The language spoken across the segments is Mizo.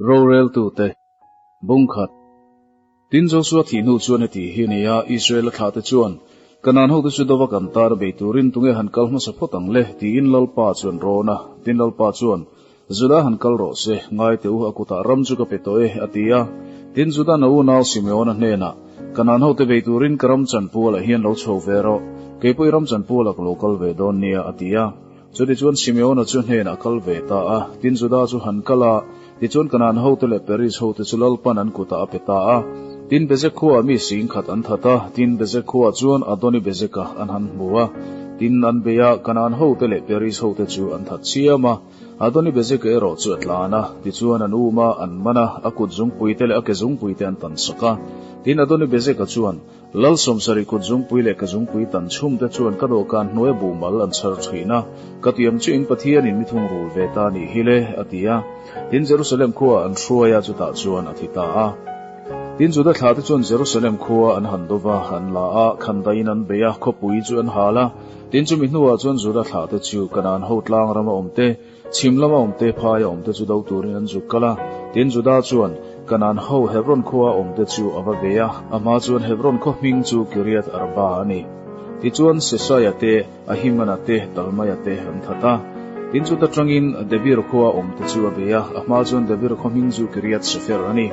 Roreltute, Bung khat. Tin, Josua thih hnu chuan heti hi a ni a, Israela thlahte chuan, Kanaan hote chu dova kan tar bei turin tunge han kal hmasa phawt ang le? tiin Lalpa chuan rawn a. Tin, Lalpa chuan, Juda han kal rawh se, ngai teh u, a kutah ram chu ka pe tawh e, a ti a. Tin, Juda na unau Simeona hnenah, Kanaan hote bei turin ka ram chanpualah hian lo chho ve rawh, kei pawh i ram chanpualah ka lo kal ve dawn nia, a ti a. Chutichuan Simeona chu hnenah a kal ve ta a, tin Juda chu han kal a, tichuan Kanaan hote leh Periz hote chu Lalpan an kutah a pe ta a. Tin Bezek khuaah mi sing khat an that a, tin Bezek khuaah chuan Adoni-Bezeka an han hmu a, tin an bei a, Kanaan hote leh Periz hote chu an that chiam a. Adoni-Bezeka erawh chu a tlan a, tichuan an um a, an man a, a kut zungpuite leh a ke zungpuite an tan sak a. Tin Adoni-Bezeka chuan, Lal sawmsarih kut zungpui leh ka zungpui tan chhum te chuan ka dawhkan hnuai buhmal an chhar thin a, ka tiam chu in Pathianin mi thungrul ve ta nih hi le, a ti a. Tin, Jerusalem khua an hruai a, chutah chuan a thi ta a. Tin, Juda thla te chuan Jerusalem khua an han do va, an la a, khandaiin an bei a, khawpui chu an hal a. Tin, chumi hnuah chuan Juda thla te chu Kanaan ho tlang rama awm te, Chhim lama awmte phaia awmte chu do turin an zuk kal a, tin Juda chuan Kanaan ho Hebron khua awmte chu a va ve a, a hma chuan Hebron khaw hming chu Kiriath Arba a ni. Tichuan Sesaia te, Ahimana te, Talmaia te an that a. Tin chuta tangin Debir khua awmte chu a bei a, a hma chuan Debir khaw hming chu Kiriath Sefer a ni.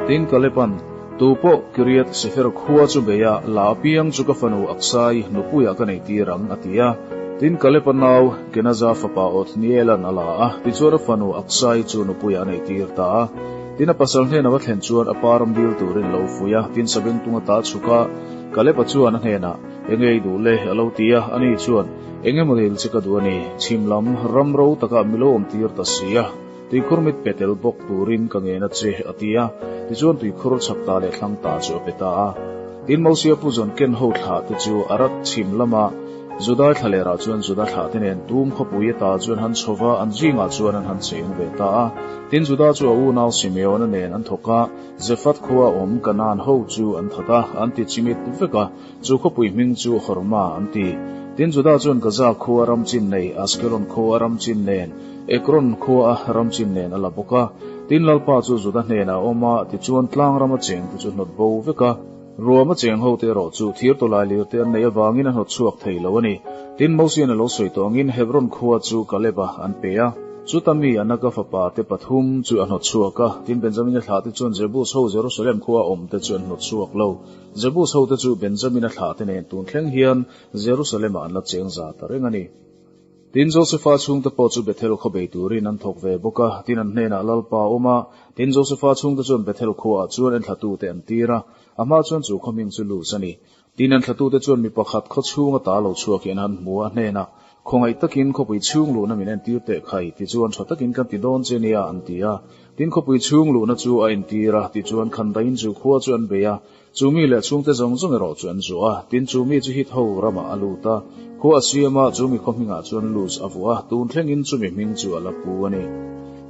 Tin Kaleban, Tu pawh Kiriath Sefer khua chu bei a, la apiang chu ka fanu Aksai nupuiah ka nei tir ang, a ti a. Tin Kaleba nau Kenaza fapa Othnielan a la a, tichuan a fanu Aksai chu nupuiah a nei tir ta a. Tin a pasal hnena va thlen chuan a pa ram dil turin lo fuih a, tin sabengtung a ta chhuk a. Kaleba chuan a hnenah, Enge i duh le? a lo ti a, ani chuan, Engemaw dil che ka duh a ni, chhim lam ram ro takah mi lo awm tir ta si a. Tuikhur mit pe tel bawk turin ka ngen a che, a ti a. Tichuan tuikhur chhak ta leh thlang ta chu a pe ta a. Tin, Mosia pu zawn ken ho thlah te chu a rat chhim lama Judai thlalerah chuan Juda thlah te nen tum khawpui ata chuan han chho va, an zingah chuan an han cheng ve ta a. Tin, Juda chu a unau Simeona nen an thawk a, Zephath khua awm Kanaan ho chu an that a, an ti chimit vek a, chu khawpui hming chu Horma an ti. Tin, Juda chuan Gaza khua ram chin nei, Askelon khua ram chin nen, Ekron khua a ram chin nen a la bawk a. Tin, Lalpa chu Juda hnenah a awm a, tichuan tlang rama chengte chu hnawt bo vek a. Ruama cheng hote erawh chu thir tawlai lirte an neih avangin a hnawt chhuak thei lo a ni. Tin, Mosian a lo sawi tawh angin Hebron khua chu Kaleba an pe a. Chuta mi Anaka fapa te pathum chu a hnawt chhuak a. Tin, Benjamina thlahte chuan Jebus ho Jerusalem khua awmte chu an hnawt chhuak lo. Jebus hote chu Benjamina thlahte nen tun thleng hian Jerusalem-ah an la cheng za ta reng a ni. Tin, Josefa chhungte pawh chu Bethel khaw bei turin an thawk ve bawk a, tin an hnenah Lalpa a awm a. Tin, Josefa chhungte chuan Bethel khuaah chuan enthlatute an tir a, a hma chuan chu khaw hming chu Luz a ni. Tin, enthlatute chuan mi pakhat khaw chhunga ta lo chhuak hi an han hmu a, a hnenah, Khawngaih takin khawpui chhung luhna min entir teh khai, tichuan tha takin kan ti dawn che nia, an ti a. Tin, khawpui chhung luhna chu a entir a, tichuan khandaiin chu khua chu an bei a, Chu mi leh chhungte zawng zawng erawh chu an zuah a, tin chu mi chu hit ho ramah a lut a, khua a siam a, chu mi khaw hmingah chuan Luz a vuah a, tun thlengin chu mi hming chu a la pu a ni.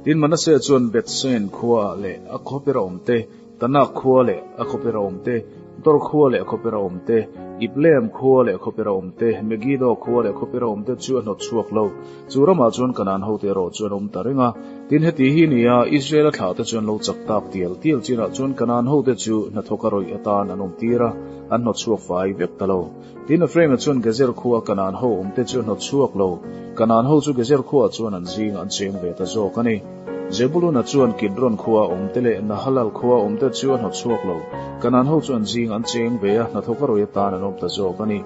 Tin Manasseh chuan Bethsean khuaah leh a khawper a awm te, Tanak khua leh a khawper a awm te, Dor khua leh a khawper a awm te, Ibleam khua leh a khawper a awm te, Megiddo khua leh a khawper a awm te chu a hnawt chhuak lo. Chu ramah chuan Kanaan hote erawh chu an awm ta reng a. Tin, heti hi nia, Israela thlahte chuan lo chak tak tial tial chinah chuan Kanaan hote chu hnathawka rawih atan an awm tir a, an hnawt chhuak fai vek ta lo. Tin, Ephraim-a chuan Gezer khua Kanaan ho awmte chu a hnawt chhuak lo. Kanaan ho chu Gezer khuaah chuan an zingah an cheng ve ta zawk a ni. Zebulun-a chuan Kidron khua awmte leh Nahalal khua awmte chu a hnawt chhuak lo. Kanaan ho chu an zingah an cheng ve a, hnathawka rawih atan an awm ta zawk a ni.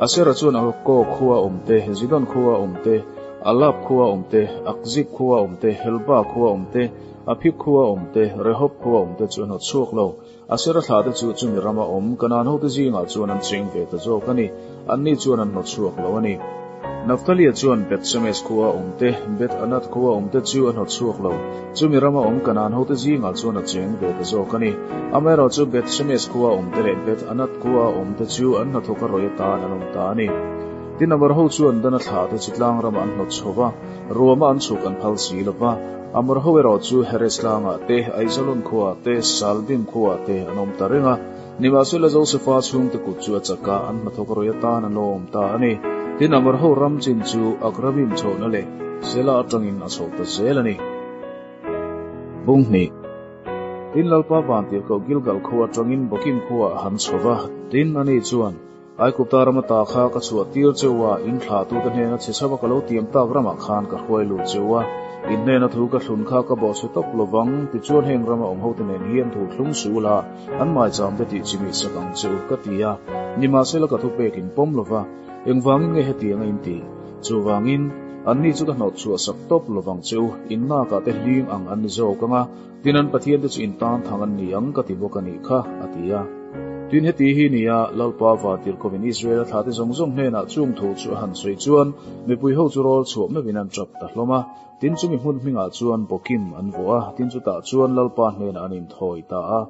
Asera chuan Akko khua awmte, Zidon khua awmte, Alab khua awmte, Akzib khua awmte, Helba khua awmte, Aphik khua awmte, Rehob khua awmte chu a hnawt chhuak lo. Asera thlahte chu chumi rama awm Kanaan hote zingah chuan an cheng ve ta zawk a ni. Anni chuan an hnawt chhuak lo a ni. Naphtalia chuan Beth Shemesh khua awmte, Beth Anath khua awmte chu a hnawt chhuak lo. Chumi rama awm Kanaan hote zingah chuan a cheng ve ta zawk a ni. Amaherawhchu Beth Shemesh khua awmte leh Beth Anath khua awmte chu an hnathawk a rawih atan an awm ta a ni. Tin, Amor ho chuan Dana thlahte chu tlang ramah an hnawt chho va, ruama an chhuk an phal si lo va. Amor ho erawh chu Heres tlangah te, Aijalon khuaah te, Saalbim khuaah te an awm ta reng a. Nimahsela Josefa chhungte kut chu a chak a, an hnathawk rawih atan an lo awm ta a ni. Tin, Amor ho ram chin chu Akrabim chhohna leh Sela atangin a chho ta zel a ni. Bung hnih. Tin, Lalpa vantirhkoh Gilgal khua atangin Bokim khuaah a han chho va. Tin, ani chuan, Aigupta ram ata kha ka chhuah tir cheu a, in thlahtute hnena chhe chhava ka lo tiam tak ramah khan ka hruai lut cheu a. In hnena thu ka thlun kha ka bawhchhe tawp lovang, tichuan heng rama awm hote nen hian thu thlung suh ula, an maicham te tih chimih sak ang che u, ka ti a. Nimahsela ka thupek in pawm lova, engvangin nge hetiang a in tih? Chuvangin, anni chu ka hnawt chhuah sak tawp lovang che u, in nakah te hling ang an ni zawk ang a, Tin, an Pathiante chu in tan thang an ni ang ka ti bawk a nih kha, a ti a. Tin, heti hi nia, Lalpa Vantirhkovin Israela thlahte zawng zawng hnenah chung thu chu a han sawi chuan mipui ho chu rawl chhuah meuhin an tap ta hlawm a. Tin, chumi hmun hmingah chuan Bokim an vuah a, tin chutah chuan Lalpa hnenah an inthawi ta a.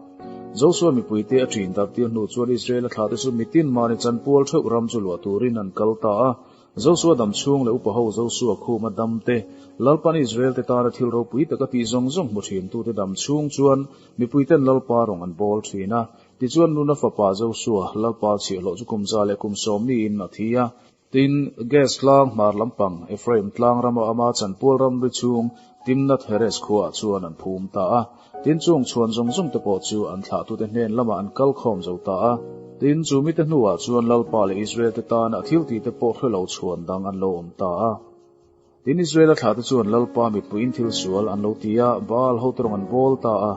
Josua mipuite a ṭin dartir hnu chuan Israela thlahte chu mitin mahni chanpual theuh ram chu luah turin an kal ta a. Josua dam chhung leh upa ho Josua khuma dam te, Lalpan Israel te tana thil ropui taka tih zawng zawng hmu thin tute dam chhung chuan mipuiten Lalpa rawng an bawl thin a. Tichuan Nuna fapa Josua, Lalpa chhiahhlawh chu kum za leh kum sawm niin a thi a. Tin, Gas tlang hmar lampang, Ephraim tlang rama ama chanpual ramri chhung Timnath-heres khuaah chuan an phum ta a. Tin, chung chhuan zawng zawng te pawh chu an thlahtute hnen lamah an kal khawm zo ta a. Tin, chu mite hnuah chuan Lalpa leh Israel te tan a thil tih te pawh hre lo chhuan dang an lo awm ta a. Tin, Israel-a thlahte chuan Lalpa mitpuiin thil sual an lo ti a, Baal hote rawng an bawl ta a.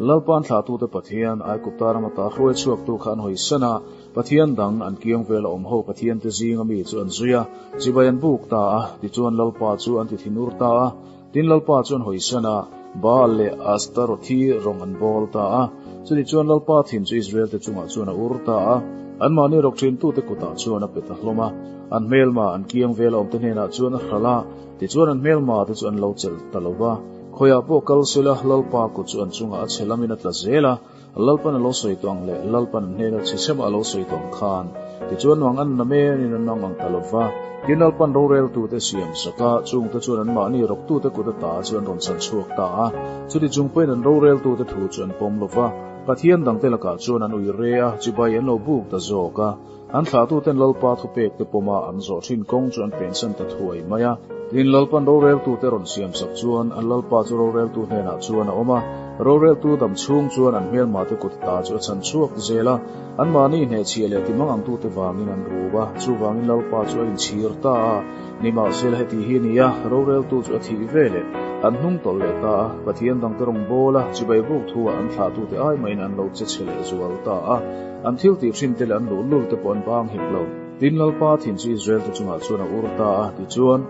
Lalpa an thlahtute Pathian, Aigupta rama ta hruai chhuaktu kha an hawisan a, Pathian dang an kiang vela awm ho Pathian te zinga mi chu an zui a, chibai an buk ta a, tichuan Lalpa chu an ti thinur ta a. Tin Lalpa chuan hawisan a, Baal leh Astarothi rawng an bawl ta a. Chutichuan Lalpa thin chu Israel te chungah chuan a ur ta a, anmahni rawk thintute kutah chuan a pe ta hlawm a. An hmelma an kiang vela awmte hnenah chuan a hralh a, tichuan an hmelma te chu an lo chelh ta lo va. Khawiah pawh kal sela Lalpa kut chu an chungah a chhe lamin a tla zel a, Lalpan a lo sawi tawh ang leh Lalpan an hnena chhe chhema a lo sawi tawh ang khan, tichuan nuang an na menin an nang ang ta lo va. Tin, Lalpan roreltute siam sak a, chungte chuan anmahni rawktute kut ata chu an rawn chhan chhuak ta a. Chuti chung pawhin an roreltute thu chu an pawm lo va, Pathian dangte lakah chuan an ui re a, chibai an lo buk ta zawk a. An thlahtuten Lalpa thupekte pawma an zawh thin kawng chu an pensan ta thuai mai a. Tin, Lalpan roreltute rawn siamsak chuan an Lalpa chu roreltu hnenah chuan a awm a, roreltu dam chhung chuan an hmelmate kut ta chu a chhan chhuak zel a, anmahni hnehchhiah leh timang angtute vangin an rub a, chuvangin Lalpa chu a inchhir ta a. Nimahsela heti hi a ni a, roreltu chu a thih ve leh an hnung tawlh leh ta a, Pathian dangte rawn bawl a, chibai buk thu-ah an thlahtute ai mahin an lo che chhe leh zual ta a. An thil tih hrin te leh an luhlul te pawh an bang hek lo. Tin, Lalpa thin chu Israel te chungah chuan a ur ta a, tichuan,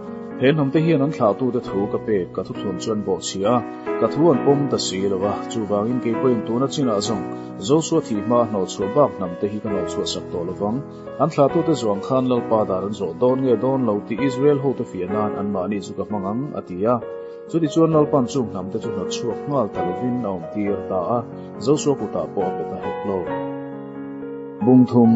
he hnam te hian an thlahtute thu ka pek, ka thuthlun chu an bawhchhia a, ka thu an pawm ta si lo a, chuvangin kei pawhin tuna chinah zawng Josua thih hma a hnawhchhuah bak hnam te hi ka hnawhchhuah sak tawh lovang. An thlahtute zuang khan Lalpa dan an zawh dawn nge dawn lo tih Israel hote fiah nan anmahni chu ka hmang ang, a ti a. Chutichuan Lalpan chung hnam te chu hnawtchhuak nghal ta lovin a awmtir ta a. Josua kutah pawh a pe ta hek lo. Bung thum.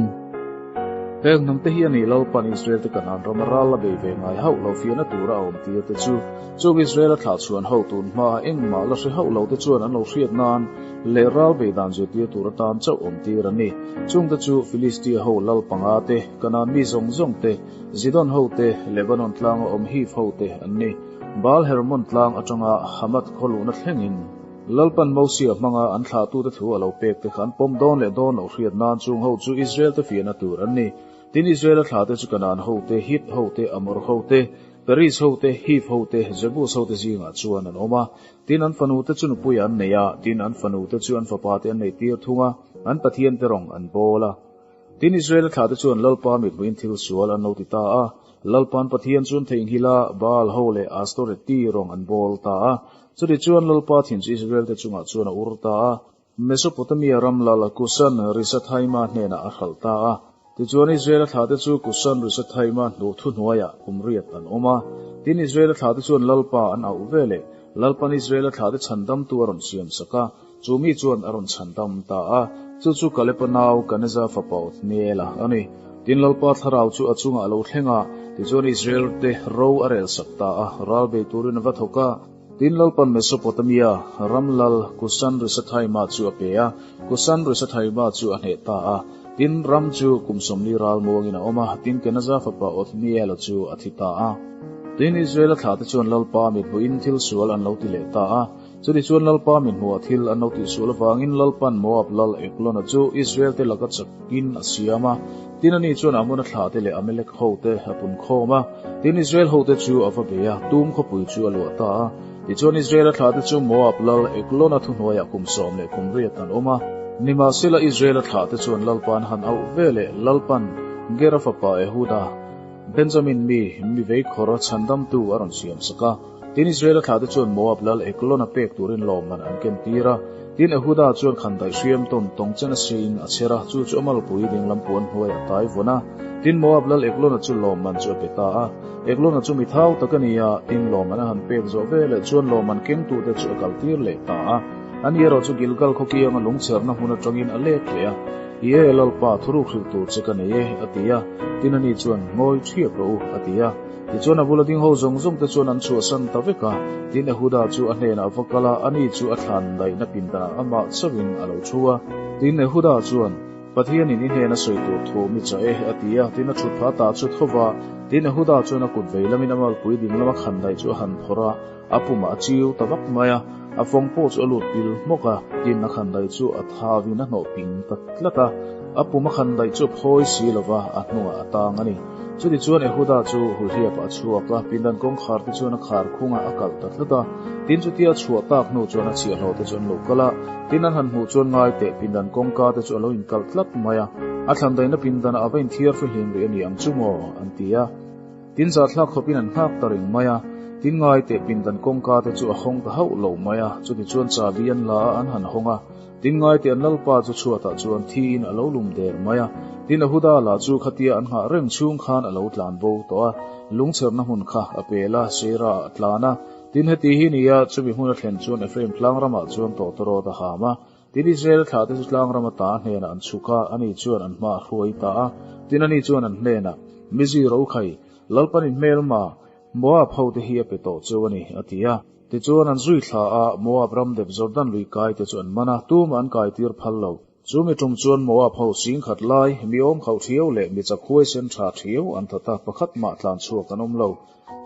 Heng hnam te hi a nih Lalpan Israel te Kanaan rama ral la bei ve ngai hauh lo fiahna tura a awm tir te chu, chung Israel a thlah chhuan ho tun hmaa engmah la hre hauh lo te chuan an lo hriat nan leh ral bei dan zirtir tur atan chauh awm tir an ni. Chung te chu Philistia ho lal panga te, Kanaan mi zawng zawng te, Zidon ho te, Lebanon tlanga awm Hiv ho te an ni. Baal Hermon tlang atanga Hamath khaw luhna thlengin, Lalpan Mosia hmanga an thlahtute thu a lo pek te kha an pawm dawn leh dawn loh hriat nan chung ho chu Israel te fiahna tur an ni. Tin, Israel-a thlahte chu Kanaan ho te, Hit ho te, Amor ho te, Periz ho te, Hiv ho te, Jebus ho te zingah chuan an awm a. Tin, an fanute chu nupui an nei a, tin, an fanute chu an fapate an nei tir thung a, an pathiante rawng an bawl a. Tin, Israel-a thlahte chuan Lalpa mithmuhin thil sual an lo ti ta a. Lalpa'n Pathian chu an theihnghilh a, Baal ho leh Astoreti rawng an bawl ta a. Chutichuan Lalpa thin chu Israel-te chungah chuan a ur ta a. Mesopotamia ram lal Kusan Risathaima hnenah a hralh ta a. Tichuan Israel-a thlahte chu Kusan Risathaima hnuh thuhnuaiah kum riat an awm a. Tin, Israel-a thlahte chuan Lalpa an auh ve leh Lalpa'n Israel-a thlahte chhandamtu a rawn siamsak a. Chu mi chuan a rawn chhan dam ta a, chu chu Kalepa nau Kaneza fapa Othniela a ni. Tin, Lalpa thlarau chu a chungah a lo thleng a, tichuan Israel te ro a rel sak ta a, ral bei turin a va thawk a. Tin, Lalpan Mesopotamia ram lal Kusan-Risathaima chu a pe a, Kusan-Risathaima chu a hneh ta a. Tin, ram chu kum 40 ral muangin a awm a, tin, Kenaza fapa Othniela chu a thi ta a. Tin, Israel-a thlahte chuan Lalpa mithmuhin thil sual an lo ti leh ta a. Chutichuan Lalpa min hmuhah thil an lo tihsual avangin Lalpan Moab lal Eglona chu Israel-te laka chakin a siam a. Tin, ani chuan Amona thlahte leh Amalek hote a pun khawm a. Tin, Israel hote chu a va bei a, tum khawpui chu a luah ta a. Tichuan Israel-a thlahte chu Moab lal Eglona thuhnuaiah kum 13 an awm a. Nimahsela Israel-a thlahte chuan Lalpa'n han auh ve leh Lalpan Gera fapa Ehuda, Benjamin mi, mi veikhawr chhandamtu a rawn siam sak a. Tin, Israel-a thlahte chuan Moab lal Eglon-a pek turin lawmman an ken tir a. Tin, Ehuda chuan khandaih hriam tawn tawng chen a siain a chher a, chu chu a malpui dinglam puan hnuaiah a tai vawn a. Tin, Moab lal Eglon-a chu lawmman chu a pe ta a. Eglon-a chu mi thau tak a ni a, tin, lawmman a han pek zawh veleh chuan lawmman kengtute chu a kaltir leh ta a. Ani erawh chu Gilgal khawkianga lungchherna hmun atangin a let leh a. I e, Lalpa, thuruk hrilh tur che ka nei e, a ti a. Tin, ani chuan, Ngawi ṭhiap rawh u, a ti a. Tichuan a bula ding ho zawng zawng te chuan an chhuahsan ta vek a, tin Ehuda chu a hnenah a va kal a, ani chu a thlan daihna pindanah amah chauhin a lo thu a. Tin Ehuda chuan, Pathianin i hnena sawi tur thu mi chah e, a ti a, tin a thut phah ta chu tho va. Tin Ehuda chuan a kut vei lamin a malpui ding lama khan daih chu a han phawrh a, a pumah a chiu ta vak mai a, a fawng pawh chu a lut pil hmawk a, tin a khan daih chu a thavin a hnawh ping ta tlat a, a pum a khan daih chu a phawi si lo va, a hnungah a tang a ni. Chutichuan Ehuda chu Hulhiapah a chhuak a, pindan kawngkhar te chuan a khar khungah a kalh ta tlat a. Tin chutia a chhuah tak hnu chuan a chhiahhlawh te chu an lo kal a, tin an han hmuh chuan ngai teh pindan kawngka te chu a lo inkalh tlat mai a, a thlandaihna pindanah a va inthiar fihlim rih a ni ang chu maw? an ti a. Tin zahthlak khawpin an nghak ta reng mai a, tin ngai teh pindan kawngka te chu a hawng ta hauh lo mai a, chutichuan chahbi an la a, an han hawng a. Tin ngaite an lalpa chu chhuatah chuan thiin a lo lum der mai a, tin Ahuda lah chu khatia an nghah reng chhung khan a lo tlan bo tawh a, lungchherna hmun kha a pel a, Seira ah a tlan a. Tin heti hi nia, chumi hmun a thlen chuan Ephraim tlang ramah chuan tawtawrawt a ham a, tin Israel thlahte chu tlang ram ata a hnenah an chhuk a, ani chuan an hma a hruai ta a. Tin ani chuan an hnenah, Mizi Rokhai, Lalpan in hmelma, Moab hote hi a pe tawh cheu a ni, a ti a. Tichuan an zui thla a, Moab ram dep Jordan lui kai te chu an man a, tumah an kai tir phal lo. Chu mi tum chuan Moab ho sing khat lai, mi awm khauh thiau leh mi chak huai sen tha thiau an that a, pakhat mah tlan chhuak an awm lo.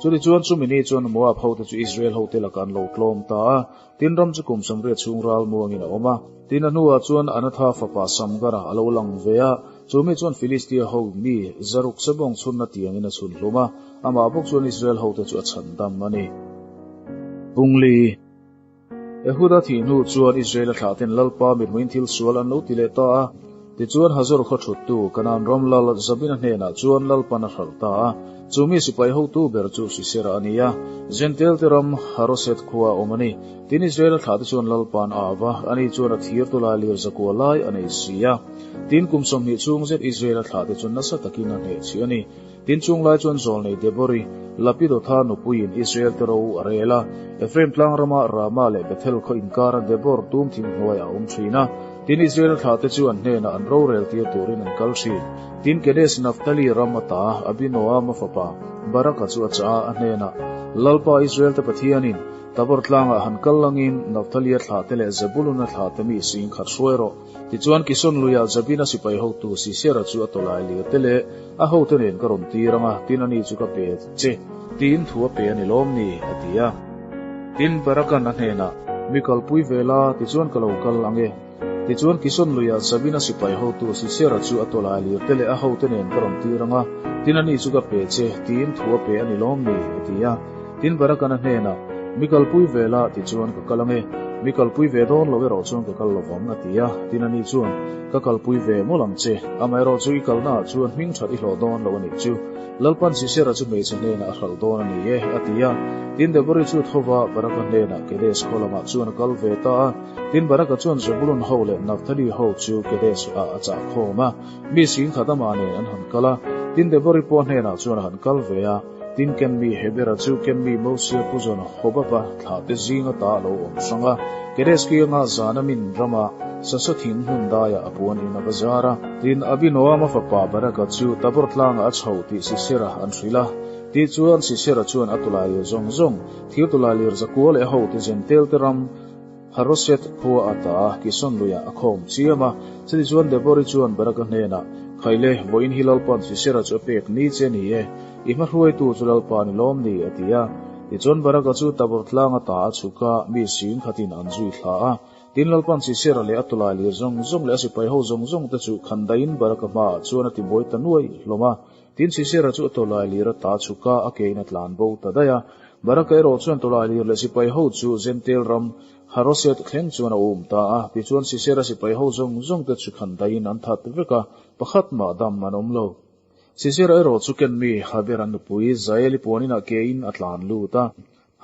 Chutichuan chumi ni chuan Moab hote chu Israel hote lakah an lo tlawm ta a, tin ram chu kum 80 chhung ral muangin a awm a. Tin a hnuah chuan Anatha fapa Samgara a lo lang ve a, chu mi chuan Filistia ho mi Zaruk sebawng chhunna tiangin a chhun hlum a, Amah bawk chuan Israel hote chu a chhan dam a ni. Pungli. Ehuda thih hnu chuan Israel-a thlahten Lalpa mithmuhin thil sual an lo ti leh ta a. Tichuan Hazor khaw thuttu Kanaan ram lal Zabina hnenah chuan Lalpan a hralh ta a. Chu mi sipai hotu ber chu Sisera a ni a, Jentail-te ram Haroset khua a awm a ni. Tin Israel-a thlahte chuan Lalpa'n a av a, ani chuan a thir tula lir zakua lai a nei si a. Tin kum 20 chhung zet Israel-a thlahte chu nasa takin a hnehchhiah a ni. Tin chung lai chuan zawlnei Debori, Lapidotha nupuiin Israel te ro a rel a. Ephraim tlang rama Rama leh Bethel khaw inkara Debor tum thing hnuaiah a awm thin a. Tin Israel thlahte chu an hnenah an rorel tir turin an kal thin. Tin Kedes Naphtali ram ata Abinoama fapa Baraka chu a chah a, a hnenah, Lalpa Israel te Pathianin, Tabor tlangah han kal langin Naphtali-a thlahte leh Zebulun-a thlahte mi sing khat hruai rawh. Tichuan Kison luiah Jabina sipai hotu Sisera chu a tawlai lir te leh a hote nen ka rawn tir ang a, tin ani chu ka pe che, tiin thu a pe a ni lawm ni, a ti a. Tin, Barakan a hnenah, Mi kalpui ve la, tichuan ka lo kal ang e. Tichuan Kison luiah Jabina sipai hotu Sisera chu a tawlai lir te leh a hote nen ka rawn tir ang a, tin ani chu ka pe che, tiin thu a pe a ni lawm ni, a ti a. Tin, Barakan a hnenah, Mi kalpui ve la, tichuan ka kal ang e. Mi kalpui ve dawn lo erawh chuan ka kal lo vang, a ti a. Tin, ani chuan, Ka kalpui ve mawlh ang che. Amaherawh chu i kalnaah chuan hming that i hlawh dawn lo a nih chu. Lalpan Sisera chu hmeichhe hnenah a hralh dawn a ni e, a ti a. Tin, Debori chu thova Baraka hnenah Kedes khaw lamah chuan a kal ve ta a. Tin, Baraka chuan Zebulun ho leh Naphtali ho chu Kedes-ah a chah khawm a. Mi singkhat amah nen an han kal a. Tin, Debori pawh hnenah chuan a han kal ve a. Tin Kenmi Hebera chu Kenmi Mosia pu zawn Hobaba thlahte zing ata a lo awm hrang a, Kedes kianga Zanamin rama Sasa thing hmun daiah a puan in a va zar a. Tin Abinoama fapa Baraka chu Tabor tlangah a chho tih Sisera an hrilh a. Tichuan Sisera chuan a tulailir zawng zawng, thir tulailir zakua leh hote Zentelte ram Haroset khua ata Kison luiah a khawm chiam a. Chutichuan Debori chuan Baraka hnenah, Khaile, vawiin hi Lalpa'n Sisera chu a pek ni che ni e, i hma hruaitu chu Lalpa ni lawm ni, a ti a. Tichuan Baraka chu Tabor tlang ata a chhuk a, mi sing khatin an zui thla a. Tin, Lalpan Sisera leh a tawlailir zawng zawng leh a sipai ho zawng zawng te chu khandaiin Baraka hmaah chuan a tibuai ta nuai hlawm a. Tin, Sisera chu a tawlailir ata a chhuk a, a kein a tlan bo ta daih a. Baraka erawh chuan tawlailir leh sipai ho chu Zentel ram Haroset thleng chuan a um ta a. Tichuan Sisera sipai ho zawng zawng te chu khandaiin an that vek a, pakhat mah dam an awm lo. Sisera erawh chu ken mi Habera nupui Jaeli puaninah kein a tlan lut a.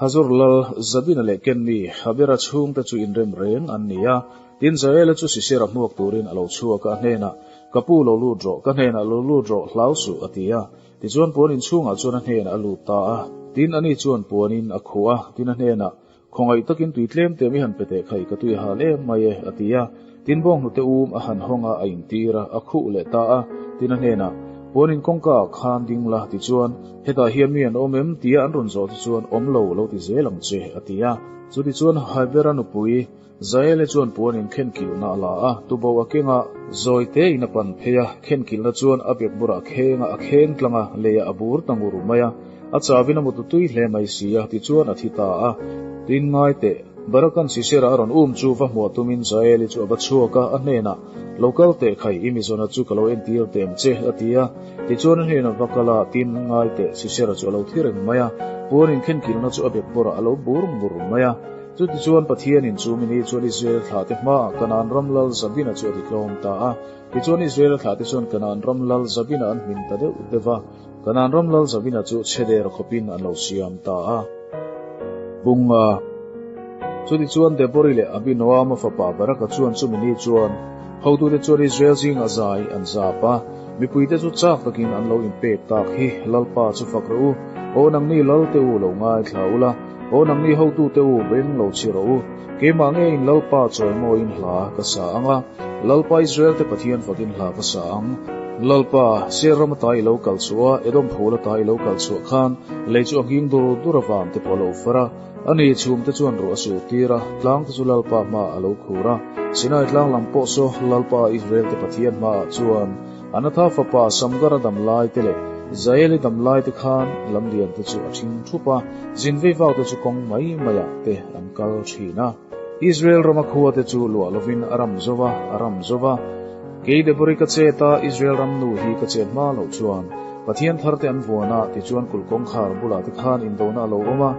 Hazor lal Zabina leh ken mi Habera chhungte chu inrem reng an ni a. Tin, Jaela chu Sisera hmuak turin a lo chhuak a, a hnenah, Ka pu lo lut rawh, ka hnenah lo lut rawh, hlau suh, a ti a. Tichuan puanin chhungah chuan a hnenah a lut ta a. Tin, ani chuan puanin a khuh a, tin a hnenah, Khawngaih takin tui tlem te mi han pe teh khai, ka tui a hal em mai e, a ti a. Tin bawnghnute um a han hawng a, a intir a, a khuh leh ta a. Tin a hnenah, Puanin kawngka ah khan ding la, tichuan, hetah hian mi an awm em? tia an rawn zawh te chuan, Awm lo, lo ti zel ang che, a ti a. Chutichuan Haibera nupui Zaele chuan puanin khenkilhna a la a, tubo a keng a, zawi tein a pan phei a, khenkilhna chuan a bekburah a kheng a, a kheng tlang a, leiah a bur ta ngur mai a. A chavin a mutu tui hle mai si a, tichuan a thi ta a. Tin ngai teh, Barakan Sisera a rawn um chu va hmuah tumin Jaeli chu a va chhuak a, a hnenah, Lo kal teh khai, i mizawna chu ka lo entir teh ang che, a ti a. Tichuan a hnenah va kal a, tin ngai teh, Sisera chu a lo thi reng mai a, puanin khenkilhna chu a bekburah a lo bur ngur mai a. Chutichuan Pathianin chu mini chuan Israel thlahte hmaah Kanaan ram lal Zabina chu a ti tlawm ta a. Tichuan Israel thlahte chuan Kanaan ram lal Zabina an hmin ta deuh deuh va. Kanaan ram lal Zabina chu chhe der khawpin an lo siam ta a. Bunga. Chutichuan Debori leh Abinoama fapa Baraka chuan chumi ni chuan hotute chuan Israel zingah zai an zap a, mipuite chu chak takin an lo inpek tak hi Lalpa chu fak rawh u, aw nangni Lalte u lo ngaithla ula, Aw nangni hotute u, beng lo chhi rawh u. Keimah ngeiin Lalpa chawimawiin hla ka sa ang a, Lalpa Israelte Pathian fakin hla ka sa ang. Lalpa, Seir ram ata i lo kal chhuah a, Edom phul ata i lo kal chhuah khan, lei chu a nghing dur dur a van te pawh a lo far a. Ani chhumte chuan ruah a sur tir a, tlang te chu Lalpa hmaah a lo khur a. Sinai tlang lam pawh saw Lalpa Israelte Pathian hmaah chuan Anatha fapa Samgara dam lai te leh Jaeli dam lai te khan lamlian te chu a thing thup a. Zin vei vau te chu kawng mai maiah te an kal thin a. Israel rama khua te chu luah lovin a ram zo va, a ram zo va. Kei Debori ka chet a, Israel ram nu hi ka chet hma loh chuan Pathian thar te an vuan a, tichuan kulh kawngkhar bulah te khan indona a lo awm a,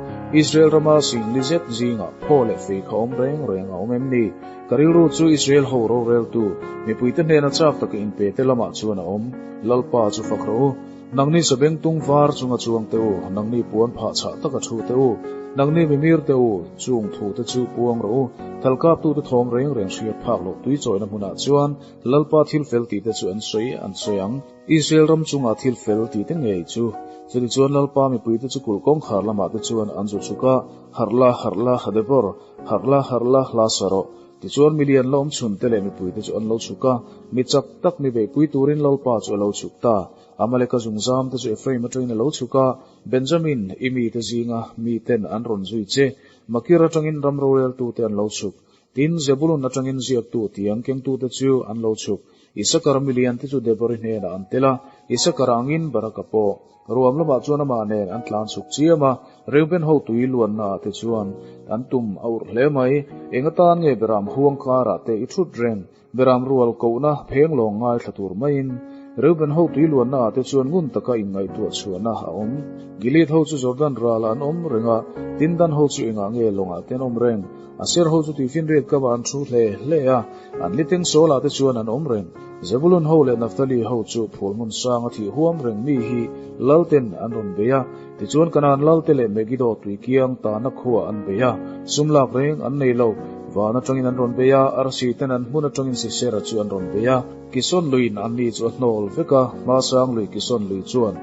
Israel rama singli zet zingah phaw leh fei kha awm reng reng a awm em ni? Ka rilru chu Israel ho roreltu, mipuite hnena chak taka inpe te lamah chuan a awm. Lalpa chu fak rawh u. Nangni sabengtung var chunga chuang teh u, nangni puan phah chhah taka thu teh u, nangni mimir teh u, chung thu te chu puang rawh u. Thalkaptute thawm reng reng hriat phak loh tui chawina hmunah chuan Lalpa thil fel tihte chu an sawi an sawi ang. Israel ram chunga thil fel tihte ngei chu. Chutichuan Lalpa mipuite chu kulh kawngkhar lamah te chuan an zu chhuk a, Harh la, harh la, Hadebor, harh la, harh la, hla sa rawh. Tichuan milian la awm chhunte leh mipuite chu an lo chhuk a, mi chak tak mi beihpui turin Lalpa chu a lo chhuk ta. Amaleka zungzamte chu Ephraim atangin a lo chhuk a, Benjamin, i mite zinga miten an rawn zui che. Makir atangin ram roreltute an lo chhuk. Tin, Zebulun atangin ziaktu tiang kengtute chu an lo chhuk. Isakar miliante chu Debori hnenah an tel a, Isakar angin Baraka pawh. Ruam lamah chuan amah nen an tlan chhuk chiam a, Reuben ho tui luanna ah te chuan an tum a urh hle mai. Eng atan nge Beram huang karah te i thut reng? Beram rual kohna pheng lawng ngaithla tur maiin Reuben ho tui luanna ah te chuan ngun taka inngaihtuah chhuahna a awm. Gilead ho chu Jordan ralah an awm reng a, tin Dan ho chu engah nge lawngah te an awm reng? Aser ho chu tuifinriat kamah an thu hle hle a, an liteng sawlah te chuan an awm reng. Zebulun ho leh Naphtali ho chu phul hmun sang a thih huam reng mi hi Lalten an rawn bei a, tichuan Kanaan Lalte leh Megiddo tui kiang tahna khua an bei a, sum lak reng an nei lo. Van atangin an rawn bei a, arsi ten an hmun atangin Sisera chu an rawn bei a. Kison luiin anni chu a hnawl vek a, hmasang lui Kison lui chuan,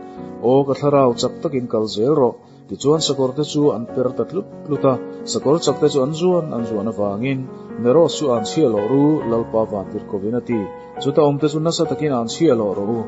Aw ka thlarau chak takin kal zel rawh, Tichuan sakawrte chu an per ta tlut tlut a, sakawr chakte chu an zuan an zuan avangin Meroz chu an chhiah loh ru, Lalpa vantirhkovin a ti. Chuta awmte chu nasa takin an chhiah loh rawh u.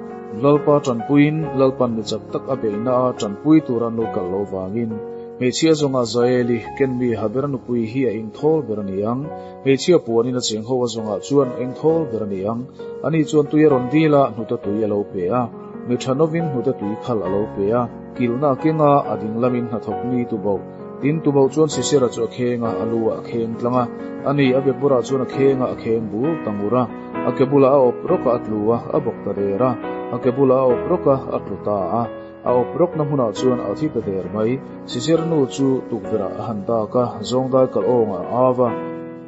Lalpa tanpuiin Lalpan mi chak tak a beihna a tanpui tur an lo kal lo vangin hmeichhia zawnga Jaeli ken mi Haber nupui hi a engthawl ber a ni ang. Hmeichhia puanin a cheng ho a zawngah chuan engthawl ber a ni ang. Ani chuan tui a rawn dil a, hnuta tui a lo pe a. Mi tha novin hnute tui khal a lo pe a, kilhna a keng a, a ding lamin hnathawk mi tuboh. Tin, tuboh chuan Sisera chu a kheng a, a lu ah a kheng tlang a. A ni, a bekbawrah chuan a kheng a, a kheng bur ta ngur a. A ke bulah a awp rawk a, a tlu a, a bawk ta der a. A ke bulah a awp rawk a, a tlu ta a. A awp rawkna hmunah chuan a thi ta der mai. Sisera nu chu tukverh ah a han dak a, zawngdai kalh awngah a au a.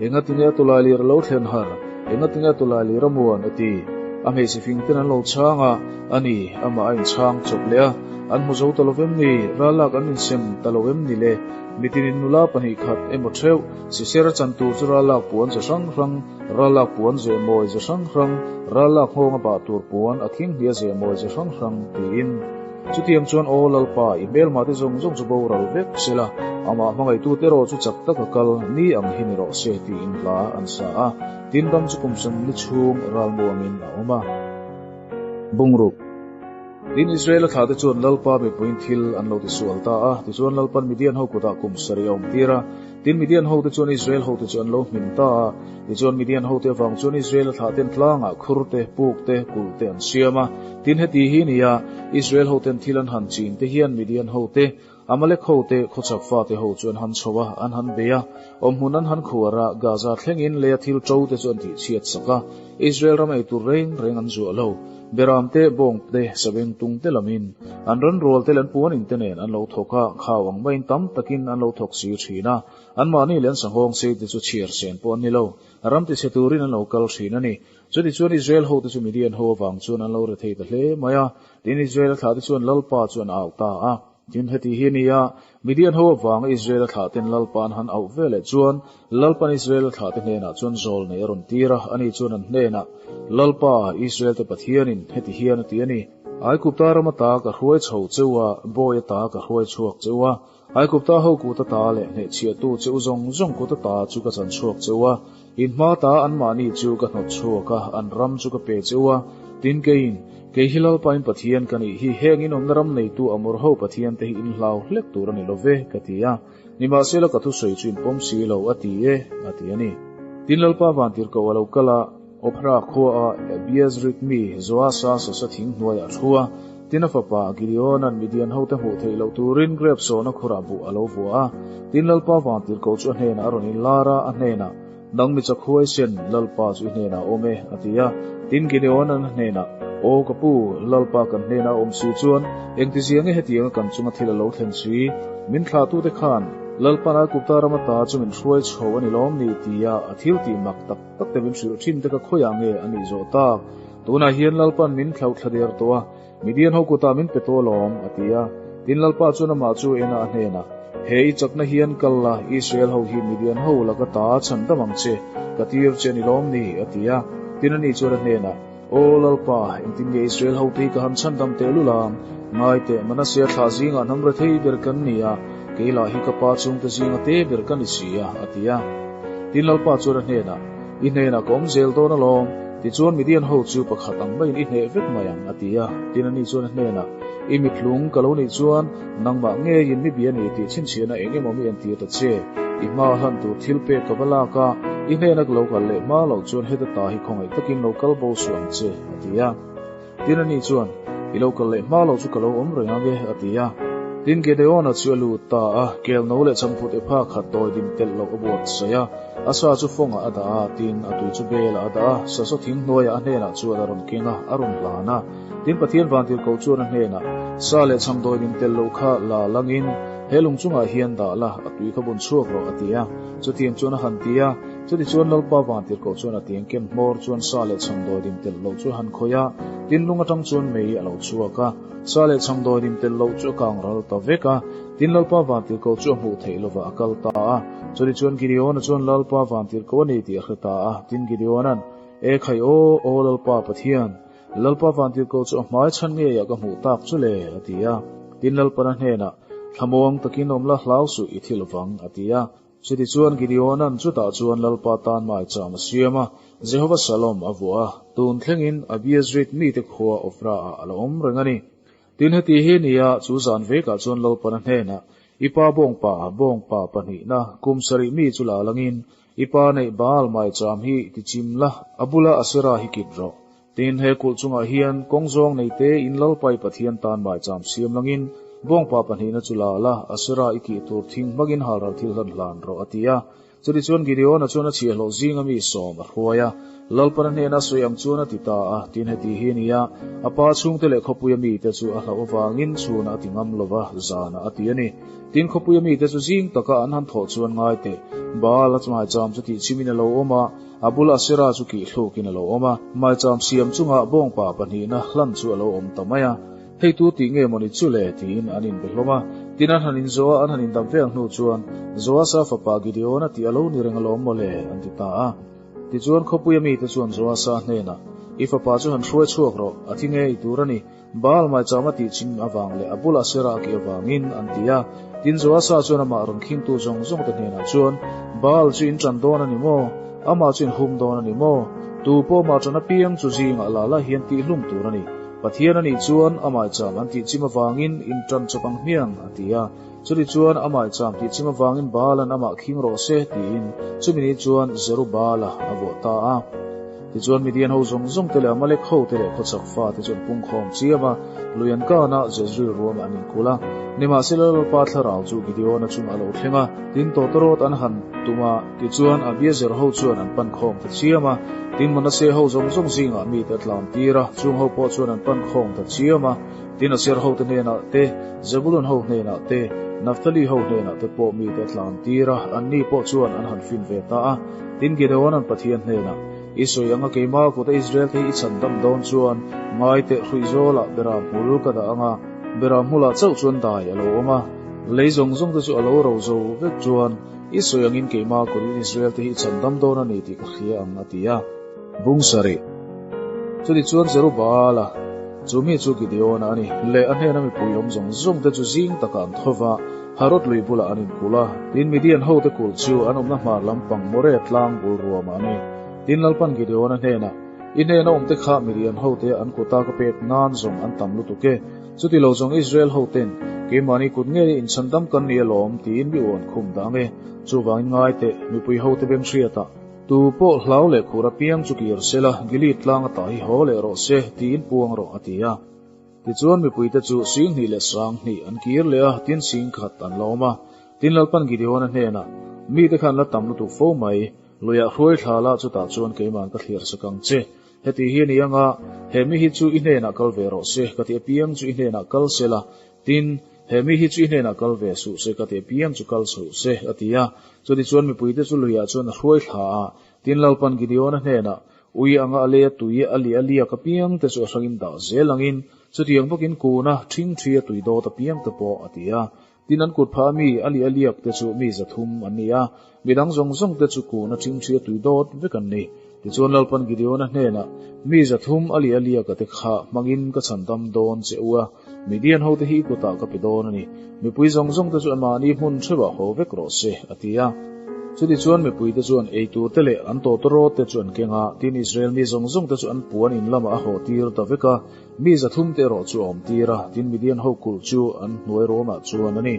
Engatinge a tawlailir a lo thlen har? Engatinge a tawlailir a muan? a ti. A hmeichhe fing ten an lo chhang a, a ni, amah a inchhang chawp leh a. An hmu zo ta lo vem ni? Ralak an insem ta lo em ni le? Mitinin nula pahnih khat emaw theuh, Sisera chan tur chu ralak puan ze hrang hrang, ralak puan ze mawi ze hrang hrang, ralak nghawng a bah tur puan a khing hnih a ze mawi ze hrang hrang, tiin. Chutiang chuan Aw Lalpa, i hmelmahte zawng zawng chu boral vek se la, amah hmangaihtute erawh chu chak taka kal ni ang hi ni rawh se tiin hla an sa a. Tin ram chu kum sawmli chhung ralmuangin a awm a. Bungruk. Tin Israela thlahte chuan Lalpa mipuiin thil an lo tisual ta a, tichuan Lalpan Midian ho kutah kum sarih a awm tir a. Tin Midian hote chuan Israel hote chu an lo hmin ta a, tichuan Midian hote avang chuan Israela thlahten tlangah khur te, puk te, kulh te an siam a. Tin heti hi nia, Israel hoten thil an han chin te hian Midian hote, Amalek hote, khawchhak fate ho chu an han chho a, an han bei a, awmhmun an han khuar a, Gaza thlengin leia thil ṭo te chu an tihchhiat sak a, Israel ram eitur reng reng an zuah lo. Beram te, bawng te, sabeng tung te lamin an ran rual te leh an puanin te nen an lo thawk a, khau ang maiin tam takin an lo thawk si thin a. Anmahni leh an sanghawng sei te chu chhiar sen pawh an ni lo, ram tichhe turin an lo kal thin a ni. Chutichuan Israel hote chu Midian ho avang chuan an lo rethei ta hle mai a, tin Israel a thlah te chuan Lalpa chu an au ta a. Tin, heti hi a ni a, Midian ho avanga Israela thlahten Lalpa an han auh ve leh chuan, Lalpan Israela thlahte hnenah chuan zawl nei a rawn tir a, ani chuan an hnenah, Lalpa, Israelte Pathianin heti hian a ti a ni, Aigupta ram ata ka hruai chho cheu a, bawi ata ka hruai chhuak cheu a, Aigupta ho kut ata leh hnehchhiahtu cheu zawng zawng kut ata chu ka chan chhuak cheu a, In hma ta anmahni chu ka hnawt chhuak a, an ram chu ka pe cheu a. Tin, keiin, Kei hi Lalpain Pathian ka nih hi, heng in awmna ram neitu Amor ho Pathian te hi in hlau hlek tur a ni lo ve, ka ti a. Nimahsela ka thusawi chu in pawm si lo, a ti e, a ti a ni. Tin, Lalpa vantirhkoh a lo kal a, Ophra khua a Abiezrit mi Joasa sasa thing hnuaiah a thu a. Tin, a fapa Gideona'n Midian hote hmuh theih loh turin grep sawhna khurah buh a lo vuah a. Tin, Lalpa vantirhkoh chu a hnenah a rawn inlar a, a hnenah, Nang mi chak huaisen, Lalpa chu i hnenah a awm e, a ti a. Tin, Gideona'n a hnenah, Aw ka pu, Lalpa kan hnenah a awm si chuan, engtizia nge hetianga kan chunga thil a lo thlen si? Min thlahtute khan, Lalpa'n Aigupta rama ta chu min hruai chho a ni lawm ni? tia a thil tih mak tak tak te min hrilh thin te ka khawiah nge a nih zawh tak? Tunah hian Lalpa'n min thlauh thla der tawh a, Midian ho kutah min pe tawh alawm, a ti a. Tin, Lalpa chuan amah chu en a, a hnenah, He i chakna hian kal la, Israel ho hi Midian ho laka ta chhan dam ang che, ka tir che a ni lawm ni? a ti a. Tin, ani chuan a hnenah, Aw Lalpa, engtin nge Israel hote hi ka han chhan dam teh lul ang? Ngai teh, Manasea thlah zingah hnam rethei ber kan ni a, kei lah hi ka pa chhungte zinga te ber ka ni si a, a ti a. Tin, Lalpa chuan a hnenah, I hnenah ka awm zel dawn alawm, tichuan Midian ho chu pakhat ang maiin i hneh vek mai ang, a ti a. Tin, ani chuan a hnenah, I mitlung ka lo nih chuan nangmah ngeiin mi bia ni tih chhinchhiahna eng emaw mi entir ta che. I hma hlan tur thil pek ka va lak a, i hnena ka lo kal leh hma loh chuan heta ta hi khawngaih takin lo kal bo suh ang che, a ti a. Tin, ani chuan, I lo kal leh hma lo chu ka lo awm reng ang e, a ti a. Tin, Gedeona chu a lut ta a, kel no leh chhangphut epha khat dawi dim telh loh a buatsaih a. A sa chu fawngah a dah a, tin, a tui chu belah a dah a, sasaw thing hnuaiah a hnenah chuan a rawn keng a, a rawn hlan a. Tin, Pathian vantirhkoh chuan a hnenah, Sa leh chhang dawi dim telh loh kha la langin he lung chungah hian dah la, a tui kha bun chhuak rawh, a ti a. Chutiang chuan a han ti a. Chutichuan Lalpa vantirhkoh chuan a tiang ken hmawr chuan sa leh chhangdawi dim telh loh chu a han khawih a, tin lung atang chuan mei a lo chhuak a, sa leh chhangdawi dim telh loh chu a kang ral ta vek a. Tin Lalpa vantirhkoh chu a hmuh theih lovah a kal ta a. Chutichuan Gideona chuan Lalpa vantirhkoh a ni tih a hre ta a, tin Gideona'n, E khai aw, aw Lalpa Pathian, Lalpa vantirhkoh chu a hmai chhan ngeiah ka hmuh tak chu le, a ti a. Tin Lalpana hnenah, Thlamuang takin awm la hlau suh i thil vang, a ti a. Chutichuan Gideona'n chutah chuan Lalpa tan maicham a siam a, Jehova Shalom a vuah a, tun thlengin Abiezrit mite khua Ofra-ah a la awm reng a ni. Tin, heti hi ni a, chu zan vekah chuan Lalpana hnenah, I pa bawngpa, bawngpa pahnihna, kum sarih mi chu la langin, i pa neih Baal maicham hi tichim la, a bula Asera hi kit rawh. Tin, he kulh chungah hian kawng zawng nei te in Lalpai Pathian tan maicham siam langin bawngpa pahnihna chu la la, Asera i kih tur thing hmangin halral thil hlan hlan rawh, a ti a. Chutichuan Gideona chuan a chhiahhlawh zinga mi sawm a hruai a, Lalpana hnena sawi ang chuan a ti ta a, tin heti hi a ni a, a pa chhungte leh khawpuia mite chu a hlauh avangin chhunah a ti ngam lo va, zanah a ti a ni. Tin khawpuia mite chu zing taka an han thawh chuan ngai teh, Baal a maicham chu tihchimin a lo awm a, a bula Asera chu kihthlûkin a lo awm a, maicham siam chungah bawngpa pahnihna hlan chu a lo awm ta mai a. Hei tu tih nge mawni chu le? tiin an inbe hlawm a. Tin an han inzawh a, an han indap vel hnu chuan, Joasa fapa Gideona tih a lo ni reng alawm maw le? an ti ta a. Tichuan khawpuia mite chuan Joasa hnenah, I fapa chu han hruai chhuak rawh, a thi ngei tur a ni. Baal maichama tih chim avang leh a bula Sera a kih avangin, an ti a. Tin Joasa chuan amah rawn khingtu zawng zawngte hnenah chuan, Baal chu in ṭan dawn a ni maw? Amah chu in hum dawn a ni maw? Tu pawh amah ṭan apiang chu zingah la la hian tihhlum tur a ni. Pathian a nih chuan a maicham an tih chim avangin in ṭan chawp ang hmiang, a ti a. Chutih chuan a maicham tih chim avangin Baalan amah khing rawh se, tiin chumi ni chuan Zerubaala a vuah ta a. Tichuan Midian ho zawng zawng te leh Amalek ho te leh khawchhak fa te chu an pungkhawm chiam a, lui an kan a, Jezreel ruamah an inkulh a. Nimahsela Lalpa thlarau chu Gideona chungah a lo thleng a, tin tawtawrawt an han tum a, tichuan Abiezer ho chuan an pan khawm ta chiam a, tin Manasseh ho zawng zawng zingah mite a tlan tir a, chung ho pawh chuan an pan khawm ta chiam a, tin Aser ho te hnenah te, Zebulun ho hnenah te, Naphtali ho hnenah te pawh mite a tlan tir a, anni pawh chuan an han fin ve ta a. Tin Gideona'n Pathian hnenah, I sawi anga keimah kuta Israel te hi i chhan dam dawn chuan ngai teh hruih zawlah beram hmul ka dah anga, beram hmulah chauh chuan dai a lo awm a, lei zawng zawng te chu a lo ro zo vek chuan i sawi angin keimah kutin Israel te hi i chhan dam dawn a ni tih ka hria ang a ti a. Bung sarih. Chutichuan Zerubaala, chu mi chu Gideona a ni, leh a hnena mipui awm zawng zawng te chu zing takah an tho va, Harod lui bulah an inkulh a, tin Midian hote kulh chu an awmna hmar lampang More tlang bul ruamah a ni. Tin Lalpan Gideona hnenah, I hnena awmte kha Midian hote an kuta ka pek nan zawng an tam lutuk e, chuti lo zawng Israel hoten keimahni kut ngei inchhandam kan ni alawm tiin mi uan khum dah ang e. Chuvangin ngai teh, mipui hote beng hriatah, Tu pawh hlau leh khur apiang chu kir sela, Gilead tlang ata hi haw leh rawh se, tiin puang rawh, a ti a. Tichuan mipuite chu 20,000 leh 20,000 an kir leh a, tin 10,000 an la awm a. Tin Lalpan Gideona hnenah, Mite khan la tam lutuk fo mai, luiah hruai thla la chutah chuan keiman ka thlir sak ang che. Heti hi a ni anga, he mi hi chu i hnenah kal ve rawh se, ka ti apiang chu i hnenah kal se la, tin, he mi hi chu i hnenah kal ve suh se, ka ti apiang chu kal suh se, a ti a. Chutichuan mipuite chu luiah chuan a hruai thla a, tin Lalpan Gideona hnenah, Ui anga a lei a tui a li a liak apiang te chu a hrangin dah zel angin, chutiang bawkin kuna ṭhingṭhi a tui dawt apiang te pawh, a ti a. Tin an kut phah mi a li a liak te chu mi 300 an ni a, midang zawng zawng te chu kuna ṭhingṭhi a tui dawt vek an ni. Tichuan Lalpan Gideona hnenah, Mi 300 a li a liaka te kha hmangin ka chhandam dawn che u a, Midian hote hi i kutah ka pe dawn a ni. Mipui zawng zawng te chu mahni hmun theuhah haw vek rawh se, a ti a. Chutichuan mipuite chuan ei tur te leh an tawtawrawt te chu an keng a, tin Israel mi zawng zawng te chu an puan in lamah a haw tir ta vek a, mi 300 te erawh chu a awm tir a, tin Midian ho kulh chu an hnuai ruamah chuan a ni.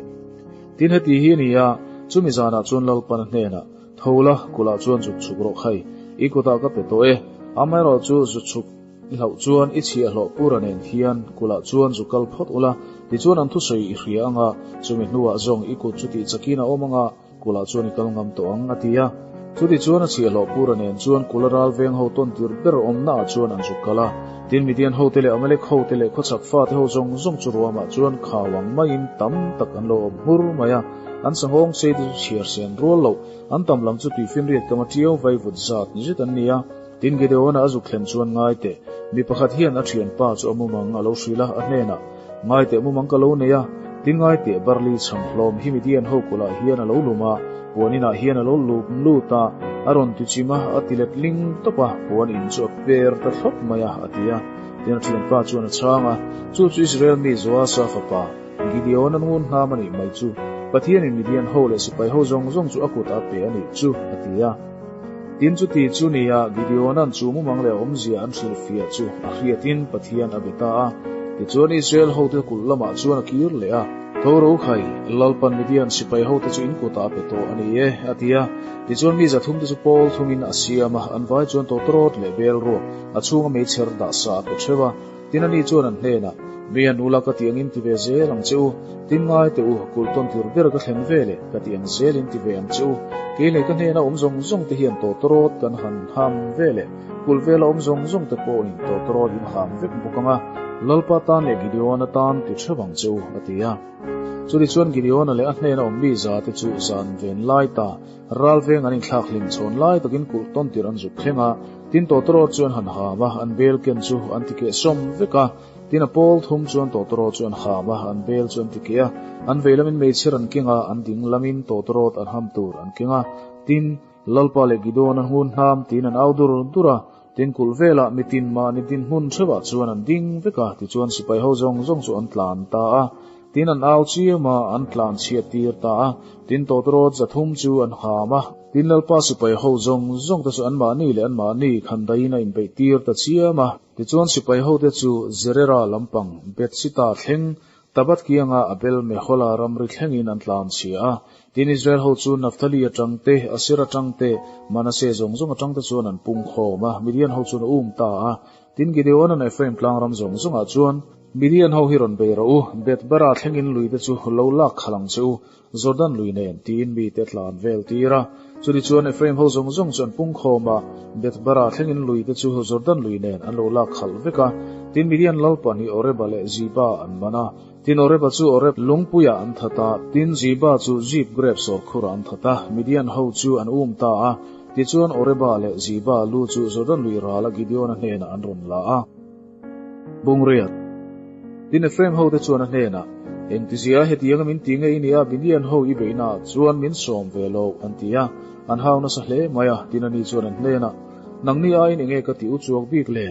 Tin heti hi a ni a, chumi zanah chuan Lalpana hnenah, Tho la, kulhah chuan zuk chhuk rawh khai, i kutah ka pe tawh e, amaherawhchu zu chhuk I hlauh chuan i chhiahhlawh pura nen hian kulhah chuan zu kal phawt ula, tichuan an thusawi i hria anga, chumi hnuah zawng i kut chu tih chakin a awm anga, kulhah chuan i kal ngam tawh ang, a ti a. Chutichuan a chhiahhlawh pura nen chuan kula ral veng ho tawn tir ber awmnaah chuan an zu kal a. Tin Midian hote leh Amalek hote leh khawchhak fate ho zawng zawng chu ruamah chuan khau ang maiin tam tak an lo awm hmur mai a. An sanghawng sei te chu chhiar sen rual loh, an tam lam chu tuifinriat kama tiau vaivut zat ni zet an ni a. Tin Gideona a zuk thlen chuan ngai teh, mi pakhat hian a thianpa chu a mumang a lo hrilh a, a hnenah, Ngai teh mumang ka lo nei a, tin ngai teh barli chhang hlawm hi Midian ho kulhah hian a lo lum a, puan inah hian a lo lup lut a, a rawn ti chim a, a ti let ling tawp a, puan in chu a per ta thlawp mai a, a ti a. Tin a thianpa chuan a chhang a, Chu chu Israel mi Joasa fapa, Gideona ngun hnam a nih mai chu, Pathianin Midian ho leh sipai ho zawng zawng chu a kutah a pe a nih chu, a ti a. Tin chuti chu nia Gideona'n chu mumang leh awmzia an hrilhfiah chu a hriatin Pathian a be ta a. Tichuan Israel hote kulh lamah chuan a kir leh a. Tho ro khai, Lalpan Midian sipai hote chu in kutah a pe tawh a ni e, a ti a. Tichuan mi zathumte chu pawl thumin a siam a, an vai chuan tawtawrawt leh bel ruak a chhunga meichher dah sa a pe theuh a. Tin ani chuan an hnenah, Mi an ula ka tih angin ti ve zel ang che u, tin ngai teh u, kulh tawn tir ber ka thlen ve leh ka tih ang zelin ti ve ang che u. Kei leh ka hnena awm zawng zawng te hian tawtawrawt kan han ham ve leh kulh vela awm zawng zawng te pawhin tawtawrawt in ham vek bawk ang a, Lalpa tan leh Gideona tan ti theuh ang che u, a ti a. Chutichuan Gideona leh a hnena awm mi za te chu zan ven lai ta Ral veng an inthlak hlim chhawn lai takin kulh tawn tir an zuk thleng a, tin tawtawrawt chu an han ham a, an bel ken chu an ti keh sawm vek a, tin a pawl thum chuan tawtawrawt chu an ham a, an bel chu an ti keh a, an vei lamin meichher an keng a, an ding lamin tawtawrawt an ham tur an keng a, tin, Lalpa leh Gideon a ngun hnam tiin an au dur dur a, tin kulh velah mitin mahni dinhmun theuhah chuan an ding vek a, tichuan sipai ho zawng zawng chu an tlan ta a. Tin an au chiam a, an tlan chhiat tir ta a. Tin tawtrawt 300 chu an ham a. Tin Lalpa sipai ho zawng zawng te chu anmahni leh anmahni khandaiin a inbeih tir ta chiam a. Tichuan sipai ho te chu Zerera lampang Bethsita thleng, Tabat kianga Abel Mehola ramri thlengin an tlan chhia a. Tin Israel ho chu Naphtali atang te, Aser atang te, Manasseh zawng zawng atang te chuan an pung khawm a, Midian ho chuan a um ta a. Tin Gideon-a'n Ephraim tlangram zawng zawngah chuan, Midian ho hi rawn bei rawh u, Beth-bara thlengin lui te chu lo lak khalh ang che u, Jordan lui nen, tiin mite tlan vel tir a. Chutichuan Ephraim ho zawng zawng chu an pung khawm a, Beth-bara thlengin lui te chu Jordan lui nen an lo lak khalh vek a. Tin Midian lal pahnih Oreba leh Ziba an man a. Tin Oreba chu Oreb lungpuiah an that a, tin Ziba chu Zib grep sawrkhurah an that a. Midian ho chu an um ta a. Tichuan Oreba leh Ziba lu chu Jordan lui rala Gideona hnenah an rawn la a. Bungriat. Tin Ephraim hote chuan a hnenah, Engtizia hetianga min ti nge i nia, Midian ho i beihnaah chuan min sawm ve lo, an ti a. An hau nasa hle mai a, tin ani chuan an hnenah, Nangni aiin enge ka ti u chuak bik le?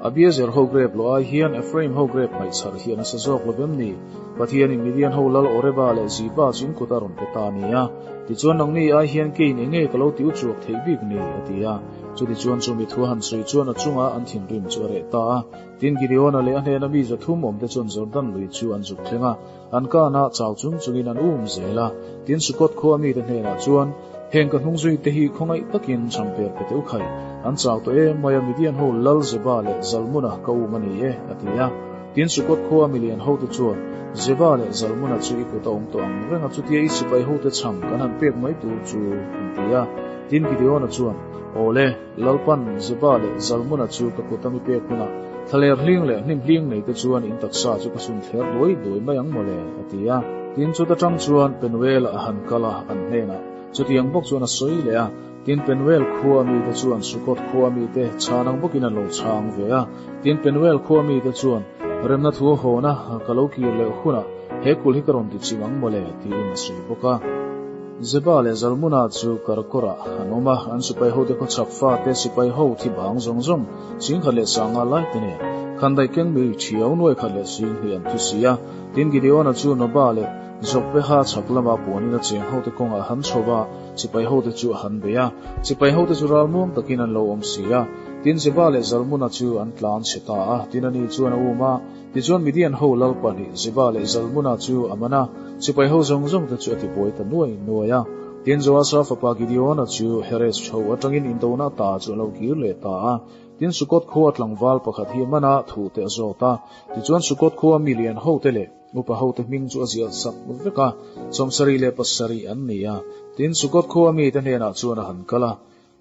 Abiezer ho grep lo ai hian Ephraim ho grep ngaihchar hi a nasa zawk lo vem ni? Pathianin Midian ho lal Oreba leh Ziba chu in kut a rawn pe ta a ni a. Tichuan nangni ai hian keiin enge ka lo ti u chuak theih bik ni? a ti a. Chutichuan chu mi thu a han sawi chuan a chunga an thinrim chu a reh ta a. Tin, Gideona leh a hnena mi 300 awmte chuan Jordan lui chu an zuk thleng a, an kanah chau chung chungin an um zel a. Tin, Sukot khua mite hnenah chuan, Heng ka hnungzuite hi khawngaih takin changper pe teuh khai, an chau tawh em mai a, Midian ho lal Zeba leh Zalmuna ka um a ni e, a ti a. Tin, Sukot khua milian hote chuan, Zeba leh Zalmuna chu i kut a awm tawh ang reng a, chutia i sipai hote chhang kan han pek mai tur chu, an ti a. Tin, Gideona chuan, Aw le, Lalpan Zeba leh Zalmuna chu ka kut a mi pek hunah thlaler hling leh hnim hling nei te chuan in taksa chu ka sun thler duai duai mai ang mawle, a ti a. Tin, chuta tang chuan Penuel-a a han kal a, an hnenah chutiang bawk chuan a sawi leh a. Tin, Penuel khua mite chuan Sukot khua mite chhan ang bawkin an lo chhang ve a. Tin, Penuel khua mite chuan, Remna thu a hawn a, ka lo kir leh hunah he kul hi ka rawn ti chim ang mawle, tiin a sawi bawk a. Zeba leh Zalmuna chu Karkawrah an awm a, an sipai hote khawchhak fate sipai ho thi bang zawng zawng 10,500 lai te nen khandaih keng mi thiau 1,020 an thi si a. Tin, Gideona chu Noba leh Jokbeha chhak lama puanin a cheng hote kawngah a han chho va, sipai hote chu a han bei a. Sipai hote chu ralmuang takin an lo awm si a. Tin, Zeba leh Zalmuna chu an tlan chhe ta a, tin ani chuan a um a. Tichuan Midian ho lal pahnih Zeba leh Zalmuna chu a man a, sipai ho zawng zawng te chu a tibuai ta nuai nuai a. Tin Joasa fapa Gideona chu Heres chho atangin indona ta chu a lo kir leh ta a. Tin Sukot khua tlangval pakhat hi a man a, thu te a zawt a. Tichuan Sukot khua milian ho te leh upa ho te hming chu a ziah sak vek a, 77 an ni a. Tin Sukot khua mite hnenah chuan a han kal a,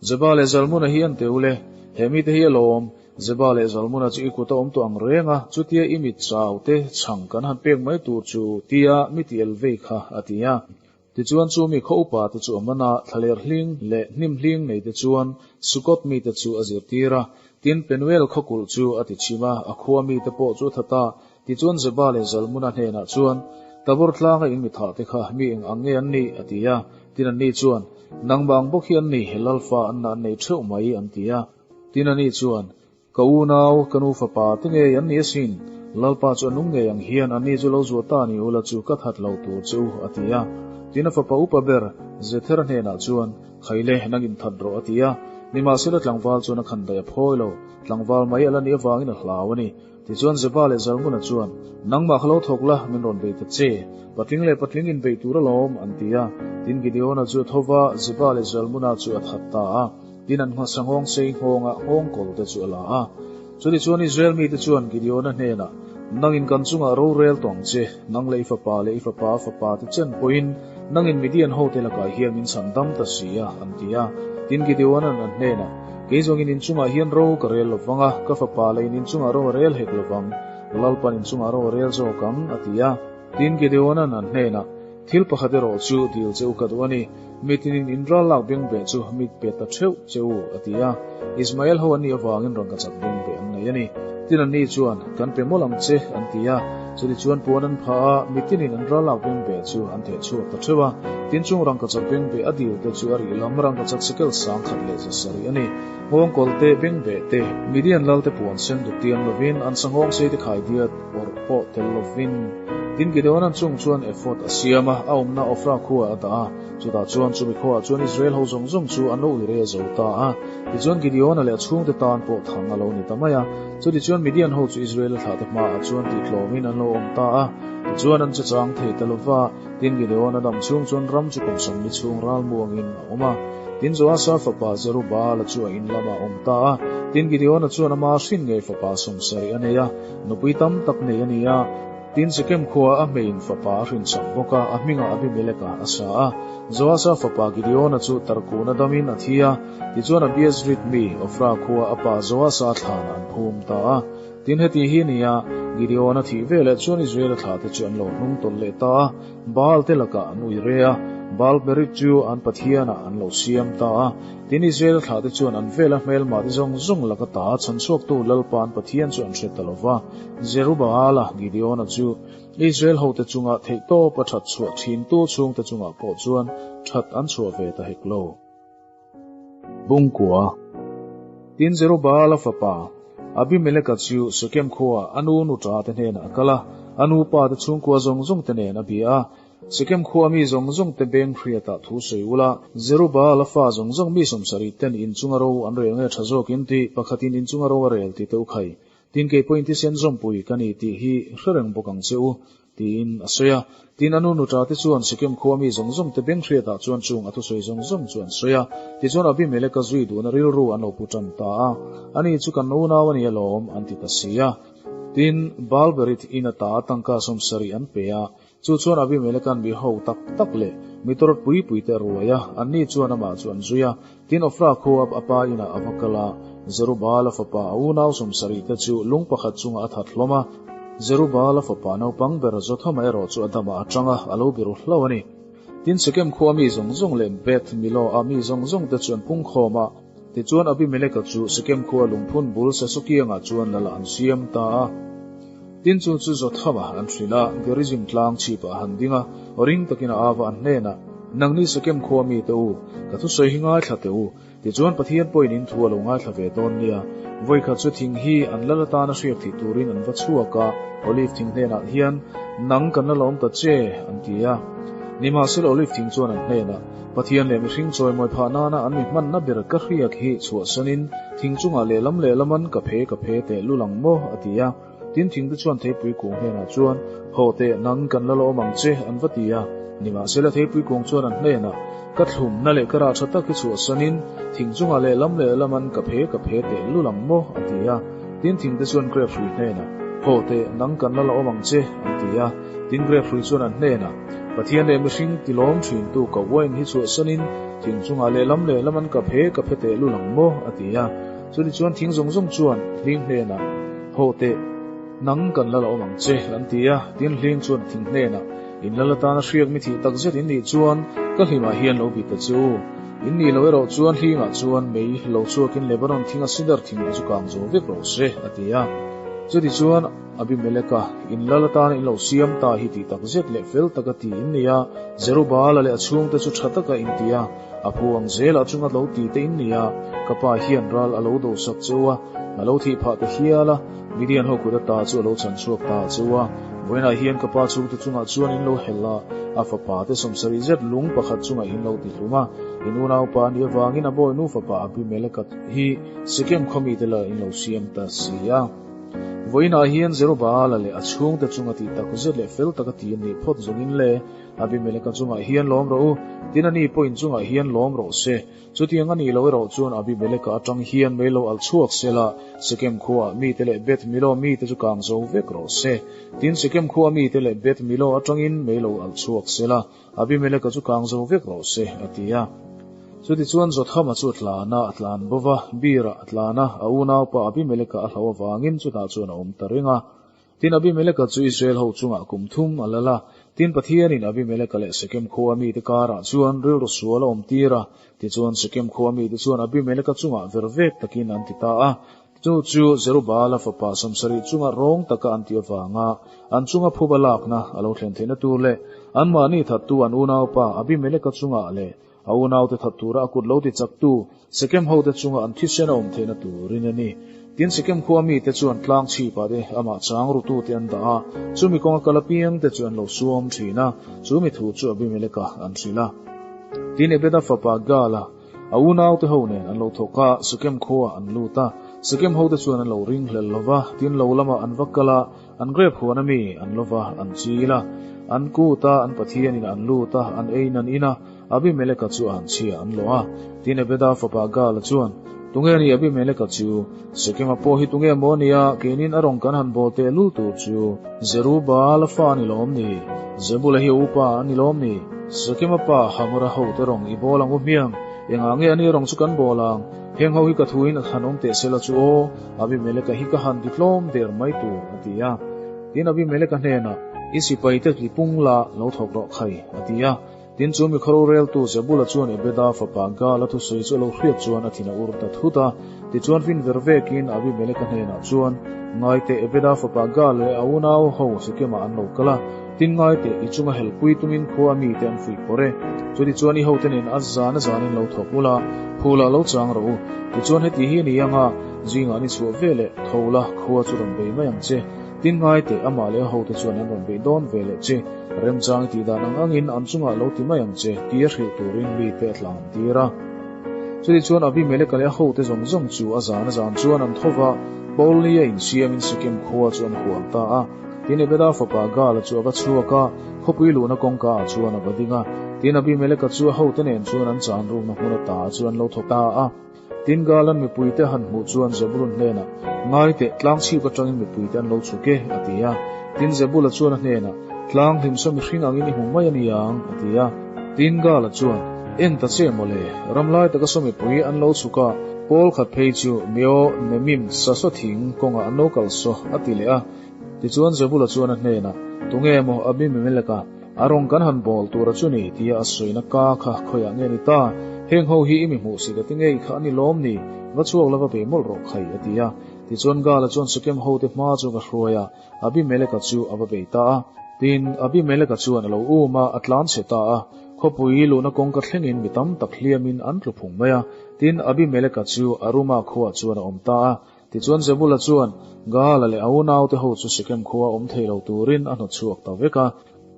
Zeba leh Zalmuna hi an teu le, he mite hi a lawm. Zeba leh Zalmuna chu i kut a awm tawh ang reng a, chutia i mit chau te chhang kan han pek mai tur chu tia mi ti el vei kha a ti a. Tichuan chu mi khaw upa te chu a man a, thlaler hling leh hnim hling nei te chuan Sukot mite chu a zirtir a. Tin, Penuel khaw kulh chu a ti chim a, a khua mite pawh chu a that a. Tichuan Zeba leh Zalmuna hnenah chuan, Tabor tlanga in mi thah te kha mi eng ang nge an nih? a ti a. Tin anni chuan, Nangmah ang bawk hi an ni, Lalfa an an nei theuh mai, an ti a. Tin ani chuan, Ka unau, ka nu fapa te ngei an ni asin, Lalpa chu a nung ngei ang hian anni chu lo zuah ta ni ula chu ka that lo tur che u, a ti a. Tin a fapa upa ber, Zethera hnenah chuan, Khaile, nang in that rawh, a ti a. Nimahsela tlangval chuan a khandaih a phawi lo, tlangval mai a la nih avangin a hlau a ni. Tichuan Zeba leh Zalmuna chuan, Nangmah kha lo thawk la, min rawn bei ta che. Patling leh patling inbeih tur alawm, an ti a. Tin Gideona chu a tho va, Zeba leh Zalmuna chu a that ta a. Tin an nghasa nghawng sei nghawnga nghawng kawl te chu a la a. Chutichuan Israel mite chuan Gideona hnenah, Nangin kan chungah rorel tawh ang che, nang leh i fapa leh i fapa a fapa te chen pawhin nangin Midian hote lakah hian min chhan dam ta si a, an ti a. Tin Gideona'n an hnenah, Kei zawngin in chungah hian ro ka rel lovang a, ka fapa leh in in chungah ro a rel hek lovang, Lalpan in chungah ro a rel zawk ang, a ti a. Tin Gideona'n an hnenah, Thil pakhat erawh chu dil che u ka duh a ni, mitinin in ral lak bengbeh chu mit pe ta theuh che u, a ti a. Ismael ho an nih avangin rangkachak bengbeh an nei a ni. Tin anni chuan, Kan pe mawlh ang che, an ti a. Chutichuan puan an phah a, mitinin an ral lak bengbeh chu an theh chhuak ta theuh a. Tin chung rangkachak bengbeh a dil te chu a rih lam rangkachak sekel 1000 100 a ni. Nghawngkawl te, bengbeh te, Midian lal te puan sen duk tiam lovin, an sanghawng sei te khaidiat awrh pawh tel lovin. Tin Gideonan chung chuan ephod a siam a, a awmna Ofra khuaah a dah a. Chutah chuan chumi khuaah chuan Israel ho zawng zawng chu an lo ui re zo ta a. Tichuan Gideona leh a chhungte tan pawh thang a lo ni ta mai a. Chutichuan Midian ho chu Israel-a thlahte hmaah chuan tihtlawmin an lo awm ta a. Tichuan an che chang thei ta lo va. Tin Gideona dam chhung chuan ram chu kum 40 chhung ral muangin a awm a. Tin Joasa fapa Zerubaala chu a in lamah a awm ta a. Tin Gideona chuan ama hrin ngei fapa 70 a nei a, nupui tam tak nei a ni a. Tin Shekem khua a hmeiin fapa a hrinchak bawk a, a hmingah Abimeleka a sa a. Joasa fapa Gideona chu tarkuna damin a thi a, tichuan Abiezrit mi Ofra khua a pa Joasa thlanah an phum ta a. Tin heti hi nia, Gideona thih veleh chuan Israela thlahte chu an lo hnung tawlh leh ta a, Baal te lakah an ui re a, Baal Berith chu an pathianah an lo siam ta a. Tin Israela thlahte chuan an vela hmelmah te zawng zawng laka ta chhanchhuaktu Lalpa an Pathian chu an hre ta lo va. Zerubaala, Gideona chu Israel hote chunga theihtawp a that chhuah thintu chhungte chungah pawh chuan that an chhuah ve ta hek lo. Bungkua. Tin Zerubaala fapa, Abimeleka chu Shekem khuaah a nu nuṭa te hnenah a kal a, a nupa te chhungkua zawng zawng te nen a bia a. Shekem khua mi zawng zawng te beng hriatah thu sawi ula, Zerubaala fa zawng zawng mi 70 ten inchunga ro an rel nge tha zawk in tih, pakhatin inchunga ro a rel tih te u khai. Tin kei pawhin thisen zawmpui ka ni tih hi hre reng bawk ang che u, tiin a sawi a. Tin a nu nuṭa te chuan Shekem khua mi zawng zawng te beng hriatah chuan chung a thusawi zawng zawng chu an sawi a. Tichuan Abimeleka zui duhna rilru an lo pu tan ta a, Ani chu kan unau a ni alawm, an ti ta si a. Tin, Baal-berith in ata tangka 70 an pe a, Chu chuan Abimeleka'n mi ho tak tak leh mi tawrh pui pui te a ruai a, anni chuan amah chu an zui a. Tin Ofra khua a pa inah a va kal a, Zerubaala fapa a unau 70 te chu lung pakhat chungah a that hlawm a. Zerubaala fapa naupang ber Jothama erawh chu a damah a tang a, a lo biru hlauh a ni. Tin Shekem khua mi zawng zawng leh Beth Milo a mi zawng zawng te chu an pung khawm a. Tichuan Abimeleka chu Shekem khua lungphun bul Sesokiangah chuan lal an siam ta a. Tin chu chu Jothama an hrilh a, Gerizim tlang chhipah a han ding a, ring takin a ava an hnenah, Nangni Shekem khua mite u, ka thusawi hi ngaithla teh u, tichuan Pathian pawhin in thu a lo ngaithla ve dawn nia. Vawikhat chu thing hi an lal atana hriak thih turin an va chhuak a, Olive thing hnenah hian, Nang kan la lawm ta che, an ti a. Nimahsela Olive thing chuan an hnenah, Pathian leh mihring chawimawi phah nana an mi hmanna ber ka hriak hi chhuahsanin thing chungah lehlam lehlaman ka phe ka phe teh lul ang maw? a ti a. Tin thing te chuan theipui kung hnenah chuan, Haw teh, nang kan la lawm ang che, an va ti a. Nimahsela theipui kung chuan an hnenah, Ka thlumna leh ka rah tha tak hi chhuahsanin thing chungah lehlam lehlaman ka phe ka phe teh lul ang maw? a ti a. Tin thing te chuan grep hrui hnenah, Haw teh, nang kan la lawm ang che, an ti a. Tin grep hrui chuan an hnenah, Pathian leh mihring ti lawm thintu ka uain hi chhuahsanin thing chungah lehlam lehlam an ka phe ka phe teh lul ang maw? a ti a. Chutichuan thing zawng zawng chuan hling hnenah, Haw teh, nang kan la lawm ang che, an ti a. Tin hling chuan thing hnenah, In lal atana hriak mi thih tak zet in nih chuan ka hlimah hian lo bit ta che u. In nih loh erawh chuan hlingah chuan mei lo chhuakin Lebanon thinga sidar thing te chu kang zo vek rawh se, a ti a. Chutichuan, Abimeleka, in lal atana in lo siam ta hi tih tak zet leh fel taka ti in ni a, Zerubaala leh a chhungte chu tha taka in ti a, a phu ang zelah chunga lo ti te in ni a, ka pa hian ral a lo dosak cheu a, a lo thih phah ta hial a, Midian ho kut ata chu a lo chhan chhuak ta cheu a, vawiinah hian ka pa chhungte chungah chuan in lo helh a, a fapa te 70 zet lung pakhat chungah in lo ti hlum a, in unaupa a nih avangin a bawi nu fapa Abimeleka hi Sekem khaw mite la in lo siam ta si a. Vawiinah hian Zerubaala leh a chhungte chunga tih tak zet leh fel taka ti an nih phawt zawngin le Abimeleka chungah hian lawm rawh u, tin ani pawh in chungah hian lawm rawh se. Chutiang a nih loh erawh chuan Abimeleka atang hian mei lo alh chhuak se la, Sekem khuaah mite leh Beth Milo mite chu kang zo vek rawh se. Tin, Sekem khua mite leh Beth Milo atangin mei lo alh chhuak se la, Abimeleka chu kang zo vek rawh se, a ti a. Chutichuan Jothama chu a tlan a, a tlan bo va, Beer-ah a tlan a, a unaupa Abimeleka a hlauh avangin chutah chuan a awm ta reng a. Tin, Abimeleka chu Israel ho chungah kum thum a lal a. Tin, Pathianin Abimeleka leh Sekem khua mite karah chuan rilru sual a awm tir a. Tichuan, Sekem khua mite chuan Abimeleka chungah ver vek takin an ti ta a. Chu chu Zerubaala fapa 70 chunga rawng taka an tih avanga an chunga phuba lakna a lo thlen theihna tur leh anmahni thattu an unaupa Abimeleka chungah leh a unaute that tura a kut lo ti chaktu Sekem hote chunga an thisen a awm theihna turin a ni. Tin, Sekem khua mite chuan tlang chhipah te amah chang rutute an dah a, chumi kawnga kal apiangte chu an lo suam thin a, chumi thu chu Abimeleka an hrilh a. Tin, Ebeda fapa Gaala, A unaute ho nen an lo thawk a, Sekem khuaah an lut a. Sekem hote chuan an lo ringhlel lo va, tin lo lamah an va kal a, an grep huan a mi an lo va, an chil a. An kut a, an Pathianin an lut a, an eiin an in a, Abimeleka chu a han chhia an lawh a. Tin Ebeda fapa Gaala chuan, Tunge ni Abimeleka chu? Sekema pawh hi tunge maw nia, keinin a rawn kan han bawl teh lul tur chu? Zerubaala fa a ni lawm ni? Zebula hi a upa a ni lawm ni? Sekema pa Hamora hote rawng i bawl ang u hmiang, engah nge ani rawng chu kan bawl ang? Heng ho hi ka thuin a han awm teh sela chu aw, Abimeleka hi ka han ti tlawm der mai tur, a ti a. Tin, Abimeleka hnenah, I sipaite tlipung la lo thawk rawh khai, a ti a. Tin, chu mi khawroreltu Zebula chuan Ebeda fapa Gaala thusawi chu a lo hriat chuan a thin a ur ta thut a. Tichuan fin ver vekin Abimeleka hnenah chuan, Ngaite, Ebeda fapa Gaal leh a unau ho Sekemah an lo kal a. Tin, ngaite, i chunga helpui tumin khua mite an fuih pawr e. Chutichuan i hote nen a zan a zanin lo thawk ula, phulah lo chang rawh u. Tichuan heti hi a ni ang a, zingah ni chhuah ve leh tho la, khua chu rawn bei mai ang che. Tin, ngaite, amah leh a hote chuan an rawn bei dawn ve leh che. Remchang i tih dan ang angin an chungah lo ti mai ang che, tia hrilh turin mite a tlan tir a. Chutichuan Abimeleka leh a hote zawng zawng chu a zan a zan chuan an tho va, Paul-ni a insiamin Sekem khua chu an hual ta a. Tin, Ebeda fapa Gaala chu a va chhuak a, khawpui luhna kawngka ah chuan a va ding a. Tin, Abimeleka chu a hote nen chuan an chan rukna hmun ata chu an lo thaw ta a. Tin, Galan mipuite han hmuh chuan Zebulun hnenah, Ngai teh, tlang chhip atangin mipuite an lo chhuk e, a ti a. Tin, Zebula chuan a hnenah, Tlang hlimsaw mihring angin i hmu mai a ni ang, a ti a. Tin, Gala chuan, En ta che mawle, ram lai taka saw mipui an lo chhuk a, pawl khat phei chu Meo Nemim sasaw thing kawngah an lo kal saw, a ti leh a. Tichuan Zebula chuan a hnenah, Tunge maw Abimeleka? A rawng kan han bawl tura chu ni tia a sawina ka kha khawiah nge ni ta? Heng ho hi i mi hmuh si ka ti ngei kha a ni lawm ni? Va chhuak lova bei mawlh rawh khai, a ti a. Tichuan Gala chuan Sekem hote hma chu va hruai a, Abimeleka chu a va bei ta a. Tin, Abimeleka chuan a lo um a, a tlan chhe ta a. Khawpui luhna kawngka thlengin mi tam tak hliamin an tlu phung mai a. Tin, Abimeleka chu Aruma khuaah chuan a awm ta a. Tichuan Zebula chuan Gaala leh a unaute ho chu Sekem khua awm thei lo turin a hnawt chhuak ta vek a.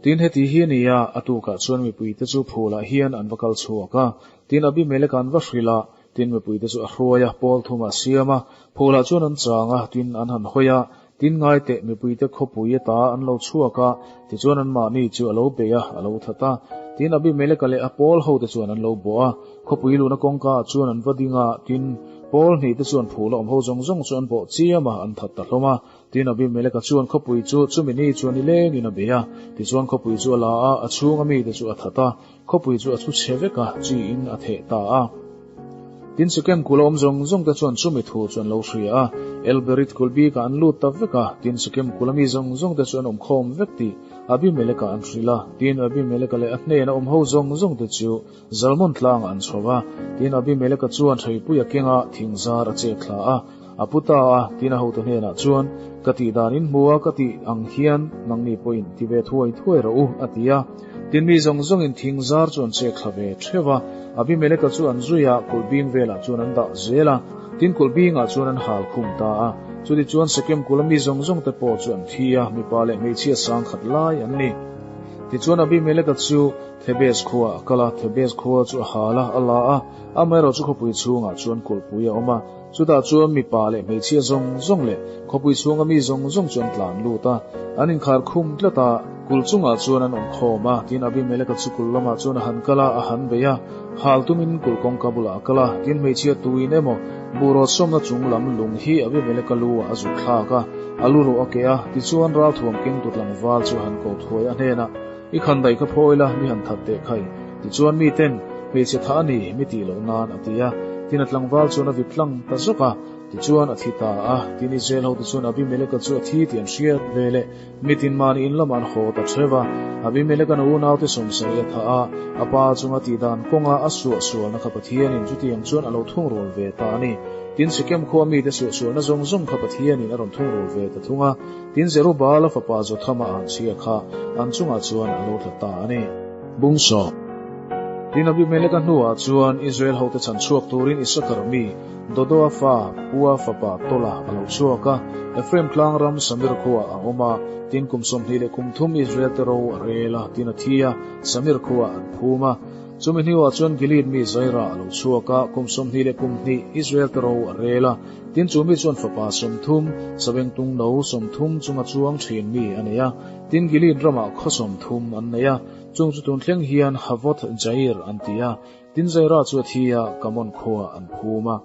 Tin, heti hi a ni a, a tukah chuan mipuite chu phulah hian an va kal chhuak a. Tin, Abimeleka an va hrilh a, tin mipuite chu a hruai a, pawl thum a siam a, phulah chuan an chang a, tin an han hawi a, tin ngaiteh mipuite khawpui ata an lo chhuak a, tichuan anmahni chu a lo bei a, a lo that a. Tin, Abimeleka leh a pawl hote chuan an lo bawh a, khawpui luhna kawngkaah chuan an va ding a, tin, Pawl hnih te chuan phul a awm ho zawng zawng chu an bawh chiam a, an that ta hlawm a. Tin, Abimeleka chuan khawpui chu chumi ni chuan i lengin a bei a. Tichuan khawpui chu a la a, a chhunga mite chu a that a, khawpui chu a thu chhe vek a, chiin a theh ta a. Tin, Sekem kul a awm zawng zawng te chuan chumi thu chu an lo hria a, Elberith kul bikah an lut ta vek a. Tin, Sekem kul a mi zawng zawng te chu an awm khawm vek tih Abimeleka an hrilh a. Tin, Abimeleka leh a hnena awm ho zawng zawng te chu Zalmon tlangah an chho a, tin Abimeleka chuan hreipui a keng a, thing zar a chek thla a. A pu ta a, tin a hote hnenah chuan, Ka tih dan in hmu a, ka tih ang hian nangni pawhin ti ve thuai thuai rawh u, a ti a. Tin mi zawng zawngin thing zar chu an chek thla ve theuh a, Abimeleka chu an zui a, kulh bing velah chuan an dah zel a, tin kulh bingah chuan an hal khum ta a. Chutichuan Sekem kulh a mi zawng zawng te pawh chu an thi a, mipa leh hmeichhia sangkhat lai an ni. Tichuan Abimeleka chu Thebes khuaah a kal a, Thebes khua chu a hal a, a la a, amaherawh chu khawpui chhungah chuan kulhpui a awm a. Chutah chuan mipa leh hmeichhia zawng zawng leh khawpui chhunga mi zawng zawng chu an tlan lut a, an inkhar khum tlat a, kulh chungah chuan an awm khawm a. Tin, Abimeleka chu kulh lamah chuan a han kal a, a han bei a, hal tumin kulh kawngka bulah a kal a. Tin, hmeichhia tuin emaw buhrawt sawmna chung lam lung hi Abimeleka lu ah a zuk thlak a, a lu ruh a keh a. Tichuan, ralthuam kengtu tlangval chu a han ko thuai a hnenah, I khan daih kha phawi la, mi han that teh khai. Tichuan miten, Hmeichhe tha a ni, mi tih loh nan, a ti a. Tin a tlangval chuan a vit tlang ta zawk a, tichuan a thi ta a. Tin Israel hote chuan Abimeleka chu a thi tih an hriat ve leh mitin mahni in lamah an haw ta theuh a. Abimeleka'n a unaute sawmsarih a thah a, a pa chunga tihdan kawnga a suahsualna kha Pathianin chutiang chuan a lo thungrul ve ta a ni. Tin Sekem khua mite suahsualna zawng zawng kha Pathianin a rawn thungrul ve ta thung a. Tin Zerubaala fapa Jothama an chhia kha an chungah chuan a lo tla ta a ni. Bungsawm. Tin Abimeleka hnuah chuan Israel hote chhan chhuak turin Isakar mi Dodoa fa Pua fapa Tola a lo chhuak a, Ephraim tlang ram Samir khuaah a awm a. Tin kum 23 Israel te ro a rel a, tin a thi a, Samir khuaah an phum a. Chumi hnuah chuan Gilead mi Zaira a lo chhuak a, kum 22 Israel te ro a rel a. Tin chu mi chuan fapa 30, sabengtung no 30 chunga chuang thin mi a nei a. Tin Gilead ramah khaw 30 an nei a, chung chu tun thleng hian Havoth Jair an ti a. Tin Zaira chu a thi a, Kamon khua an phum a.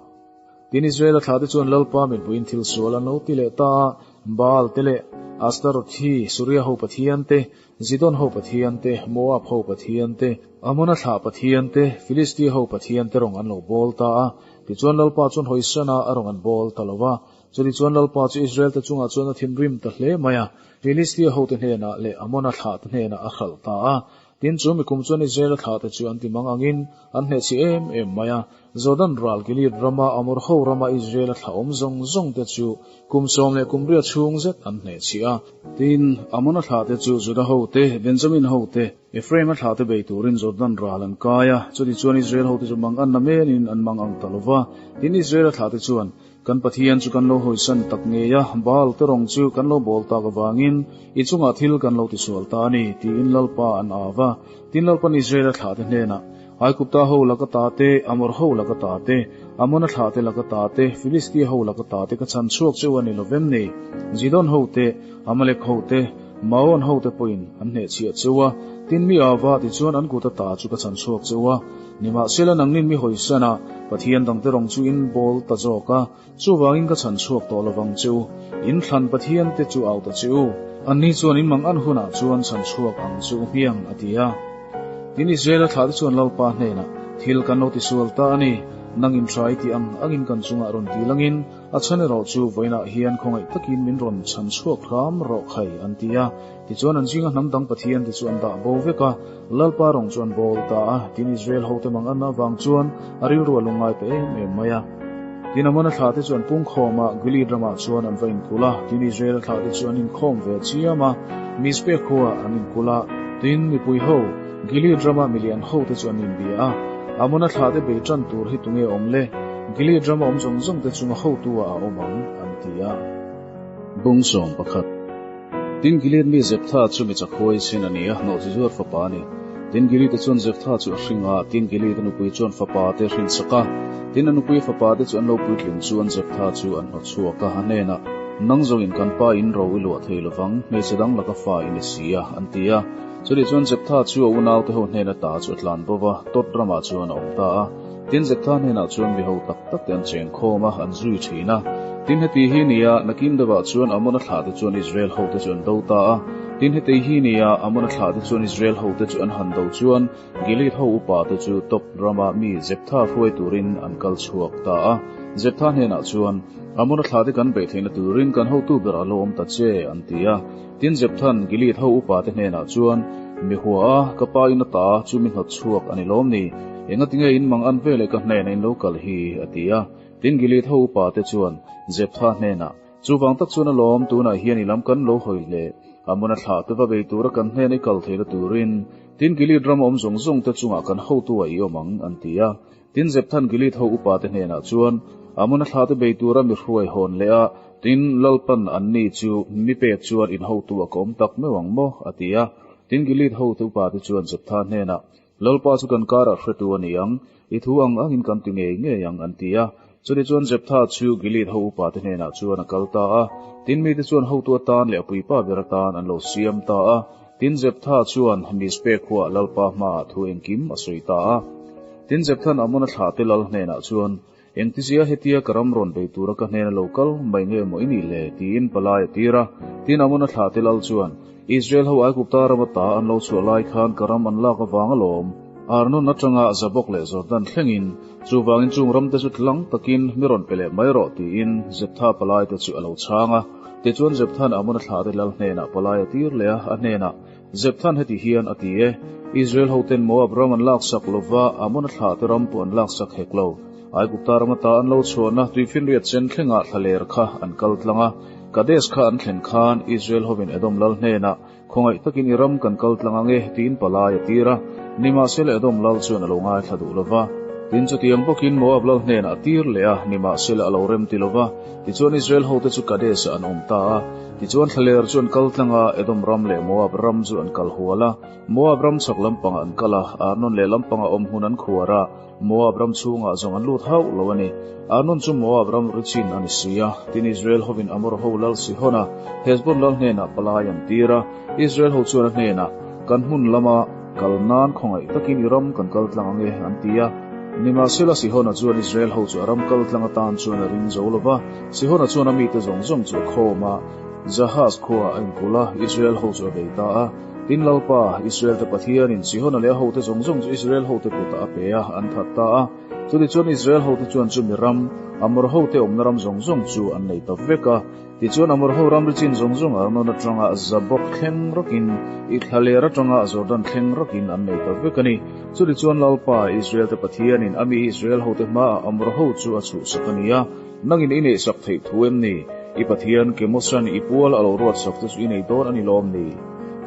Tin Israel-a thlahte chuan Lalpa mitbuin thil sual an lo ti leh ta a, Baal te leh Astaroth hi Suria ho pathian te, Zidon ho pathian te, Moab ho pathian te, Amona thlah pathian te, Filistia ho pathian te rawng an lo bawl ta a. Tichuan Lalpa chuan hawisana a rawng an bawl ta lo va. Chutichuan Lalpa chu Israel-te chungah chuan a thinrim ta hle mai a, Filistia hote hnenah leh Amona thlahte hnenah a hralh ta a. Tin, chu mikum chuan Israel-a thlahte chu an ti mang angin an hnehchhi em em mai a. Jordan ral Gilead rama Amor ho rama Israel-a thlah awm zawng zawngte chu kum sawm leh kum riat chhung zet an hnehchhi a. Tin, Amona thlahte chu Juda hote, Benjamin hote, Ephraim-a thlahte bei turin Jordan ral an kai a, chutichuan Israel hote chu mang an la menin an mang ang ta lo va. Tin, Israel-a thlahte chuan, Kan Pathian chu kan lo hawisan tak ngei a, Baal te rawng chu kan lo bawl tak avangin i chungah thil kan lo tisual ta a ni, tiin Lalpa an au va. Tin, Lalpan Israel-a thlahte hnenah, Aigupta ho laka ta te, Amor ho laka ta te, Amona thlahte laka ta te, Filistia ho laka ta te ka chhan chhuak cheu a ni lo vem ni? Zidon ho te, Amalek ho te, Maon ho te pawhin an hnehchhiah cheu a, tin mi ava tichuan an kut ata chu ka chhan chhuak cheu a. Nimahsela nangnin mi hawisan a, Pathian dangte rawng chu in bawl ta zawk a, chuvangin ka chhan chhuak tawh lovang che u. In thlan Pathian te chu au ta che u. Anni chuan in mang an hunah chuan chhan chhuak ang che u hmiang, a ti a. Tin Israel-a thlahte chuan Lalpa hnenah, Thil kan lo tisual ta a ni, nang in tha i tih ang angin kan chungah rawn ti langin, A chhan erawh chu vawiinah hian khawngaih takin min rawn chhan chhuak hram rawh khai an ti a. Tichuan an zinga hnam dang Pathian te chu an dah bo vek a, Lalpa rawng chu an bawl ta a. Tin Israel hote mang an avang chuan a rilru a lungngai ta em em mai a. Tin Amona thlah te chu an pungkhawm a, Gilead ramah chuan an va inkulh a. Tin Israel thlah te chu an inkhawm ve chiam a, Mizpeh khuaah an inkulh a. Tin mipui ho, Gilead rama milian hote chu an inbia a, Amona thlah te bei tan tur hi tunge awm le? Gilead rama awm zawng zawng te chunga hotu ah a awm ang, an ti a. Bung 11. Tin Gilead mi Jephtha chu mi chakhuai sin a ni a, nawhchizuar fapa a ni. Tin Gilead-a chuan Jephtha chu a hring a, tin Gilead-a nupui chuan fapa te a hrinsak a. Tin a nupui fapa te chu an lo puitlin chuan Jephtha chu an hnawtchhuak a, a hnenah, Nang zawngin kan pa in ro i luah thei lovang, hmeichhe dang laka fa i ni si a, an ti a. Chutih chuan Jephtha chu a unaute ho hnen ata chu a tlan bo va, Tot ramah chuan a awm ta a. Tin Jephtha hnenah chuan mi ho tak tak te an cheng khawm a, an zui thin a. Tin heti hi nia, nakin deuhah chuan Amona thlahte chuan Israel hote chu an do ta a. Tin hetei hi nia, Amona thlahte chuan Israel hote chu an han do chuan Gilead ho upate chu Tob rama mi Jephtha hruai turin an kal chhuak ta a. Jephtha hnenah chuan, Amona thlahte kan beih theihna turin kan hotu ber a lo awm ta che, an ti a. Tin Jephthan Gilead ho upate hnenah chuan, Mi hua a, ka pa in a ta chu mi hnawt chhuak a ni lawm ni? Engatinge in mang an veleh ka hnenah in lo kal hi? a ti a. Tin, Gilead ho upate chuan Jephtha hnenah, Chuvang tak chuan alawm, tunah hian i lam kan lo hawi hle. Amona thlahte va bei tura kan hnena i kal theihna turin, tin Gilead ram awm zawng zawngte chungah kan hotuah i awm ang, an ti a. Tin, Jephthan Gilead ho upate hnenah chuan, Amona thlahte bei tura mi hruai hawn leh a, tin, Lalpan anni chu mi pek chuan in hotuah ka awm tak meuh ang maw? a ti a. Tin, Gilead hote upate chuan Jephtha hnenah, Lalpa chu kan karah hretu a ni ang, i thu ang angin kan ti ngei ngei ang, an ti a. Chutih chuan Jephtha chu Gilead ho upate hnenah chuan a kal ta a. Tin, mite chuan hotu atan leh a puipa ber atan an lo siam ta a. Tin, Jephtha chuan Mizpe khuaah Lalpa hmaah thu engkim a sawi ta a. Tin, Jephtha'n Amona thlahte lal hnenah chuan, Engtizia hetia ka ram rawn bei tura ka hnena lo kal mai nge maw i nih le? tiin palai a tir a. Tin, Amona thlahte lal chuan, Israel ho Aigupta ram ata an lo chhuah lai khan ka ram an lak avang alawm. Arnon atanga Jabok leh Jordan thlengin, chuvangin chung ramte chu tlang takin mi rawn pe leh mai rawh, tiin Jephtha palaite chu a lo chhang a. Tichuan Jephtha'n Amona thlahte lal hnenah palai a tir leh a, a hnenah, Jephtha'n heti hian a ti e, Israel hoten Moab ram an laksak lo va, Amona thlahte ram pawh an laksak hek lo. Aigupta ram ata an lo chhuahna tuifinriat chen thlengah thlaler kha an kal tlang a. Kadesh kha an thlen khan Israel hovin Edom lal hnenah, Khawngaih takin i ram kan kal tlang ang e, tiin palai a tir a. Nimahsela Edom lal chuan a lo ngaithla duh lo va. Tin, chutiang bawkin Moab lal hnenah a tir leh a, nimahsela a lo rem ti lo va. Tichuan Israel hote chu Kadesh-ah an awm ta a. Tichuan thlaler chu an kal tlang a, Edom ram leh Moab ram chu an kal hual a. Moab ram chhak lampangah an kal a, Arnon leh lampangah awm hmun an khuar a. Moab ram chhungah zawng an lut hauh lo a ni. Arnon chu Moab ram richin a ni si a. Tin, Israel hovin Amor ho lal Sihon a, Hesbon lal hnenah palai an tir a. Israel ho chuan a hnenah, Kan hmun lama kal nan khawngaih takin i ram kan kal tlang ang e, an ti a. Nimahsela Sihona chuan Israel ho chu a ram kal tlang atan chuan a ring zo lo va. Sihona chuan a mite zawng zawng chu a khawm a, Jahaz khuaah a inkulh a, Israel ho chu a bei ta a. Tin, Lalpa, Israel-te Pathianin Sihona leh a hote zawng zawng chu Israel hote kutah a pe a, an that ta a. Chutichuan Israel hote chuan chumi ram, Amor hote awmna ram zawng zawng chu an nei ta vek a. Tichuan Amor ho ramri chin zawng zawng Arnon atanga Jabok thleng rakin, i thlaler atanga Jordan thleng rakin an nei ta vek a ni. Chutichuan Lalpa, Israel-te Pathianin a mi Israel hote hmaah Amor ho chu a chhuhsak a ni a. Nangin i neihsak theih thu em ni? I Pathian Kemosan i pual a lo ruatsak te chu i nei dawn a ni lawm ni?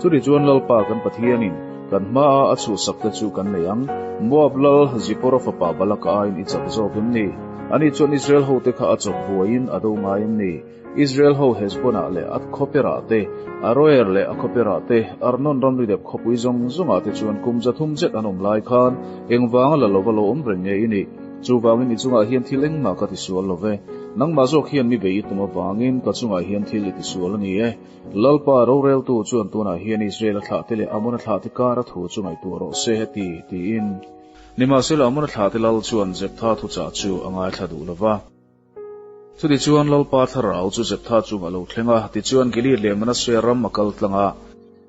Chutichuan Lalpa kan Pathianin kan hmaa a chhuhsak te chu kan nei ang. Moab lal Zipporah fapa Balaka aiin i chak zawk em ni? Ani chuan Israel hote kha a chawp buaiin a do ngai em ni? Israel ho Heshbonah leh a khawperah te, Aroer leh a khawperah te, Arnon ramri dep khawpui zawng zawngah te chuan kum 300 zet an awm lai khan engvanga la lova lo awm reng nge i nih? Chuvangin i chungah hian thil engmah ka tisual lo ve. Nangmah zawk hian mi bei i tum avangin ka chungah hian thil i tisual a ni e. Lalpa roreltu chuan tunah hian Israel-a thlahte leh Amona thlahte kara thu chu ngaihtuah rawh se heti, tiin. Nimahsela Amona thlahte lal chuan Jephtha thuchah chu a ngaithla duh lo va. Chutichuan Lalpa thlarau chu Jephtha chungah a lo thleng a, tichuan Gilead leh Manasseh ram a kal tlang a.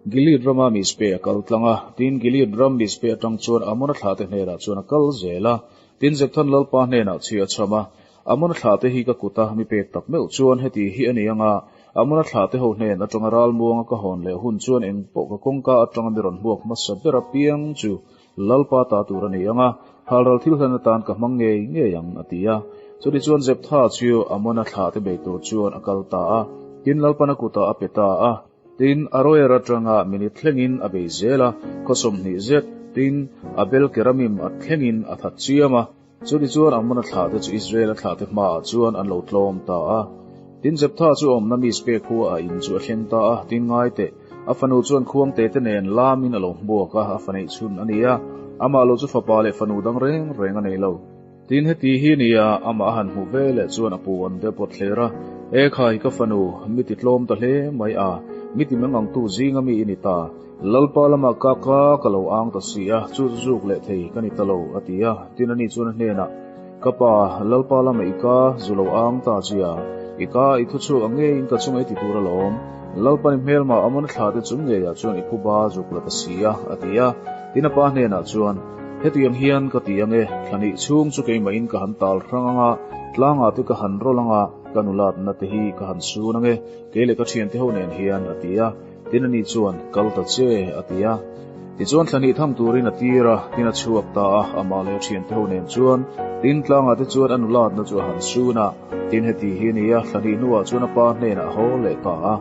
Gilead rama Mizpeh a kal tlang a, tin Gilead ram Mizpeh atang chuan Amona thlahte hnenah chuan a kal zel a. Tin Jephthan Lalpa hnenah chhi a chham a, Amona thlahte hi ka kuta mi pek tak meuh chuan heti hi a ni ang a, Amona thlahte ho hnen atanga ralmuanga ka hawn leh hun chuan engpawh ka kawngka atanga mi rawn hmuak hmasa ber apiang chu Lalpa ta tur a ni ang a, halral thil hlan atan ka hmang ngei ngei ang, a ti a. Chutichuan Jephtha chu Amona thlahte bei tur chuan a kal ta a, tin Lalpan a kutah a pe ta a. Tin, Aroer atanga minute thlengin a bei zel a, khaw 20 zet, tin, Abel Keramim a thlengin a that chiam a. Chutichuan Amona thlahte chu Israel-a thlahte hmaah chuan an lo tlawm ta a. Tin, Jephtha chu awmna Mizpe khua a in chu a thleng ta a, tin ngai teh, a fanu chuan khuangte te nen lamin a lo hmuak a, a fa neih chhun a ni a, amah lo chu fapa leh fanu dang reng reng a nei lo. Tin, heti hi nia, amah a han hmuh ve leh chuan a pu an deuh pawt thler a, E khai, ka fanu, mi ti tlawm ta hle mai a, mi ti meng angtu zinga mi i ni ta. Lalpa lamah ka ka ka lo ang ta si a, chu chu zuk leh thei ka ni ta lo, a ti a. Tin, ani chuan a hnenah, Ka pa, Lalpa lamah i ka zu lo ang ta chia, i ka i thu chhuak ang ngeiin ka chunga i ti tur alawm. Lalpa ni hmelmah Amona thla te chung ngeiah chuan i phuba zuk la ta si a, a ti a. Tin, a pa hnenah chuan, Hetiang hian ka ti ang e, thla nih chhung chu keimahin ka han tal hrang ang a, tlangah te ka han rawlh ang a, ka nulatna te hi ka han sun ang e, kei leh ka thiante ho nen hian, a ti a. Tin ani chuan, Kal ta che, a ti a. Tichuan thla hnih thang turin a tir a, tin a chhuak ta a, amah leh a thiante ho nen chuan tin tlangah te chuan a nulatna chu a han sun a. Tin heti hi a ni a, thla hnih hnuah chuan a pa hnenah a haw leh ta a.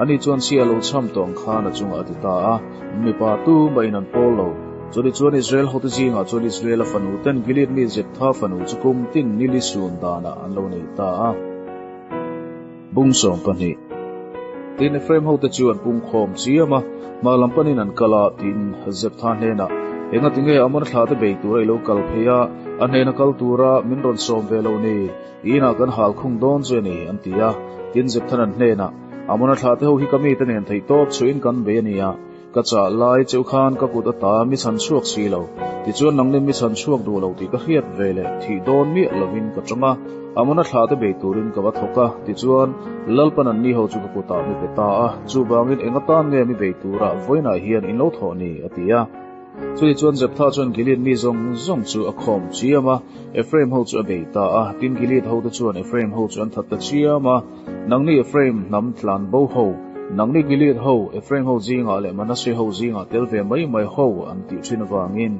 Ani chuan chhia lo cham tawh ang khan a chungah a ti ta a, mipa tumahin an pawl lo. Chutih chuan Israel hote zingah chuan Israela fanu ten Gilead mi Jeptha fanu chu kum tin nili sun danah an lo nei ta a. Bung 12. Tin, Ephraim hote chu an pungkhawm chiam a, hma lam panin an kal a, tiin Jeptha hnenah, Engati nge Amon thlate bei tura i lo kal phei a, a hnena kal tura min rawn sawm ve lo ni? I inah kan hal khung dawn chu a ni, an ti a. Tin, Jepthan an hnenah, Amona thlate ho hi ka mite nen theihtawp chhuahin kan bei a ni a, Ka chah lai cheu khan ka kut ata mi chhan chhuak si lo. Tichuan nangni mi chhan chhuak duh lo tih ka hriat ve leh thih dawn miah lovin ka tawng a, Amona thla te bei turin ka va thawk a, tichuan Lalpan anni ho chu ka kutah mi pe ta a, chuvangin eng atan nge mi bei tura vawiinah hian in lo thawh ni? a ti a. Chutichuan Jeptha chuan Gilead mi zawng zawng chu a khawm chiam a, Ephraim ho chu a bei ta a, tin Gilead hote chuan Ephraim ho chu an that ta chiam a. Nangni Ephraim hnam tlan bo ho, nangni Gilead ho, Ephraim ho zingah leh Manasseh ho zingah tel ve mai mai ho an tih thin avangin.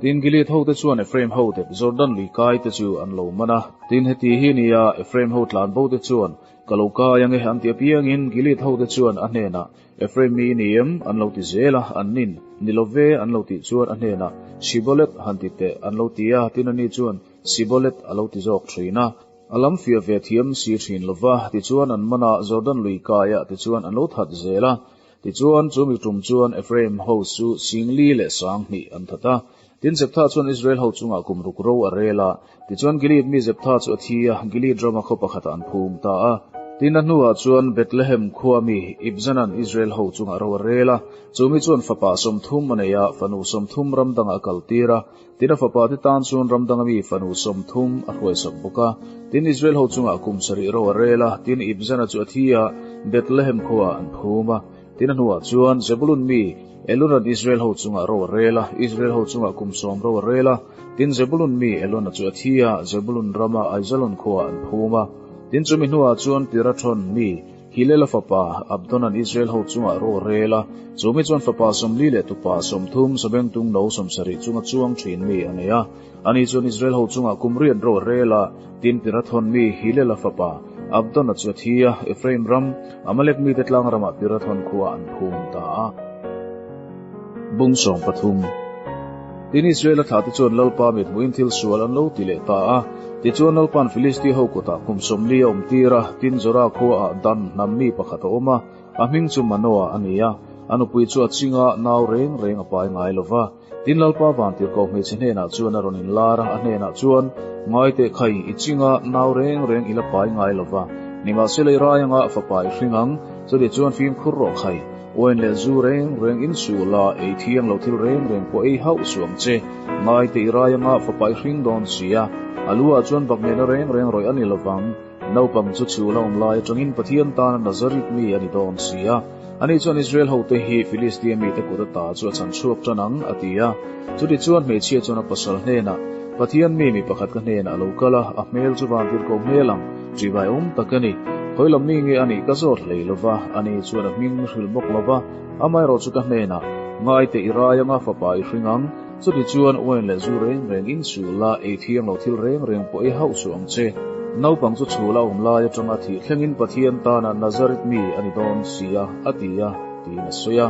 Tin, Gilead hote chuan Ephraim ho dep Jordan lui kai te chu an lo man a. Tin, heti hi nia Ephraim ho tlan bo te chuan, Ka lo kai ange an ti apiangin Gilead hote chuan a hnenah, Ephraim mi i ni em? an lo ti zel a, an nin, Ni lo ve, an lo tih chuan a hnenah, Shibolet han ti teh, an lo ti a, tin ani chuan, Sibolet a lo ti zawk thin a. A lam fiah ve thiam si thin lo va, tichuan an man a, Jordan lui kaiah tichuan an lo that zel a. Tichuan chu mi tum chuan Ephraim ho chu singli leh sanghnih an that a. Tin Jeptha chuan Israel ho chungah kum ruk ro a rel a. Tichuan Gilead mi Jeptha chu a thi a, Gilead rama khaw pakhatah an phum ta a. Tin a hnuah chuan Bethlehem khua mi Ibzanan Israel ho chungah ro a rel a. Chu mi chuan fapa 30 a nei a, fanu 30 ram dangah a kaltir a. Tin a fapa te tan chuan ram danga mi fanu 30 a hruaisak bawk a. Tin Israel ho chungah kum sarih ro a rel a, tin Ibzana chu a thi a, Bethlehem khuaah an phum a. Tin a hnuah chuan Zebulun mi Elonan Israel ho chungah ro a rel a, Israel ho chungah kum 10 ro a rel a. Tin Zebulun mi Elona chu a thi a, Zebulun rama Aijalon khuaah an phum a. Tin chumi hnuah chuan Pirathon mi Hilela fapa Abdonan Israel ho chungah ro a rel a, chu mi chuan fapa 40 leh tupa 30 sabengtung no 70 chunga chuang thin mi a nei a. Ani chuan Israel ho chungah kum riat ro a rel a, tin Pirathon mi Hilela fapa Abdona chu a thi a, Ephraim ram, Amalek mite tlang ramah Pirathon khua an phum ta a. Bung 13. Tin Israel-a thlahte chuan Lalpa mithmuhin thil sual an lo ti leh ta a. Tichuan Lalpa'n Filistia ho kutah kum 40 a awm tir a, tin Zorah khuaah Dan hnam mi pakhat a awm a, a hming chu Manoah a ni a. A nupui chu a chinga nau reng reng a pai ngai lo va. Tin Lalpa vantirhkoh hmeichhe hnenah chuan a rawn inlar a, a hnenah chuan, Ngai teh khai, i chinga nau reng reng i la pai ngai lo va, nimahsela i rai anga fapa i hring ang, chutichuan fimkhur rawh khai. Uain leh zu reng reng in suh la, ei thiang lo thil reng reng pawh ei hauh suh ang che. Ngai teh i rai anga fapa i hring dawn si a, a lu ah chuan bak nena reng reng rawih a ni lovang. Naupang chu chhul a awm lai atangin Pathian tana Nazarit mi a ni dawn si a. Ani chuan Israel hote hi Filistia mite kut ata chu a chhan chhuak tan ang, a ti a. Chutichuan hmeichhia chuan a pasal hnenah, Pathian mi mi pakhat ka hnenah a lo kal a, a hmel chu vantirhkoh hmel ang, ṭihvai awm tak a ni. Khawi lam mi nge a nih ka zawt hlei lo va, ani chuan a hming hrilh bawk lo va, amaherawh chu ka hnenah, Ngai teh i rai anga fapa i hring ang, chutichuan uain leh zu reng reng in suh la, ei thiang lo thil reng reng pawh ei hauh suh ang che. Naupang chu chhul a awm lai atanga thih thlengin Pathian tana Nazareth mi a ni dawn si a, a ti a, tiin a sawi a.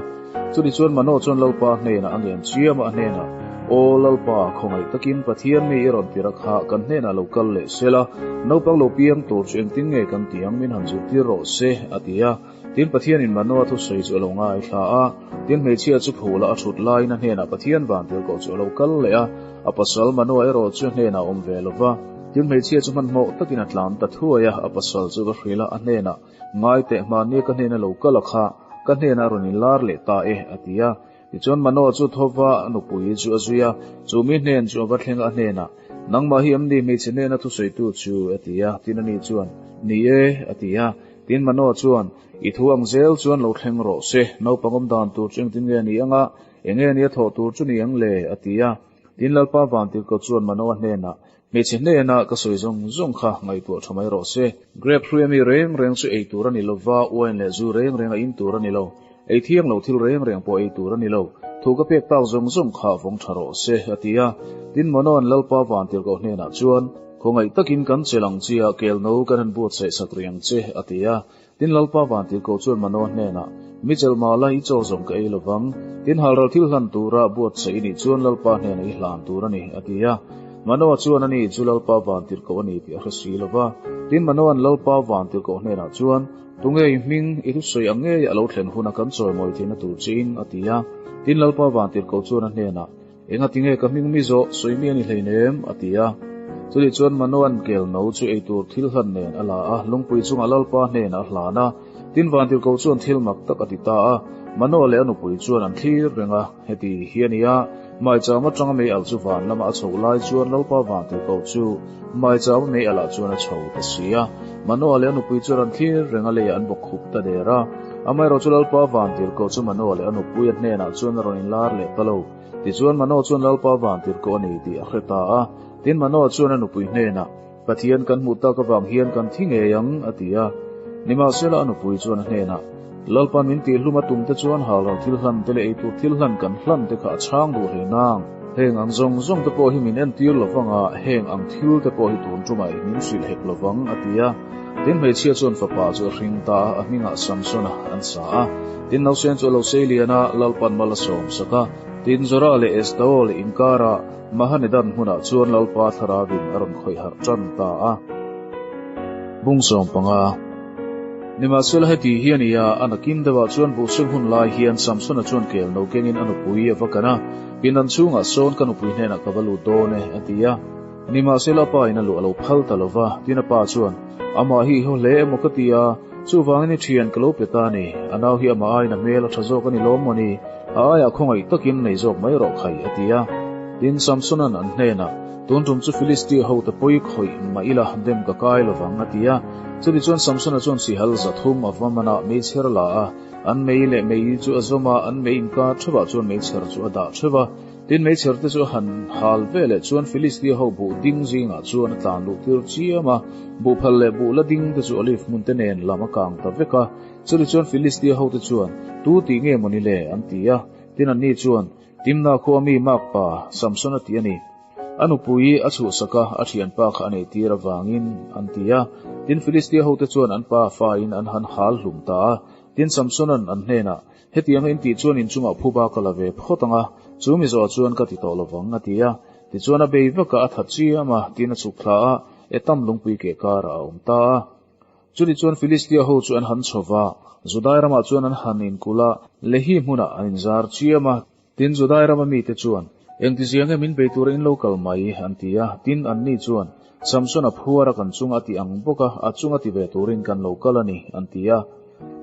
Chutichuan Manoah chuan Lalpa hnenah a ngen chiam a, a hnenah, Aw Lalpa, khawngaih takin Pathian mi i rawn tir a kha kan hnenah lo kal leh se la, naupang lo piang tur chu engtin nge kan ti ang min han zirtir rawh se, a ti a. Tin Pathianin Manoah thusawi chu a lo ngaithla a, tin hmeichhia chu phula a thut laiin a hnenah Pathian vantirhkoh chu a lo kal leh a, a pasal Manoah erawh chu a hnenah a awm ve lo va. Tin hmeichhia chu hmanhmawh takin a tlan ta thuai a, a pasal chu va hrilh a, a hnenah, Ngai teh hmania ka hnena lo kal a kha, ka hnenah a rawn inlar leh ta e, a ti a. Tichuan Manoah chu thawva a nupui chu a zui a, chu mi hnen chu a va thleng a, a hnenah, Nangmah hi em ni hmeichhe hnena thusawitu chu? a ti a. Tin ani chuan, Ni e, a ti a. Tin Manoah chuan, I thu ang zel chuan lo thleng rawh se, naupang awm dan tur chu engtin nge ni anga, enge nia thawh tur chu ni ang le? a ti a. Tin Lalpa Vantirhkoh chuan Manoah hnenah, Hmeichhe hnena ka sawi zawng zawng kha ngaihtuah tha mai rawh se. Grape hruia mi reng reng chu ei tur a ni lova, wine leh zu reng reng a in tur a ni lo. Ei thiang lo thil reng reng pawh ei tur a ni lo. Thu ka pek tak zawng zawng kha vawng tha rawh se, a ti a. Tin, Manoa'n Lalpa vantirhkoh hnenah chuan, Khawngaih takin kan chelh ang chia kelno kan han buatsaih sak rih ang che, a ti a. Tin, Lalpa vantirhkoh chuan Manoa hnenah, Mi chelh mah la, i chaw zawng ka ei lovang. Tin, halral thil hlan tura buatsaih i nih chuan Lalpa hnenah i hlan tur a ni, a ti a. Manoa chuan ani chu Lalpa vantirhkoh a ni tih a hre si lo va. Tin, Manoa'n Lalpa vantirhkoh hnenah chuan, Tunge i hming, i thusawi ang ngei a lo thlen huna kan chawimawi theihna tur chiin, a ti a. Tin, Lalpa vantirhkoh chuan a hnenah, Enga tinge ka hming mi zawh sawi mi a ni hleinem? a ti a. Chutih chuan Manoa'n kel no chu ei tur thil hlan nen a la a, lungpui chungah Lalpa hnenah a hlan a. Tin, vantirhkoh chuan thil mak tak a ti ta a. Manoa leh a nupui chuan an thlir reng a, heti hi a ni a, Maicham atanga mei alh chu van lama a chhoh lai chuan Lalpa vantirhkoh chu Maicham mei alh ah chuan a chho ta si a. Manoa leh a nupui chuan an thlir reng a, leiah an bawk khup ta der a. Amaherawhchu chu Lalpa vantirhkoh chu Manoa leh a nupui a hnenah chuan a rawn inlar leh ta lo. Tichuan Manoa chuan Lalpa vantirhkoh a ni tih a hre ta a. Tin, Manoa chuan a nupui hnenah, Pathian kan hmuh tak avang hian kan thi ngei ang, a ti a. Nimahsela a nupui chuan a hnenah, Lalpan min tihhlum a tum te chuan halral thil hlan te leh eitur thil hlan kan hlan te kha a chhang duh hle nang. Heng ang zawng zawng te pawh hi min entir lovang a, heng ang thil te pawh hi tun tumah i min hrilh hek lovang, a ti a. Tin, hmeichhia chuan fapa chu a hring ta a, a hmingah Samsona an sa a. Tin, nausen chu a lo sei lian a, Lalpan mal a sawm sak a. Tin, Zora leh Estaol inkarah Mahanedan hmunah chuan Lalpa thlarauin a rawn khawih harh tan ta a. Bung 15. Nimahsela heti hi a ni a, a nakin deuhah chuan buhseng hun lai hian Samsona chuan kel no kengin a nupui a va kan a, Pindan chhungah sawn ka nupui hnenah ka va lut dawn e, a ti a. Nimahsela a pa in a luh a lo phal ta lo va, tin a pa chuan, Amah hi i haw hle emaw ka ti a, chuvangin i thian ka lo pe ta a ni, a nau hi amah aiin a hmel a tha zawk a ni lawm maw ni, a aiah khawngaih takin nei zawk mai rawh khai, a ti a. Tin, Samsona'n an hnenah, Tun tum chu Filistia hote pawi khawih mah ila dem ka kai lo vang, a ti a. Chutichuan Samsona chuan sihal 300 a va man a, meichher la a, an mei leh mei chu a zawm a, an mei inkar theuhah chuan meichher chu a dah theuh va. Tin, meichher te chu a han hal ve leh chuan Filistia ho buh ding zingah chuan a tlan luh tir chiam a, buh phal leh buh la ding te chu olive hmun te nen lam a kang ta vek a. Chutih chuan Filistia ho te chuan, Tu tih nge mawni le? an ti a. Tin, anni chuan, Timna khua mi makpa Samsona tih a ni. A nupui a chhuhsak a, a thianpa kha a nei tir avangin, an ti a. Tin, Filistia ho te chuan an pa fain an han hal hlum ta a. Tin, Samsona'n an hnenah, Hetianga in tih chuan inchungah phuba ka la ve phawt ang a, chu mi zawh chuan ka ti tawh lovang, a ti a. Tichuan a bei vak a, a tha chiam a, tin a chhuk thla a, Etam lungpui keh karah a awm ta a. Chutichuan Filistia ho chu an han chho va, Judai ramah chuan an han inkulh a, Lehi hmunah an inzar chiam a. Tin, Judai rama mite chuan, Engtizia nge min bei tura in lo kal mai? an ti a. Tin, anni chuan, Samson a phuar a kan chunga a ti ang bawk a, a chunga ti ve turin kan lo kal a ni, an ti a.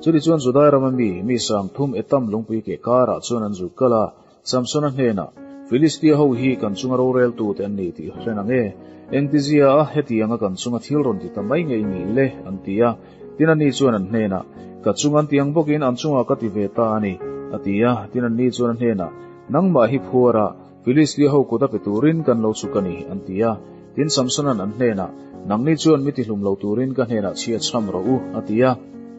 Chutichuan Judai rama mi, mi 3000 Etam lungpui keh karah chuan an zuk kal a, Samsona hnenah, Filistia ho hi kan chunga roreltute an ni tih hre na nge? Engtizia a hetianga kan chunga thil rawn ti ta mai nge i nih le? an ti a. Tin anni chuan an hnenah, Ka chung an ti ang bawkin an chungah ka ti ve ta a ni, a ti a. Tin anni chuan a hnenah, Nangmah hi phuara, Filistia ho kut a pe turin kan lo chhuk a ni, an ti a. Tin Samsona'n an hnenah, Nangni chuan mi tihlum lo turin ka hnenah chhia chham rawh u, a ti a.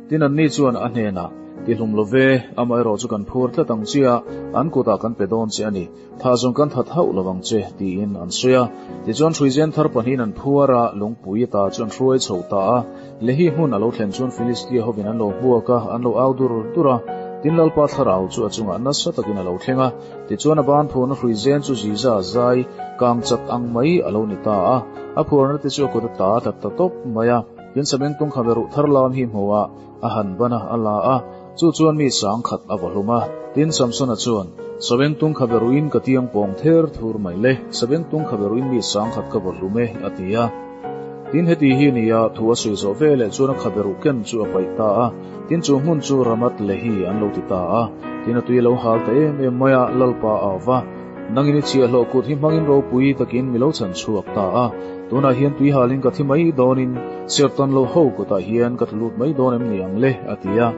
Tin anni chuan a hnenah, Tihlum lo ve, amaherawh chu kan phur tlat ang che a, an kutah kan pe dawn che a ni, tha zawng kan that hauh lo vang che, tiin an sawi a. Tichuan hruizen thar pahnihin an phuar a, lungpui ata chu an hruai chho ta a. Lehi hmun a lo thlen chuan Filistia hovin an lo hmuak a, an lo au dur dur a. Tin Lalpa thlarau chu a chungah nasa takin a lo thleng a. Tichuan a ban phurna hruizen chu ziza zai kang chat ang mai a lo ni ta a, a phurna te chu a kut a ta tlat ta tawp mai a. Tin Sabengtung kha beruh thar lam hi hmu a, a han ban a, a la a, chu chuan mi 10,000 a vaw hlum a. Tin Samsona chuan, Sabengtung kha beruhin ka tiang pawng ther thur mai le, Sabengtung kha beruhin mi 10,000 ka vaw hlum e, a ti a. Tin heti hi ni a, thu a sawi zawh veleh chuan a kha beruh ken chu a paih ta a. Tin chu hmun chu Ramat Lehi an lo ti ta a. Tin a tui a lo hal ta em em mai a, Lalpa a au va. Nangin i chhiahhlawh kut hi hmangin ropui takin mi lo chhan chhuak ta a. Tunah hian tui halin ka thi mai dawnin serhtan lo ho kutah hian ka tlu lut mai dawn em ni ang le, a ti a.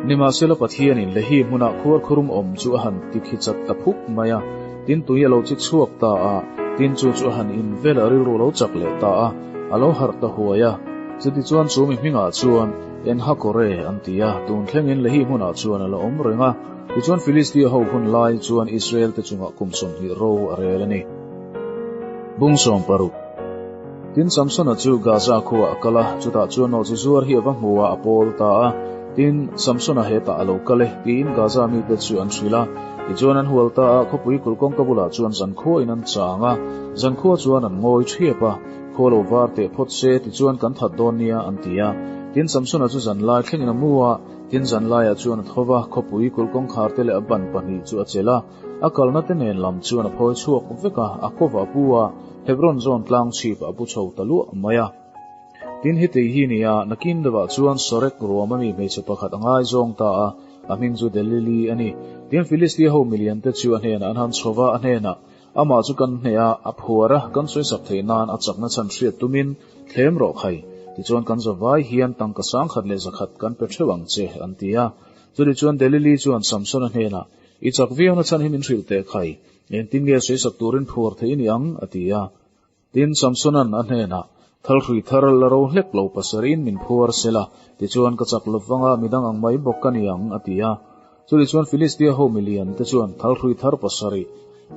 Nimahsela Pathianin Lehi hmunah khuarkhurum awm chu a han ti khi chat ta phuk mai a. Tin tui a lo chi chhuak ta a, tin chu chu a han in vel a rilru lo chak leh ta a, a lo harh ta huai a. Chutichuan chu mi hmingah chuan. En-hakore an ti a, tun thlengin Lehi hmunah chuan a la awm reng a. Tichuan Filistia ho hun lai chuan Israel-te chungah kum 20 ro a rel a ni. Bung 60. Tin, Samsona chu Gaza khuaah a kal a, chutah chuan nawhchi zuar hi a va hmu a, a pawl ta a. Tin, Samsona hetah a lo kal e, tiin Gaza mite chu an hrilh a. Tichuan an hual ta a, khawpui kulh kawngka bulah chuan zankhuain an chang a, zankhua chuan an ngawi ṭhiap a. Khaw lo var teh phawt se, tichuan kan that dawn nia, an ti a. Tin, Samsona chu zanlai thlengin a mu a, tin zanlaiah chuan a tho va, khawpui kulh kawngkhar te leh a ban pahnih chu a chelh a, a kalna te nen lam chuan a phawi chhuak vek a, a kawvah a pu a, Hebron zawn tlang chhipah a pu chho ta luah mai a. Tin, hetei hi nia, nakin deuhah chuan Sorek ruam ami hmeichhe pakhat a ngaizawng ta a, a hming chu Delili a ni. Tin, Filistia ho milian te chu a hnenah an han chho va, a hnenah, Amah chu kan hneh a, a phuar a, kan sawisak theih nan a chakna chhan hriat tumin thlem rawh khai, tichuan kan zavai hian tangka sangkhat leh zakhat kan pe theuh ang che, an ti a. Chutichuan Delili chuan Samsona hnenah, I chak viauna chhan hi min hrilh teh khai, engtin nge sawisak turin phuar theih i ni ang? a ti a. Tin, Samsona'n a hnenah, Thalhrui thar la ro hlek lo pasarih min phuar sela, tichuan ka chak lo vanga midang ang mai bawk ka ni ang, a ti a. Chutichuan Filistia ho milian te chuan thalhrui thar pasarih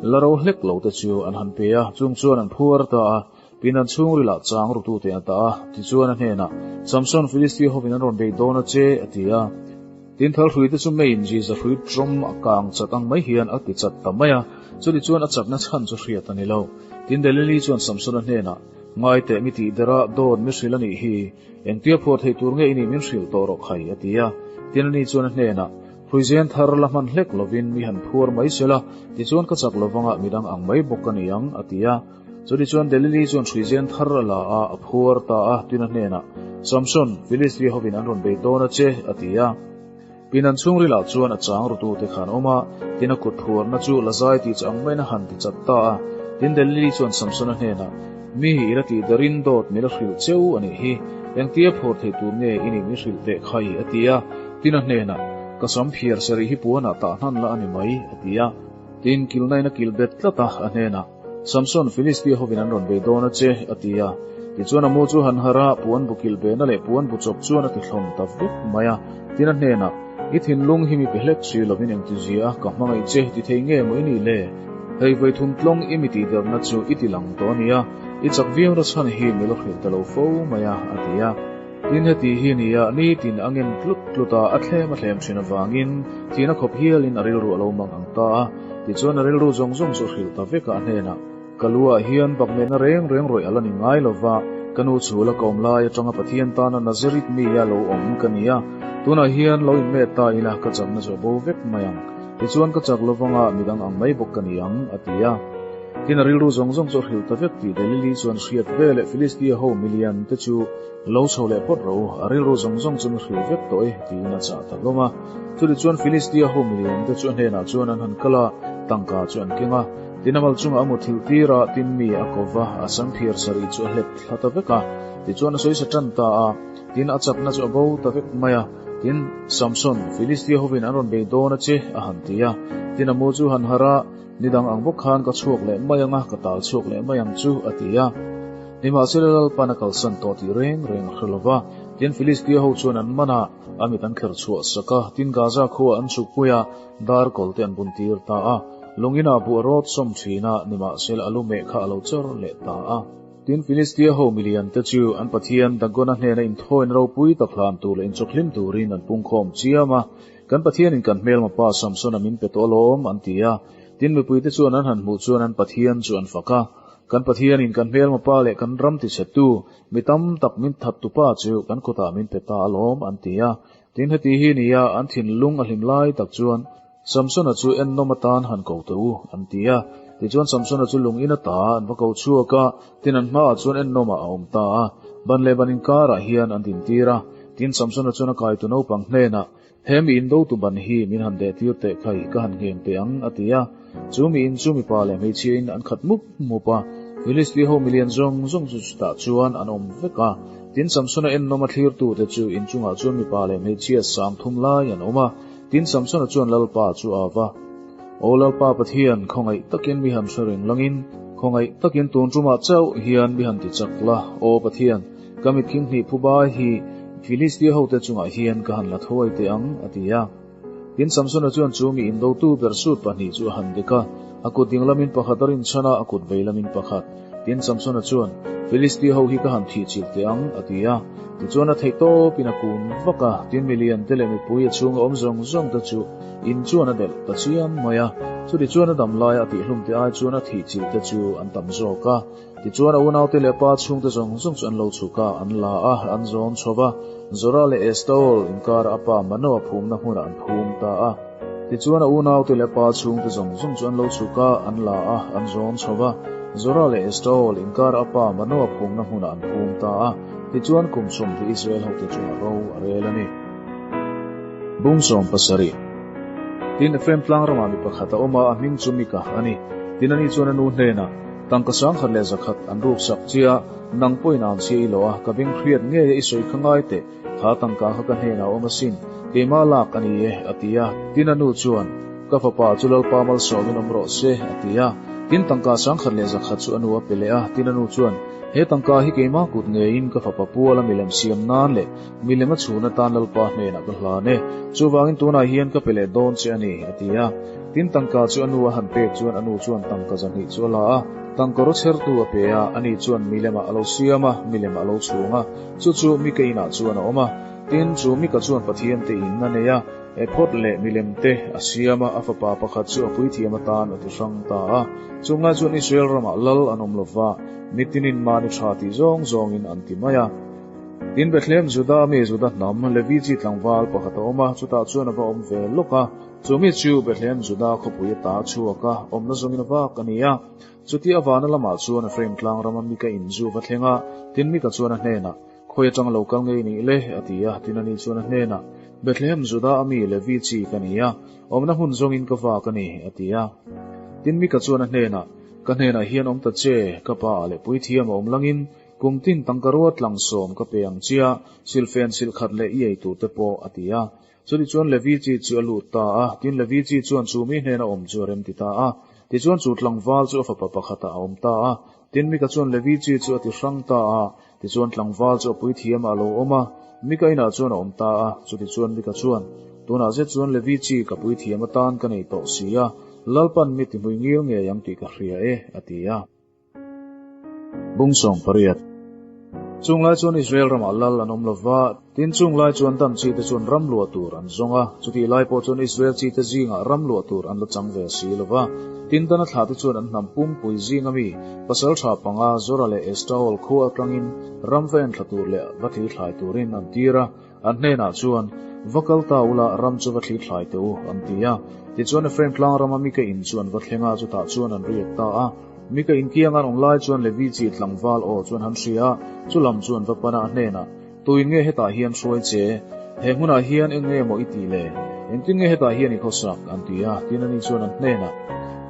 la ro hlek lo te chu an han pe a, chung chuan an phuar ta a, pinan chhungrilah chang rutute a dah a. Tichuan a hnenah, Samson, Filistia hovin an rawn bei dawn a che, a ti a. Tin, thalhrui te chu meiin ziza hrui tawm a kang chat ang mai hian a ti chat ta mai a, chutichuan a chakna chhan chu hriat a ni lo. Tin, Delili chuan Samsona hnenah, Ngai teh mi tih dera dawn mi hrilh a nih hi, engtia phuah theih tur nge i nih min hrilh tawh rawh khai, a ti a. Tin, ani chuan a hnenah, Hruizen thar la hman hlek lovin mi han phuar mai sela, tichuan ka chak lovangah midang ang mai bawk ka ni ang, a ti a. Chutichuan Delili chuan hruizen thar a la a, a phuar ta a, tin a hnenah, Samson, Filistia hovin an rawn bei dawn a che, a ti a. Pinan chhungrilah chuan a chang rutute kha an awm a, tin a kut phuarna chu la zai tih chu ang maiin a han ti chat ta a. Tin Delili chuan Samsona hnenah, Mi i la tih darin dawt mi la hrilh cheu a nih hi, engtia phuar theih tur nge i nih min hrilh teh khai, a ti a. Tin a hnenah, Ka sam phiar sarih hi puanah tah hnan la a ni mai, a ti a. Tin kilhnain a kilh bet tlat a, a hnenah, Samson, Filistia hovin an rawn bei dawn a che, a ti a. Tichuan a mu chu han harh a, puan bu kilh behna leh puan bu chawp chuan a ti thlawm ta vek mai a. Tin a hnenah, I thinlung hi mi pe hlek si lovin engtizia a ka hmangaih che ti thei nge maw i nih le? Hei vawi thum tlawng i mi tihderna chu i ti lang tawh a nia, i chak viauna chhan hi mi lo hrilh ta lo fo mai a, a ti a. Tin heti hi nia, nitin a ngen tlut tlut a, a thlem a thlem thin avangin thihna khawp hialin a rilru a lo mang ang ta a. Tichuan a rilru zawng zawng chu a hrilh ta vek a, a hnenah, Ka lu ah hian bakmehna reng reng rawih a la ni ngai lo va, ka nu chhul a ka awm lai atanga Pathian tana Nazarit mi a lo awm ka ni a, tunah hian lo inmet ta ila ka chakna chu a bo vek mai ang. Tichuan ka chak lovanga midang ang mai bawk ka ni ang, a ti a. Tin a rilru zawng zawng chu a hrilh ta vek tih Delili chuan hriat ve leh Filistia ho milian te chu lo chho leh phawt ro, a rilru zawng zawng chu mi hrilh vek tawh e tiin a chah ta hlawm a. Chutichuan Filistia ho milian te chu a hnenah chuan an han kal a, tangka chu an keng a. Tin a mal chungah a mu thilh tir a, tin mi a ko va, a sam phiar sarih chu a hlep thla ta vek a. Tichuan a sawisa tan ta a, tin a chakna chu a bo ta vek mai a. Tin, Samson, Filistia hovin an rawn bei dawn a che, a han ti a. Tin a mu chu han harh a, Ni dang ang bawk khan ka chhuak leh mai ang a, ka tal chhuak leh mai ang chu, a ti a. Nimahsela Lalpan a kalsan tawh tih reng reng a hre lo va. Tin, Filistia ho chuan an man a, a mit an kher chhuah sak a, tin Gaza khua an chhukpui a, dar kawl te an bun tir ta a. Lungin ah buh a rawt sawm thin a, nimahsela a lu meh kha a lo chawr leh ta a. Tin, Filistia ho milian te chu an pathian Dagona hnena inthawina ropui tak hlan tur leh inchawkhlim turin an pungkhawm chiam a. Kan Pathianin kan hmelma pa Samsona min pe tawh alawm, an ti a. Tin, mipuite chuan an han hmuh chuan an Pathian chu an fak a. Kan Pathianin kan hmelma pa leh kan ram tichhetu, mi tam tak min thattu pa chu kan kutah min pe ta alawm, an ti a. Tin, heti hi nia an thinlung a hlim lai tak chuan Samsona chu ennawm atan han ko teh u, an ti a. Tichuan Samsona chu lung in ata an va ko chhuak a, tin an hmaah chuan ennawmah a awm ta a. Ban leh ban inkarah hian an dintir a. Tin, Samsona chuan a kaitu naupang hnenah, He mi in dotu ban hi min han deh tir teh khai, ka han ngheng teh ang, a ti a. Chu mi in chu mipa leh hmeichhia in an khat mup mup a. Filistia ho milian zawng zawng chu chutah chuan an awm vek a. Tin, Samsona ennawm a thlirtute chu in chungah chuan mipa leh hmeichhia 30 lai an awm a. Tin, Samsona chuan Lalpa chu a va. Aw Lalpa Pathian, khawngaih takin mi han hre reng langin, khawngaih takin tun tumah chauh hian mi han ti chak la, Aw Pathian, ka mitkhing hnih phu bai hi Philistia hote chungah hian ka han la thuai teh ang, a ti a. Tin, Samsona chuan chu mi indotu ber sut pahnih chu a han dek a, a kut ding lamin pakhat a rinchhan a, a kut vei lamin pakhat. Tin, Samsona chuan, Philistia ho hi ka han thihchilh teh ang, a ti a. Tichuan a theih tawpin a kun vak a, tin milian te leh mipui a chhunga awm zawng zawng te chu in chuan a delh ta chiam mai a. Chutichuan a dam laia a tihhlum te ai chuan a thihchilh te chu an tam zawk a. Tichuan a unaute leh a pa chhungte zawng zawng chu an lo chhuk a, an la a, an zawn chho va, Zora leh Estaol inkara a pa Manoa phumna hmunah an phum ta a. Tichuan a unaute leh a pa chhungte zawng zawng chu an lo chhuk a, an la a, an zawn chho va, Zora leh Estaol inkara a pa Manoa phumna hmunah an phum ta a. Tichuan kum 20 Israel hote chungah ro a rel a ni. Bung 17. Tin, Ephraim tlang ramah mi pakhat a awm a, a hming chu Mika a ni. Tin, ani chuan a nu hnenah, Tangka 1100 an ruk sak che a, nang pawhin ang chhia i lo a, ka beng hriat ngei a i sawi kha ngai teh, kha tangka kha ka hnenah a awm asin, keimah lak a ni e, a ti a. Tin a nu chuan, Ka fapa chu Lalpa malsawmin awm rawh se, a ti a. Tin tangka 1100 chu a nu a pe leh a, tin a nu chuan, He tangka hi keimah kut ngeiin ka fapa puala milem siam nan leh milem a chhun atan Lalpa hnenah ka hlan e, chuvangin tunah hian ka pe leh dawn che a ni, a ti a. Tin, tangka chu a nu a han pek chuan a nu chuan tangka 200 chu a la a, tangka ro chhertu a pe a, ani chuan milemah a lo siam a, milemah a lo chhung a, chu chu Mika inah chuan a awm a. Tin, chu Mika chuan Pathian te in a nei a, ephod leh milem te a siam a, a fapa pakhat chu a puithiam atan a ti hrang ta a. Chunglai chuan Israel ramah lal an awm lo va, mitinin mahni tha tih zawng zawngin an ti mai a. Tin, Bethlehem Juda mi Juda hnam Levi chi tlangval pakhat a awm a, chutah chuan a va awm ve lawk a. Chu mi chu Bethlehem Juda khawpui ata a chhuak a, awmna zawngin a vak a ni a. Chuti a vana lamah chuan Ephraim tlang rama Mika in zu va thleng a, tin Mika chuan a hnenah, Khawi atang lo kal ngei nih le? a ti a. Tin ani chuan a hnenah, Bethlehem Juda a mi Levi chi ka ni a, awmna hmun zawngin ka vak a ni, a ti a. Tin Mika chuan a hnenah, Ka hnenah hian awm ta che, ka pa leh puithiam a awm langin, Kum tin tangka ruat tlang sawm ka pe ang chia, silfen silh khat leh i ei tur te pawh, a ti a. Chutichuan Levi chi chu a lut ta a, tin Levi chi chuan chu mi hnena awm chu a rem ti ta a. Tichuan chu tlangval chu a fapa pakhatah a awm ta a, tin Mika chuan Levi chi chu a ti hrang ta a. Tichuan tlangval chu a puithiamah a lo awm a, Mika inah chuan a awm ta a. Chutichuan Mika chuan, Tunah zet chuan Levi chi ka puithiam atan ka nei tawh si a, Lalpan mi ti hmui ngil ngei ang tih ka hria e, a ti a. Bung 18. Chung lai chuan Israel ramah lal an awm lo va, tin chung lai chuan Dan chite chuan ram luah tur an zawng a, chutih lai pawh chuan Israel chite zingah ram luah tur an la chang ve si lo va. Tin Dana thlahte chuan an hnam pumpui zinga mi pasal tha panga Zora leh Estaol khua atangin ram va enthla tur leh va thli thlai turin an tir a, An hnenah chuan, Va kal ta ula, ram chu va thli thlai teh u, an ti a. Tichuan Ephraim tlang rama Mika in chu an va thleng a, chutah chuan an riak ta a. Mika in kianga an awm lai chuan Levi chi tlangval aw chuan han hria a, chu lam chu an va pan a, a hnenah, Tuin nge hetah hian hruai che? He hmunah hian eng nge maw i tih le? Engtin nge hetah hian i khawsak? an ti a. Tin ani chuan an hnenah,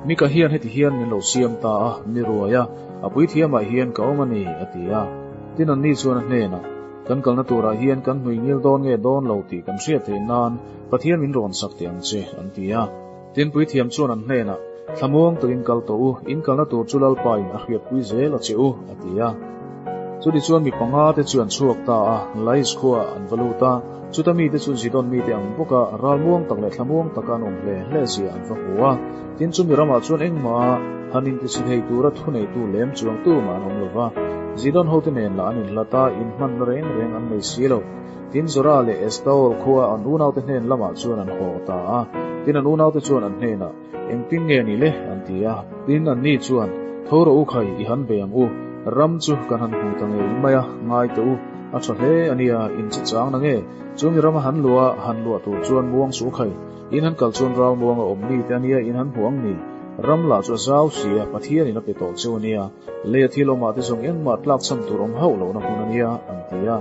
Mika hian heti hian min lo siam ta a, mi ruai a, a puithiamah hian ka awm a ni, a ti a. Tin anni chuan a hnenah, Kan kalna turah hian kan hnui ngil dawn nge dawn lo tih kan hriat theih nan Pathian min rawn sak teh ang che, an ti a. Tinpuithiam chuan an hnenah, Thlamuang takin kal tawh u, in kalna tur chu Lalpa in a hriatpui zel a che u, a ti a. Chuti chuan mi panga te chu an chhuak ta a, Lais khuaah an va lut a, chuta mite chu Zidon mite ang bawka ralmuang tak leh thlamuang taka an awm hle hle zia an va hmu a. Tin chumi ramah chuan engmah han intisi thei tura thuneitu lem chuang tumah an awm lo va, Zidon hote nen lah an inhlat a, inhmanna reng reng an nei si lo. Tin Zora leh Estaol khua an unaute hnen lamah chuan an haw ta a, tin an unaute chuan an hnenah, Engtin nge ni le? an ti a. Tin anni chuan, Tho rawh u khai, i han bei ang u, ram chu kan han hmu ta ngei mai a, ngai teh u, a tha hle a nia, in che chang na nge? Chumi rama han luah a, han luah tur chuan muang suh u khai, In han kal chuan ral muanga awm mi te ania in han hmu ang ni. Ram lah chu a zau si a, Pathian in a pe tawh cheu ania. Lei a thil awmah te zawng engmah tlak chhan tur awm hauh lohna hmun ania, an ti a.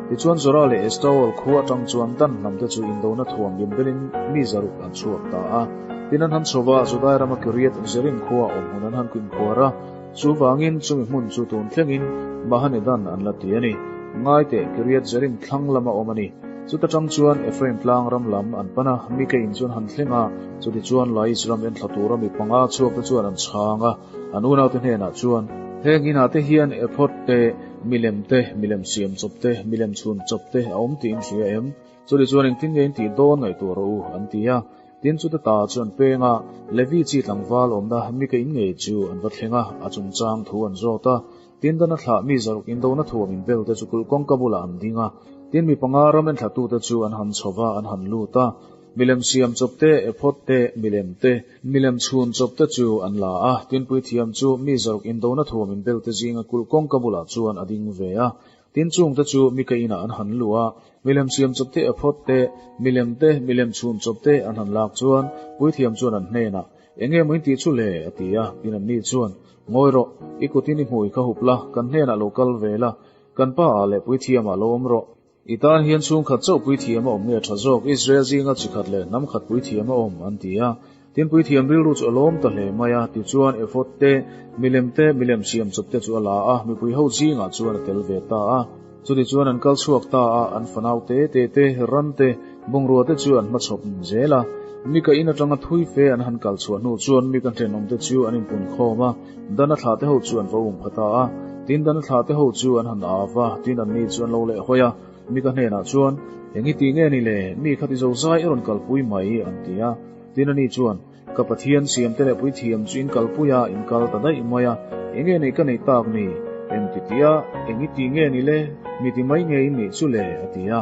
Tichuan Zora leh Estaol khua atang chuan Dan hnam te chu indona thuam inbelin mi zaruk an chhuak ta a. Tin an han chho va, Judai rama Kiriath Jearim khua awm hmun an han kuinkhuar a. Chuvangin chumi hmun chu tun thlengin Mahanedan an la ti a ni. Ngaite, Kiriath Jearim thlang lama awm a ni. Chuta tang chuan Ephraim tlang ram lam an pan a, Mika in chuan han thleng a, chutichuan Lais ram enthla tura mi panga chhuakte chuan an chhang a, an unaute hnenah chuan, Heng inah te hian ephod te, Milem te, milem siam chawp te, milem chhun chawp te a awm tih in hria em? Chutih chuan engtin nge in tih dawn ngaihtuah rawh u, an ti a. Tin, chuta ta chu an peng a, Levi chi tlangval awmna Mika in ngei chu an va thleng a, a chungchang thu an zawt a. Tin, Dana thlah mi zaruk indona thuam inbel te chu kulh kawngka bulah an ding a. Tin, mi panga ram enthlatute chu an han chho va, an han lut a. Milem siam chawp te, ephod te, milem te, milem chhun chawp te chu an la a. Tin, puithiam chu mi zaruk indona thuam inbel te zinga kulh kawngka bulah chuan a ding ve a. Tin, chungte chu Mika inah an han luh a, milem siam chawp te, ephod te, milem te, milem chhun chawp te an han lak chuan puithiam chuan an hnenah, Eng nge maw in tih chu le? a ti a. Tin, anni chuan, Ngawi rawh, i kutin i hmui kha hup la, kan hnenah lo kal ve la, kan pa ah leh puithiam ah lo awm rawh. I tan hian chhungkhat chauh puithiam a awm nge tha zawk, Israel zinga chi khat leh hnam khat puithiam a awm, an ti a. Tin, puithiam rilru chu a lawm ta hle mai a, tichuan ephod te, milem te, milem siam chawp te chu a la a, mipui ho zingah chuan a tel ve ta a. Chutichuan an kal chhuak ta a, an fanau te te te, ran te, bungrua te chu an hmachhawp zel a. Mika in atanga thui fe an han kal chhuah hnu chuan Mika thenawmte chu an inpun khawm a, Dana thlah te ho chu an va um pha ta a. Tin, Dana thlah te ho chu an han av a, tin anni chu an lo leh hawi a. Mika hnenah chuan, Eng i ti nge ni le? Mi kha ti zo zai i rawn kalpui mai, an ti a. Tin ani chuan, Ka Pathian siamte leh puithiam chu in kalpui a, in kal ta daih mai a, eng nge neih ka neih tak ni? Eng ti ti a, eng i ti nge ni le? Mi ti mai nge in nih chu le? a ti a.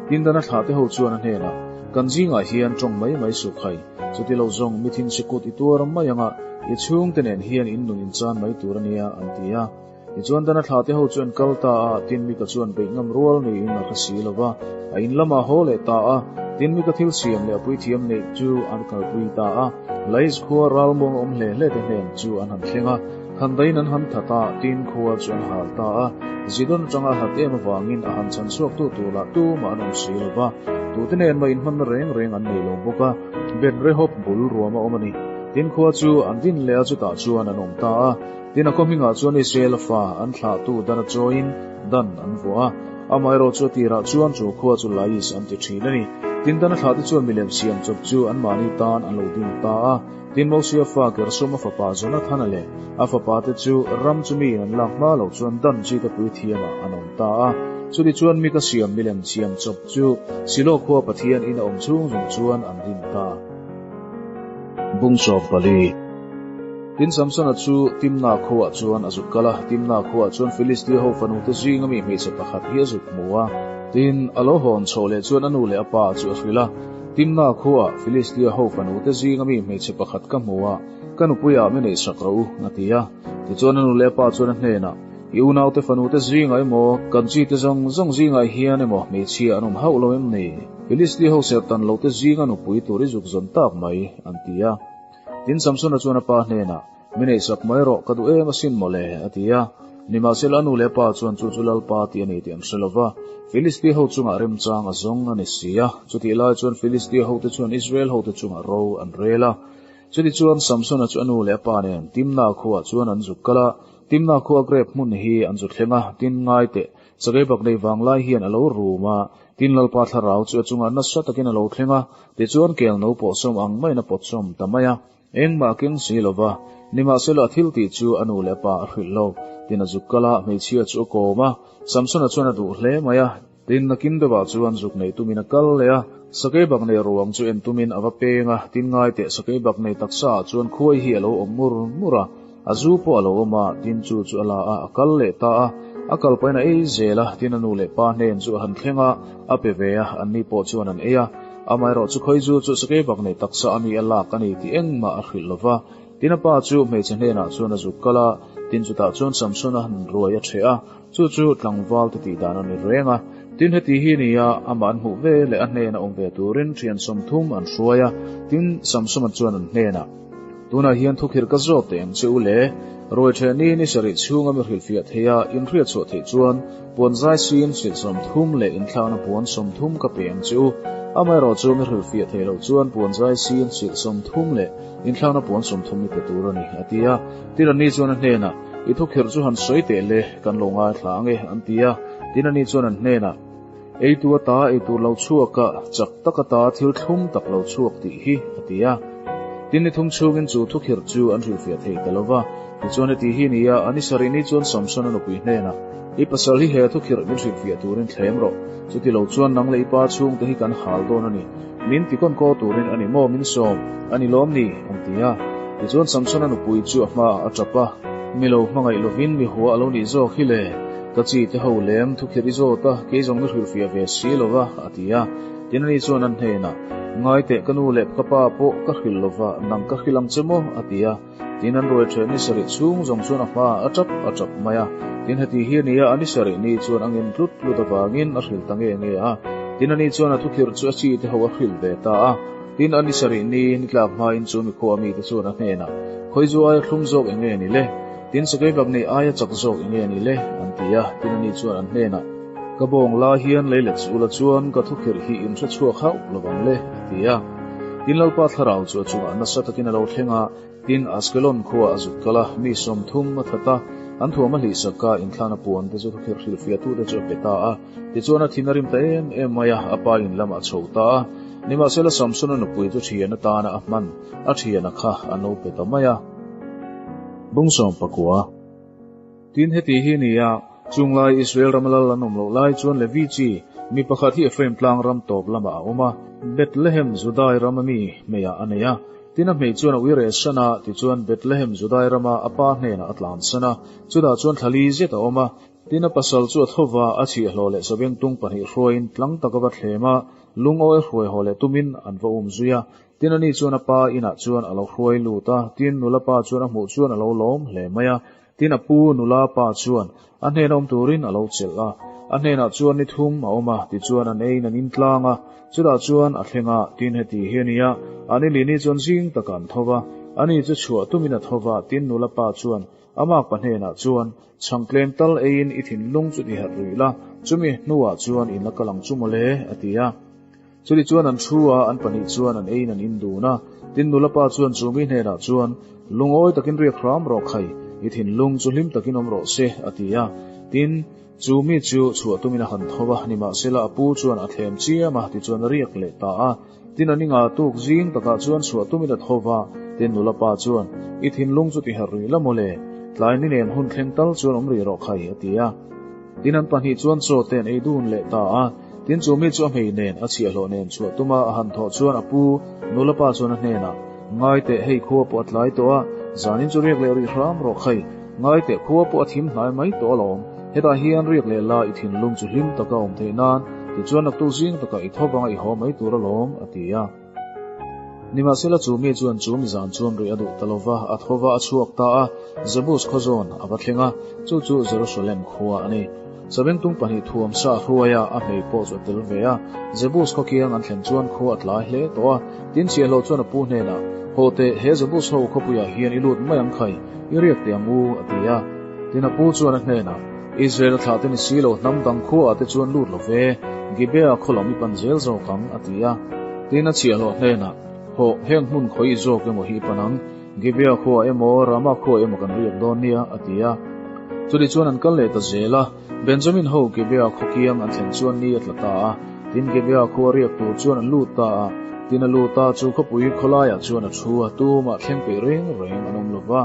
Tin Dana thlahte ho chuan a hnenah, Kan zingah hian tawng mai mai suh khai, chuti lo zawng mi thinchhe kut i tuar mai anga i chhungte nen hian in nun in chan mai tur a nia, an ti a. Tichuan Dana thlahte ho chu an kal ta a, tin Mika chuan beih ngam rual niin a hre si lo va, a in lamah haw leh ta a. Tin Mika thil siam leh a puithiam neih chu an kalpui ta a. Lais khua ralmuang awm hle hle te hnen chu an han thleng a, Khandaiin an han that a, tin khua chu an hal ta a. Zidon atanga a hlat em avangin a han chhan chhuaktu tur lah tumah an awm si lo va, tute nen mah inhmanna reng reng an nei lo bawk a, Ben Rehob bul ruam a awm a ni. Tin khua chu an din leh a, chutah chuan an awm ta a. Tin, a khaw hmingah chuan Israela fa an thlahtu Dan a chawiin Dan an vuah a, amaherawh chu a tirah chuan chu khua chu Lais an ti thin a ni. Tin, Dan a thlahte chuan milem siam chawp chu anmahni tan an lo ding ta a. Tin, Mosia fa Gersoma fapa Jonathana leh a fapate chu ram chu miin an lak hma loh chuan Dan chite puithiamah an awm ta a. Chutichuan Mika siam milem siam chawp chu Silo khua Pathian in a awm chhung zawng chuan an rin ta. Bung 14. Tin, Samsona chu Timna khuaah chuan a zuk kal a, Timna khuaah chuan Filistia ho fanute zinga mi hmeichhe pakhat hi a zuk hmu a. Tin, a lo hawn chhoh leh chuan a nu leh a pa chu a hrilh a, Timna khuaah Filistia ho fanute zinga mi hmeichhe pakhat ka hmu a, ka nupuiah mi neihsak rawh u, a ti a. Tichuan a nu leh a pa chuan a hnenah, I unaute fanute zingah emaw, kan chite zawng zawng zingah hian emaw hmeichhia an awm hauh lo em ni? Filistia ho serhtan lote zinga nupui tur i zuk zawn tak mai, an ti a. Tin, Samsona chuan a pa hnenah, Mi neihsak mai rawh, ka duh em asin maw le, a ti a. Nimahsela a nu leh a pa chuan chu chu Lalpa tih a ni tih an hre lo va, Filistia ho chungah remchang a zawng a ni si a. Chutih lai chuan Filistia hote chuan Israel hote chungah ro an rel a. Chutichuan Samsona chu a nu leh a pa nen Timna khuaah chuan an zuk kal a, Timna khua grep hmun hi an zu thleng a, tin ngai teh, Sakei bak nei vanglai hian a lo rum a, tin Lalpa thlarau chu a chungah nasa takin a lo thleng a, tichuan kel no pawh sawm ang maiin a pawt sawm ta mai a, engmah a keng si lo va, nimahsela a thil tih chu a nu leh a pa a hrilh lo. Tin a zuk kal a, hmeichhia chu a kawm a, Samsona chuan a duh hle mai a, tin nakin deuhah chuan zuk nei tumin a kal leh a, sakei bak nei ruang chu en tumin a va peng a, tin ngai teh sakei bak nei taksa ah chuan khuai hi a lo awm mur mur a, A zu pawh a lo awm a, tin chu chu a la a, a kal leh ta a. A kal pahin a ei zel a, tin a nu leh pa hnen chu a han thleng a, a pe ve a, anni pawh chuan an ei a. Amaherawh chu khawi zu chu sakei bak nei taksa a mi a lak a ni tih engmah a hrilh lo va. Tin a pa chu hmeichhe hnenah chuan a zuk kal a, tin chutah chuan Samson a han ruai a ṭheh a, chu chu tlangval te tih dan a ni reng a. Tin heti hi ni a, amah an hmuh ve leh a hnena awm ve turin ṭhian 30 an hruai a, tin Samsona chuan an hnenah, Tunah hian thukhirh ka zawt teh ang che u le. Ruai ṭheh ni ni sarih chhunga mi hrilhfiah thei a, in hriat chhuah theih chuan puan zai siin silh 30 leh inthlakna puan 30 ka pe ang che u. Amaherawh chu mi hrilhfiah theih loh chuan puan zai siin silh 30 leh inthlakna puan 30 i pe tur a ni, a ti a. Tirani chuan a hnenah, I thukhirh chu han sawi teh le, kan lo ngaithla ang e, an ti a. Tirani chuan an hnenah, Eitu ata eitur lo chhuak a, chak tak ata thil thlum tak lo chhuak tih hi, a ti a. Tin ni thum chhungin chu thukhirh chu an hrilhfiah thei ta lo va. Tichuan heti hi ni a, a ni sarih ni chuan Samsona nupui hnenah, I pasal hi he thukhirh min hrilhfiah turin thlem rawh, chuti lo chuan nang leh i pa chhungte hi kan hal dawn a ni, min tikawnkaw turin a ni maw min sawm, a ni lawm ni? an ti a. Tichuan Samsona nupui chu a hmaah a tap a, Mi lo hmangaih lovin mi hua a lo nih zawk hi le, ka chi te ho lem thukhirh i zawt a, kei zawng i hrilhfiah ve si lo va, a ti a. Tin ani chuan an hnenah, Ngai teh ka nu leh ka pa pawh ka hrilh lo va, nang ka hrilh ang che maw? a ti a. Tin an ruai ṭhian ni sarih chhung zawng chuan a hmaah a ṭap a ṭap mai a. Tin heti hi a ni a, a ni sarih ni chuan a ngen tlut tlut avangin a hrilh ta nge nge a. Tin ani chuan a thukhirh chu a chi te ho a hrilh ve ta a. Tin a ni sarih ni ni tlak hmain chu mikhua mite chuan a hnenah, Khawi zu aia thlum zawk eng nge ni le? Tin sakeibak nei aia chak zawk eng nge ni le? an ti a. Tin ani chuan an hnenah, Ka bawng lai hian lei let chu ula chuan ka thukhirh hi in hre chhuak hauh lo vang le, a ti a. Tin Lalpa thlarau chu a chungah nasa takin a lo thleng a, tin Askelon khua a zut kal a, mi 30 a that a, an thuam a hlihsak a, inthlana puan te chu thukhirh hrilhfiahtute chu a pe ta a. Tichuan a thin a rim ta em em mai a, a pa in lamah a chho ta a. Nimahsela Samsona nupui chu thian atana a hman, a thiana kha a no pe ta mai a. Bung 19. Tin, heti hi ni a, chung lai Israel rama lal an awm loh lai chuan Levi chi mi pakhat hi Ephraim tlang ram tawp lamah a awm a, Bethlehem Judai rama mi hmeiah a nei a. Tin, a hmei chuan a ui reh san a, tichuan Bethlehem Judai rama a pa hnenah a tlan san a, chutah chuan thla li zet a awm a. Tin, a pasal chu a tho va, a chhiahhlawh leh sabengtung pahnih hruaiin tlang tak a va thlem a, lungawi hruai haw leh tumin an va um zui a. Tin ani chuan a pa inah chuan a lo hruai lut a, tin nula pa chuan a hmuh chuan a lo lawm hle mai a. Tin a pu nula pa chuan a hnena awm turin a lo chelh a, a hnenah chuan ni thum a awm a, tichuan an eiin an intlang a, chutah chuan a thleng a, tin heti hi a ni a, an inlini chuan zing takah an tho va, ani chu chhuah tumin a tho va, tin nula pa chuan a makpa hnenah chuan chhang tlem tal eiin i thinlung chu tiharh rih la, chumi hnuah chuan in la kal ang chu mawle, a ti a. Chutih chuan an thu a, an pahnih chuan an eiin an in dun a. Tin, nula pa chuan chu mi hnenah chuan, Lungawi takin riak hram rawh khai, i thinlung chu hlim takin awm rawh se, a ti a. Tin, chu mi chu chhuah tumin a han tho a, nimahsela a pu chuan a thlem chiam a, tichuan a riak leh ta a. Tin, a ninga tuk zing takah chuan chhuah tumin a tho va, tin, nula pa chuan, I thinlung chu tiharh rih la maw le? Tlai ni nen hun thleng tal chuan awm rih rawh khai, a ti a. Tin, an pahnih chuan chaw te an ei dun leh ta a. Tin, chu mi chu a hmei nen, a chhiahhlawh nen chhuah tuma a han thawh chuan a pu nula pa chuan a hnenah, Ngai teh, hei khua pawh a tlai tawh a, zanin chu riak leh rih hram rawh khai. Ngai teh, khua pawh a thim hnai mai tawh alawm. Hetah hian riak leh la i thinlung chu hlim taka awm theih nan, tichuan naktuk zing takah i tho vanga i haw mai tur alawm, a ti a. Nimahsela chu mi chuan chu mi zan chuan rih a duh ta lo va, a tho va a chhuak ta a, Jebus khaw zawn a va thleng a, chu chu Jerusalem khua a ni. Sabengtung pahnih thuam sa a hruai a, a hmei pawh chu a tel ve a. Jebus khaw kiang an thlen chuan khua a tlai hle tawh a, tin chhiahhlawh chuan a pu hnenah, Haw teh, he Jebus ho khawpuiah hian i lut mai ang khai, i riak teh ang u, a ti a. Tin a pu chuan a hnenah, Israel a thlah te ni si lo, hnam dang khuaah te chuan lut lo ve, Gibea khaw lam i pan zel zawk ang, a ti a. Tin a chhiahhlawh hnenah, Hawh, heng hmun khawi zawk emaw hi i pan ang, Gibea khuaah emaw, Rama khuaah emaw kan riak dawn nia, a ti a. Chutih chuan an kal leh ta zel a, Benjamin ho Gibea khaw kiang an thlen chuan ni a tla ta a. Tin Gibea khua riak tur chuan an lut ta a. Tin a lut a, chu khawpui khawlaiah chuan a thu a, tumah thleng peih reng reng an awm lo va.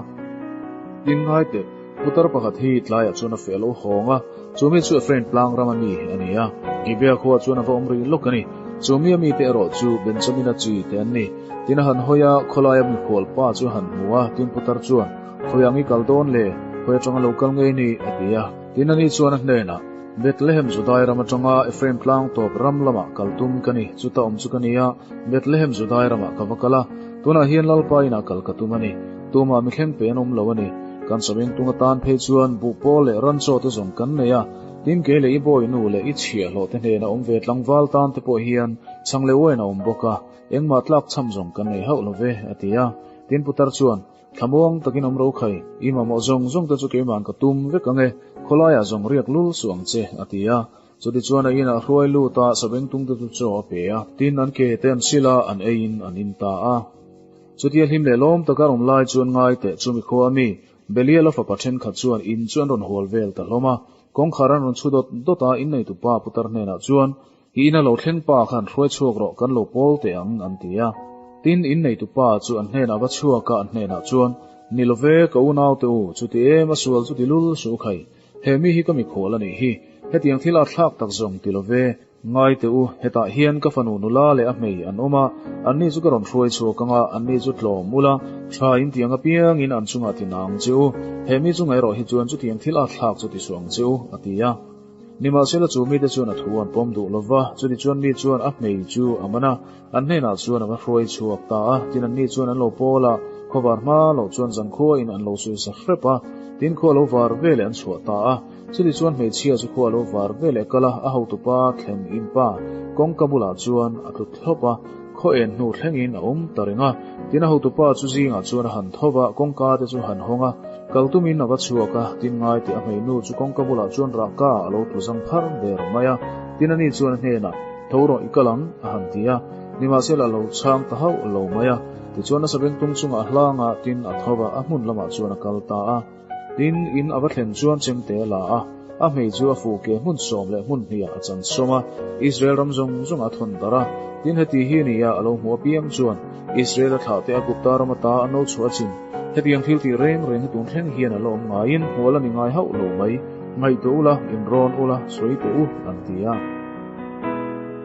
Tin ngai teh, putar pakhat hi tlaiah chuan a feh a lo hawng a, chu mi chu Ephraim tlang rama mi a ni a. Gibea khuaah chuan a va awm rih lawk a ni. Chu mi a mite erawh chu Benjamina chi te an ni. Tin a han hawi a, khawlaia mikhual pa chu a han hmu a, tin putar chuan, Khawi ang i kal dawn le? Khawi atanga lo kal ngei ni? a ti a. Tin ani chuan a hnenah, Bethlehem Judai ram atanga Ephraim tlang tawp ram lamah kal tum ka ni, chuta awm chu ka ni a, Bethlehem Judai ramah ka va kal a, tunah hian Lalpa inah kal ka tum a ni. Tumah mi thleng pe an awm lo a ni. Kan sabengtung atan phei chuan buhpawl leh ranchaw te zawng kan nei a, tin kei leh i bawi nu leh i chhiahhlawh te hnena awm ve tlangval tan te pawh hian chhang leh uain a awm bawk a, engmah tlak chham zawng kan nei hauh lo ve, a ti a. Tin putar chuan, Thlamuang takin awm ro khai, i mamawh zawng zawng te chu keima'n ka tum vek ang e, khawlaiah zawng riak lul suh ang che, a ti a. Chutichuan a inah hruai lut a, sabengtung te chu chaw a pe a, tin an ke te an sil a, an eiin an in ta a. Chutia hlim leh lawm taka rawn lai chuan ngai teh chu mikhua mi, Beliala fapa thenkhat chuan in chu an rawn hual vel ta hlawm a. Kawngkhar an rawn chhu dawt dawt a, inneitu pa putar hnenah chuan, I ina lo thleng pa khan hruai chhuak rawh kan lo pawl teh ang, an ti a. Tin, in neitupa chu an hnenah va chhuak a, an hnenah chuan, Ni lo ve, ka unaute u, chuti em a sual chuti lul suh u khai. He mi hi ka mikhual a nih hi. Hetiang thil a thlak tak zawng ti lo ve. Ngai teh u, hetah hian ka fanu nula leh a hmei an awm a, anni chu ka rawn hruai chhuak ang a, anni chu tlawm ula, tha in tiang apiangin an chungah ti nang che u. He mi chunga erawh hi chuan chutiang thil a thlak chu ti suh ang che u, a ti a. Nimahsela chu mite chuan a thu an pawm duh lo va, chutichuan mi chuan a hmei chu a man a, an hnenah chuan a va hruai chhuak ta a. Tin, anni chuan an lo pawl a, khawvar hma loh chuan zangkhuain an lo suisa hrep a, tin khua lo var veleh an chhuah ta a. Chutichuan hmeichhia chu khua lo var veleh kal a, a hotupa thlen in pa kawngka bulah chuan a tlu thlawp a, khaw en hnu thlengin a awm ta reng a. Tin, a hotupa chu zingah chuan a han tho va, kawngka te chu han hawng a, kal tumin a va chhuak a, tin ngai tih a hmeinu chu kawngka bulah chuan rahka a lo tlu zang phar der mai a. Tin, ani chuan a hnenah, Tho rawh i kal ang, a han ti a. Nimahsela a lo chhang ta hauh lo mai a. Tichuan a sabengtung chungah a hlang a, tin a tho va, a hmun lamah chuan a kal ta a. Tin, in a va thlen chuan chemte a la a, a hmei chu a fuh ke hmun sawm leh hmun hniah a chan sawm a, Israel ram zawng zawng a thawn darh a. Tin, heti hi ni a, a lo hmuh apiang chuan Israel-a thlahte a Gupta ram ata a no chhuah a chin. Hetiang thil tih reng reng hi tun thleng hian a la awm ngaiin hmual a ni ngai hauh lo mai. Ngaihtuah ula, inrawn ula, sawi teh u, an ti a.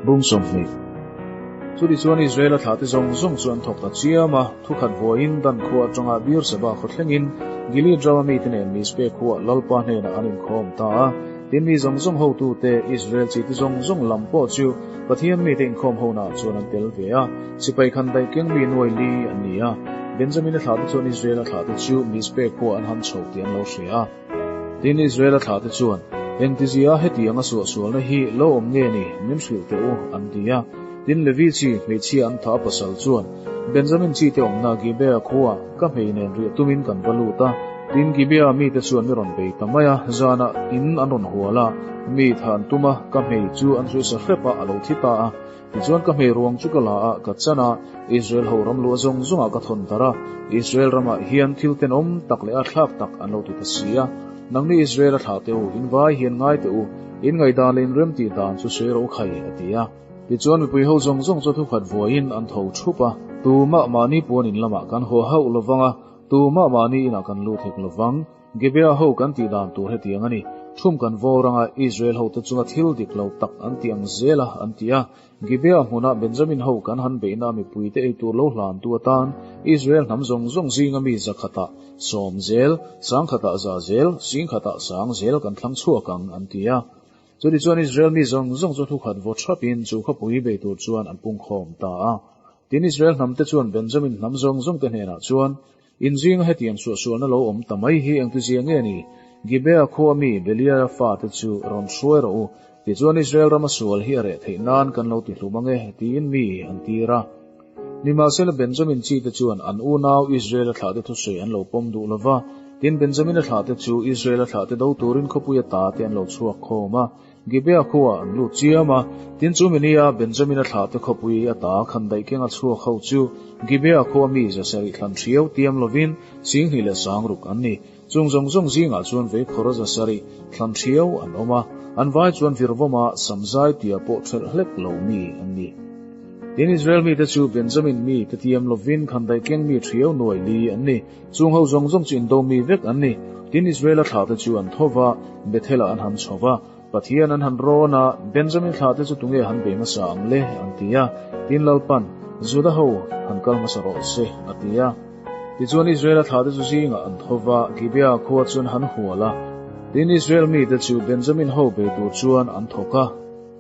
Bung 20. Chutichuan Israel-a thlahte zawng zawng chu an thawk ta chiam a, thukhat vuain Dan khua atanga Beer-seba khaw thlengin Gilead rama mite nen Mizpeh khuah Lalpa hnenah an inkhawm ta a. Tin, mi zawng zawng hotute, Israel chite zawng zawng lam pawh chu Pathian mite inkhawm honaah chuan an tel ve a, sipai khan daih keng mi nuai li an ni a. Benjamin-a thlahte chuan Israel-a thlahte chu Mizpeh khuah an han chho tih an lo hria a. Tin, Israel-a thlahte chuan, Engtizia hetiang a suahsualna hi lo awm nge ni, min hrilh teh u, an ti a. Tin, Levi chi hmeichhia an thah pasal chuan, Benjamin chite awmna Gibea khua ka hmei nen riah tumin kan va lut a. Tin, Gibea mite chuan mi rawn bei ta mai a, zanah in an rawn hual a, mi thah an tum a, ka hmei chu an sawi sa hrep a, a lo thi ta a. Tichuan ka hmei ruang chu ka la a, ka chan a, Israel ho ram luah zawng zawngah ka thawn darh a, Israel ramah hian thil tenawm tak leh a thlak tak an lo ti ta si a. Nangni Israel a thlah teh u, in vai hian ngai teh u, in ngaihdan leh in remtih dan chu sawi ro khai, a ti a. Tichuan mipui ho zawng zawng chu thukhat vuaiin an tho thup a, Tumah mahni puan in lamah kan haw hauh lovang a, tumah mahni inah kan lut hek lovang, Gibeah ho kan tih dan tur hetiang a ni, Thum kan vawr anga Israel hote chunga thil dik lo tak an ti ang zel a, an ti a. Gibeah hmuna Benjamin ho kan han beihna mipuite ei tur lo hlantu atan Israel hnam zawng zawng zinga mi zakhatah sawm zel, sangkhatah za zel, singkhatah sang zel kan thlang chhuak ang, an ti a. Chutichuan Israel mi zawng zawng chu thukhat vaw thapin chu khawpui bei tur chuan an pungkhawm ta a. Tin, Israel hnamte chuan Benjamin hnam zawng zawngte hnenah chuan, Inzinga hetiang suahsualna lo awm ta mai hi engtizia nge ni? Gibea khua mi Beliara fate chu rawn hruai rawh u, tichuan Israel rama sual hi a reh theih nan kan lo ti hlum ange, tiin mi an tir a. Nimahsela Benjamin chite chuan an unau Israela thlahte thusawi an lo pawm duh lo va, tin Benjamina thlahte chu Israela thlahte do turin khawpuia tate an lo chhuak khawm a. Gibeah khuaah an lut chiam a, tin chu minia Benjamina thlahte khawpui ata khandaih kenga chhuak ho chu Gibeah khua mi zasarih thlan hriau tiam lovin singhnih leh sangruk an ni. Chung zawng zawng zingah chuan veikhawra zasarih thlan hriau an awm a, an vai chuan virvawma samzai tia pawh ṭhelh hlek lo mi an ni. Tin Israel mite chu Benjamin mite tiam lovin khandaih keng mi hriau nuai li an ni. Chung ho zawng zawng chu indo mi vek an ni. Tin, Israela thlahte chu an tho va, Bethel-ah an han chho va. Pathian an han rawn a, Benjamin thlahte chu tunge han bei hmasa ang le? an ti a. Tin, Lalpan, Juda ho han kal hmasa rawh se, a ti a. Tichuan, Israela thlahte chu zingah an tho va, Gibeah khua chu an han hual a. Tin, Israel mite chu Benjamin ho bei tur chuan an thawk a.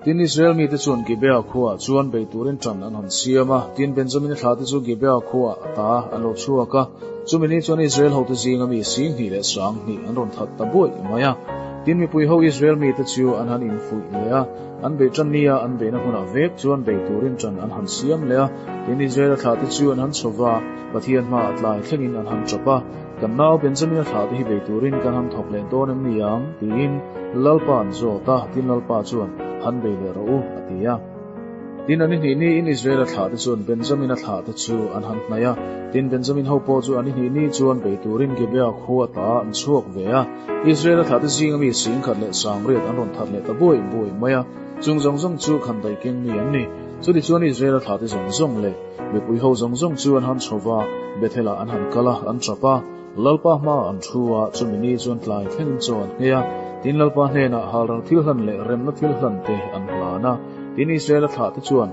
Tin, Israel mite chuan Gibeah khuaah chuan bei turin ṭan an han siam a, tin, Benjamina thlahte chu Gibeah khuaah ata an lo chhuak a. Chumi ni chuan Israel hote zinga mi 20 leh 20 an rawn that ta buaih mai a. Tin, mipui ho Israel mite chu an han infuih leh a, an beih ṭan nia an beihna hmunah vek chuan bei turin ṭan an han siam leh a. Tin, Israela thlahte chu an han chho va, Pathian hmaah tlai thlengin an han ṭap a. Kan nau Benjamina thlahte hi bei turin kan han thawk leh dawn em ni ang? tiin Lalpa an zawt a, tin Lalpa chuan, Han bei leh rawh u, a ti a. Tin, an i hnih niin Israela thlahte chuan Benjamina thlahte chu an han hnaih a, tin Benjamin ho pawh chu an i hnih ni chuan bei turin Gibeah khua ta an chhuak ve a. Israela thlahte zinga mi 10,000 leh 80 an rawn that leh ta buai buai mai a, chung zawng zawng chu khandaih keng mi an ni. Chutichuan Israela thlahte zawng zawng leh mipui ho zawng zawng chu an han chho va, Bethel-ah an han kal a, an tap a, Lalpa hmaah an thu a, chumi ni chuan tlai thlengin chaw an nghei a, tin Lalpa hnenah halral thil hlan leh remna thil hlan te an hlan a. Tin Israela thlahte chuan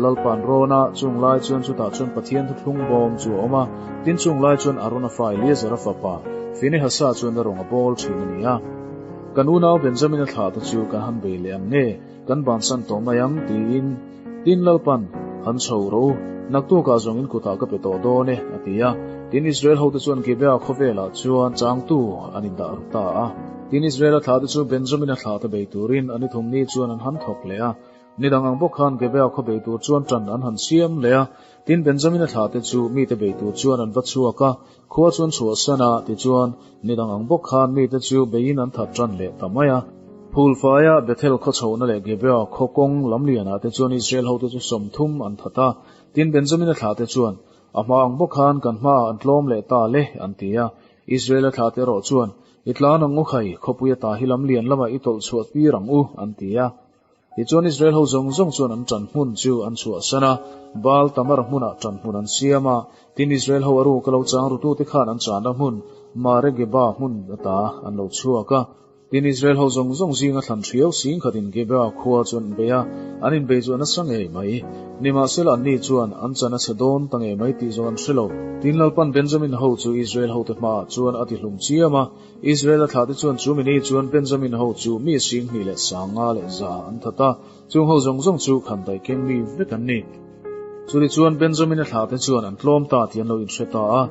Lalpa an rawn a, chung lai chuan chutah chuan Pathian thuthlung bawm chu a awm a, tin chung lai chuan Arona fa Eleazara fapa Finehasa chuan a rawng a bawl thin a ni a. Kan unau Benjamina thlahte chu kan han bei leh ang nge? Kan bansan tawh mai ang, tiin Tin Lalpan, Han chho rawh u, naktukah zawng in kutah ka pe tawh dawn e, a ti a. Tin Israel hote chuan Gibeah khawvelah chuan changtu an indah ru ta a. Tin Israela thlahte chu Benjamina thlahte bei turin a ni thum ni chuan an han thawk leh a. Ni dang ang bawk khan Gibeah khaw bei tur chuan ṭan an han siam leh a. Tin Benjamina thlahte chu mite bei tur chuan an va chhuak a, khua chuan chhuahsan a, tichuan ni dang ang bawk khan mite chu beiin an that ṭan leh ta mai a. Phulfaia Bethel khaw chhohna leh Gibeah khaw kawng lamlianah te chuan Israel hote chu 30 an that a. Tin Benjamina thlahte chuan, A hma ang bawk khan kan hmaah an tlawm leh ta le, an ti a. Israela thlahte erawh chuan, I tlan ang u khai, khawpui ata hi lamlian lamah i tawlh chhuah tir ang u, an ti a. Tichuan Israel ho zawng zawng chuan an ṭan hmun chu an chhuahsan a, Baal Tamar hmunah ṭan hmun an siam a. Tin, Israel ho a ruk a lo chang rutute khan an chahna hmun Mare-Geba hmun ata an lo chhuak a. Tin, Israel ho zawng zawng zinga thlan ṭhiau singkhatin Geba khua chu an bei a, an inbei chu a nasa ngei mai. Nimahsela anni chuan an chan a chhe dawn ta ngei mai tih zawng an hre lo. Tin, Lalpan Benjamin ho chu Israel hote hmaah chuan a tihlum chiam a, Israel-a thlahte chuan chu mini chuan Benjamin ho chu mi 25 leh 500 an that a, chung ho zawng zawng chu khandaih keng mi vek an ni. Chutichuan Benjamin-a thlahte chuan an tlawm ta tih an lo inhre ta a.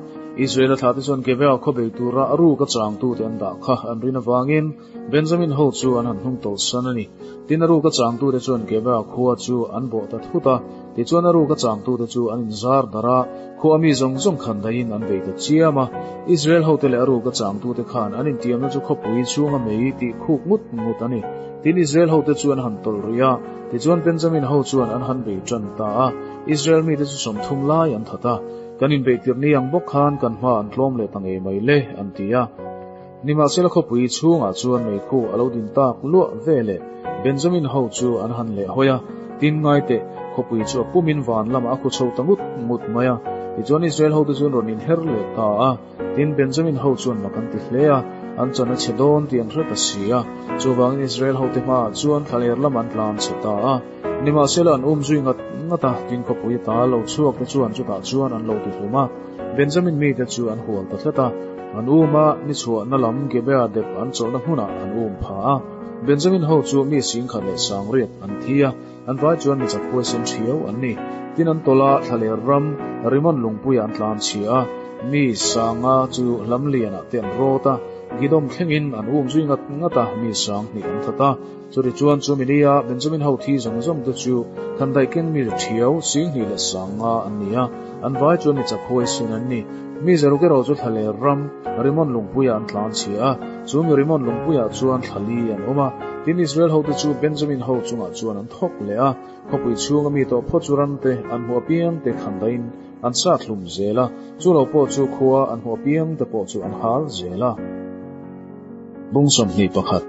Israel-a thlahte chuan Gibeah khaw bei tura a ruka changtute an dah kha an rin avangin Benjamin ho chu an han hnung tawlhsan a ni. Tin, a ruka changtute chuan Gibeah khua chu an bawh ta thut a. Tichuan a ruka changtute chu an inzar darh a, khua mi zawng zawng khan daihin an bei ta chiam a. Israel hote leh a ruka changtute khan an intiamna chu khawpui chhunga mei tih khuk ngut ngut a ni. Tin, Israel hote chu an han tawlh rih a, tichuan Benjamin ho chuan an han bei tan ta a. Israel mite chu 30 lai an that a, Kan inbeih tirh ni ang bawk khan kan hma an tlawm leh ta ngei mai le, an ti a. Nimahsela khawpui chhungah chuan meikhu a lo din tak luah ve leh Benjamin ho chu an han leh hawi a, tin ngai teh, khawpui chu a pumin van lamah a khu chho ta ngut ngut mai a. Tichuan Israel hote chu an rawn inher leh ta a, tin Benjamin ho chuan mak an ti hle a, an chan a chhe dawn tih an hre ta si a. Chuvangin Israel hote hmaah chuan thlaler lamah an tlan chhe ta a. Nimahsela an um zui ngat ngat a, tin khawpui ata lo chhuak te chuan chutah chuan an lo ti hlum a. Benjamin mite chu an hual ta tlat a, an um a, ni chhuahna lam Gibeah dep an chawlhna hmunah an um pha a. Benjamin ho chu mi 18,000 an thi a, an vai chuan mi chak huaisen ṭhiau an ni. Tin an tawlh a, thlaler ram Rimon lungpuiah an tlan chhia a, mi 5,000 chu hlamlianah te an rawt a, Gidom thlengin an um zui ngat ngat a, mi 2000 an that a. Chutichuan chumi nia Benjamin ho thi zawng zawng te chu khandaih keng mi ṭhiau 25,000 an ni a, an vai chuan mi chak huaisin an ni. Mi zaruk erawh chu thlaler ram Rimon lungpuiah an tlan chhia a, chu mi Rimon lungpuiah chuan thla li an awm a. Tin, Israel hote chu Benjamin ho chungah chuan an thawk leh a, khawpui chhunga mi tawh phawt chu ram te an hmuh apiang te khandaihin an sat hlum zel a, chu lo pawh chu khua an hmuh apiang te pawh chu an hal zel a. Bung 21.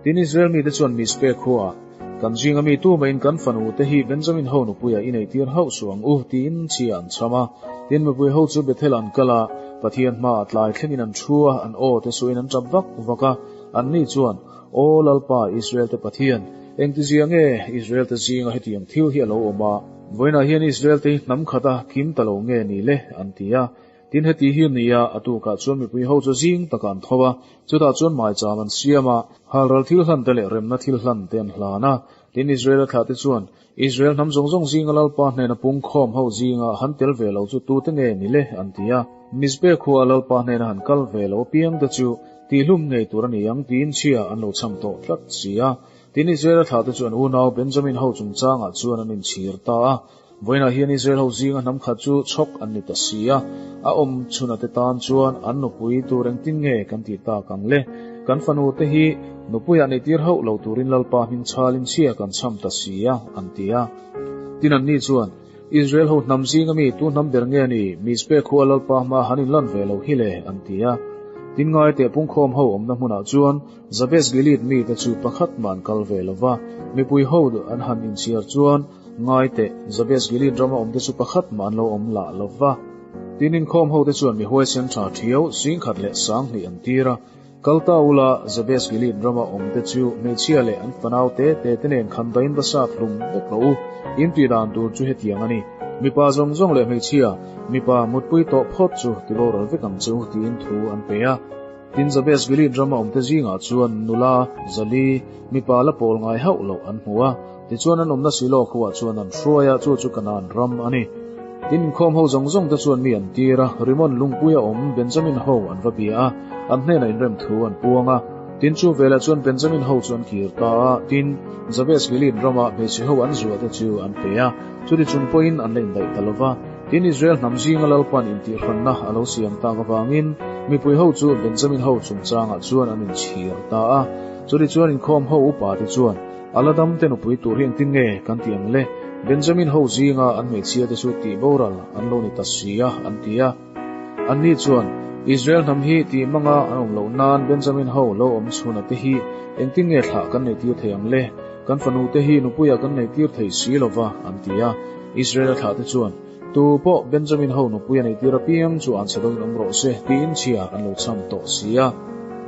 Tin, Israel mite chuan Mizpeh khuaah, Kan zinga mi tumah-in kan fanu te hi Benjamin ho nupuiah i neihtir hauh suh ang u, tiin chhia an chham a. Tin, mipui ho chu Bethel an kal a, Pathian hmaah tlai thlengin an thu a, an aw te suhin an tap vak vak a. Anni chuan, Aw Lalpa, Israel te Pathian, engtizia nge Israel te zinga hetiang thil hi a lo awm a? Vawiinah hian Israel te hi hnam khata kim ta lo nge ni le? an ti a. Tin, heti hi ni a, a tukah chuan mipui ho chu zing takah an tho a, chutah chuan maicham an siam a, halral thil hlan te leh remna thil hlan te an hlan a. Tin, Israel-a thlah te chuan, Israel hnam zawng zawng zinga Lalpa hnena pungkhawm ho zinga han tel ve lo chu tute nge ni le? an ti a. Mizpeh khua Lalpa hnena han kal ve lo apiang te chu tihlum ngei tur a ni ang tiin chhia an lo cham tawh tlat si a. Tin, Israel-a thlah te chu an unau Benjamin ho chungchangah chuan an inchhir ta a. Vawiinah hian Israel ho zinga hnam khat chu chhawk an ni ta si a, a awm chhuna te tan chuan an nupui tur engtin nge kan tih tak ang le? Kan fanu te hi nupuiah neihtir hauh lo turin Lalpa hming chhalin chhia kan chham ta si a, an ti a. Tin anni chuan, Israel ho hnam zinga mi tu hnam ber nge ni? Mizpeh khua Lalpa hma han inlan ve lo hi le, an ti a. Tin ngai teh pungkhawm ho awmna hmunah chuan Jabes Gilead mite chu pakhat mah an kal ve lo va, mipui ho an han inchhiar chuan ngai teh Jabes Gilead rama awmte chu pakhat mah an lo awm lah lo va. Tin inkhawm hote chuan mi huaisen tha thiau 10,000 leh 2000 an tir a, Kal ta ula, Jabes Gilead rama awmte chu hmeichhia leh an fanau te te te nen khan dahin va sat hlum vek rawh u. In tih dan tur chu hetiang a ni. Mipa zawng zawng leh hmeichhia, mipa mutpui tawh phawt chu tiboral vek ang che u tiin thu an pe a. Tin Jabes Gilead rama awmte zingah chuan nula, zali, mipa la pawl ngai hauh loh an hmu a. Tichuan an awmna Silo khuaah chuan an hruai a, chu chu Kanaan ram a ni. Tin inkhawm ho zawng zawng te chuan mi an tir a, Rimon lungpuia awm Benjamin ho an va bia a, an hnenah inrem thu an puang a. Tin chu velah chuan Benjamin ho chu an kir ta a, tin, Jabes Gilead rama hmeichhe ho an zuah te chu an pe a, chuti chung pawhin an la indaih ta lo va. Tin Israel hnam zinga Lalpan intihhranna a lo siam tak avangin mipui ho chu Benjamin ho chungchangah chuan an inchhir ta a. Chuti chuan inkhawm ho upa te chuan, A la dam te nupui tur hi engtin nge kan ti ang le? Benjamin ho zinga an hmeichhia te chu tih boral an lo ni ta si a, an ti a. Anni chuan, Israel hnam hi tih manga an awm loh nan Benjamin ho lo awm chhuna te hi engtin nge thlah kan nei tir thei ang le? Kan fanu te hi nupuiah kan nei tir thei si lo va, an ti a. Israel-a thlah te chuan, Tu pawh Benjamin ho nupui a nei tir apiang chu an chhe dawngin awm rawh se, tiin chhia an lo cham tawh si a.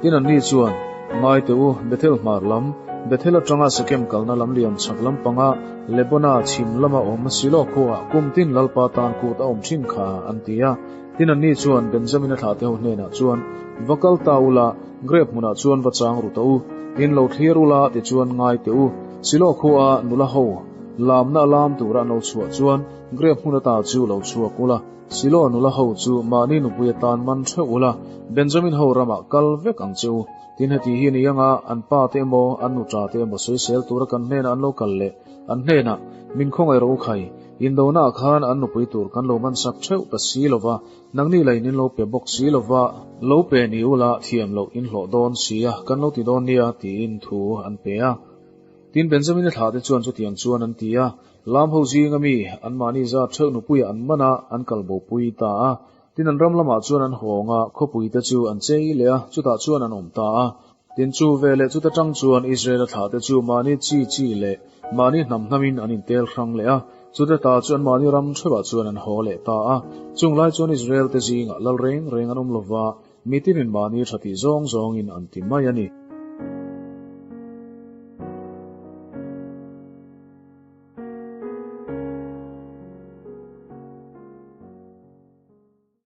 Tin anni chuan, Ngai teh u, Bethel hmar lam, Bethel atanga Sekem kalna lam liam chhak lampanga Lebona chhim lama awm Silo khuaah kum tin Lalpa tan kut a awm thin kha, an ti a. Tin anni chuan Benjamin-a thlahte ho hnenah chuan, Va kal ta ula, Grep hmunah chuan va chang ru ta u, tin lo thlir ula, tichuan ngai teh u, Silo khuaa nula ho lamna lam tura an lo chhuah chuan, Grep hmun ata chu lo chhuak ula, Silo nula ho chu mahni nupui atan man theuh ula, Benjamin ho ramah kal vek ang che u. Tin heti hi ni anga an pa te emaw an nuṭa te emaw sawisel tura kan hnenah an lo kal leh an hnenah, Min khawngaih rawh u khai, indonaah khan an nupui tur kan lo man sak theuh ta si lova, nangni lain in lo pe bawk si lova, lo pe ni ula thiam loh in hlawh dawn sia kan lo ti dawn nia tiin thu an pe a. Tin Benjamin-a thlahte chuan chutiang chuan an ti a, Lam ho zinga mi anmahni zat theuh nupuiah an man a, an kal bopui ta a. Tin an ram lamah chuan an hawng a, khawpuite chu an chei leh a, chutah chuan an awm ta a. Tin chu veleh chuta tang chuan Israel-a thlahte chu mahni chi chi leh mahni hnam hnamin an intel hrang leh a, chuta ta chu anmahni ram theuhah chuan an haw leh ta a. Chung lai chuan Israel-te zingah lal reng reng an awm lo va, mitinin mahni tha tih zawng zawngin an ti mai a ni.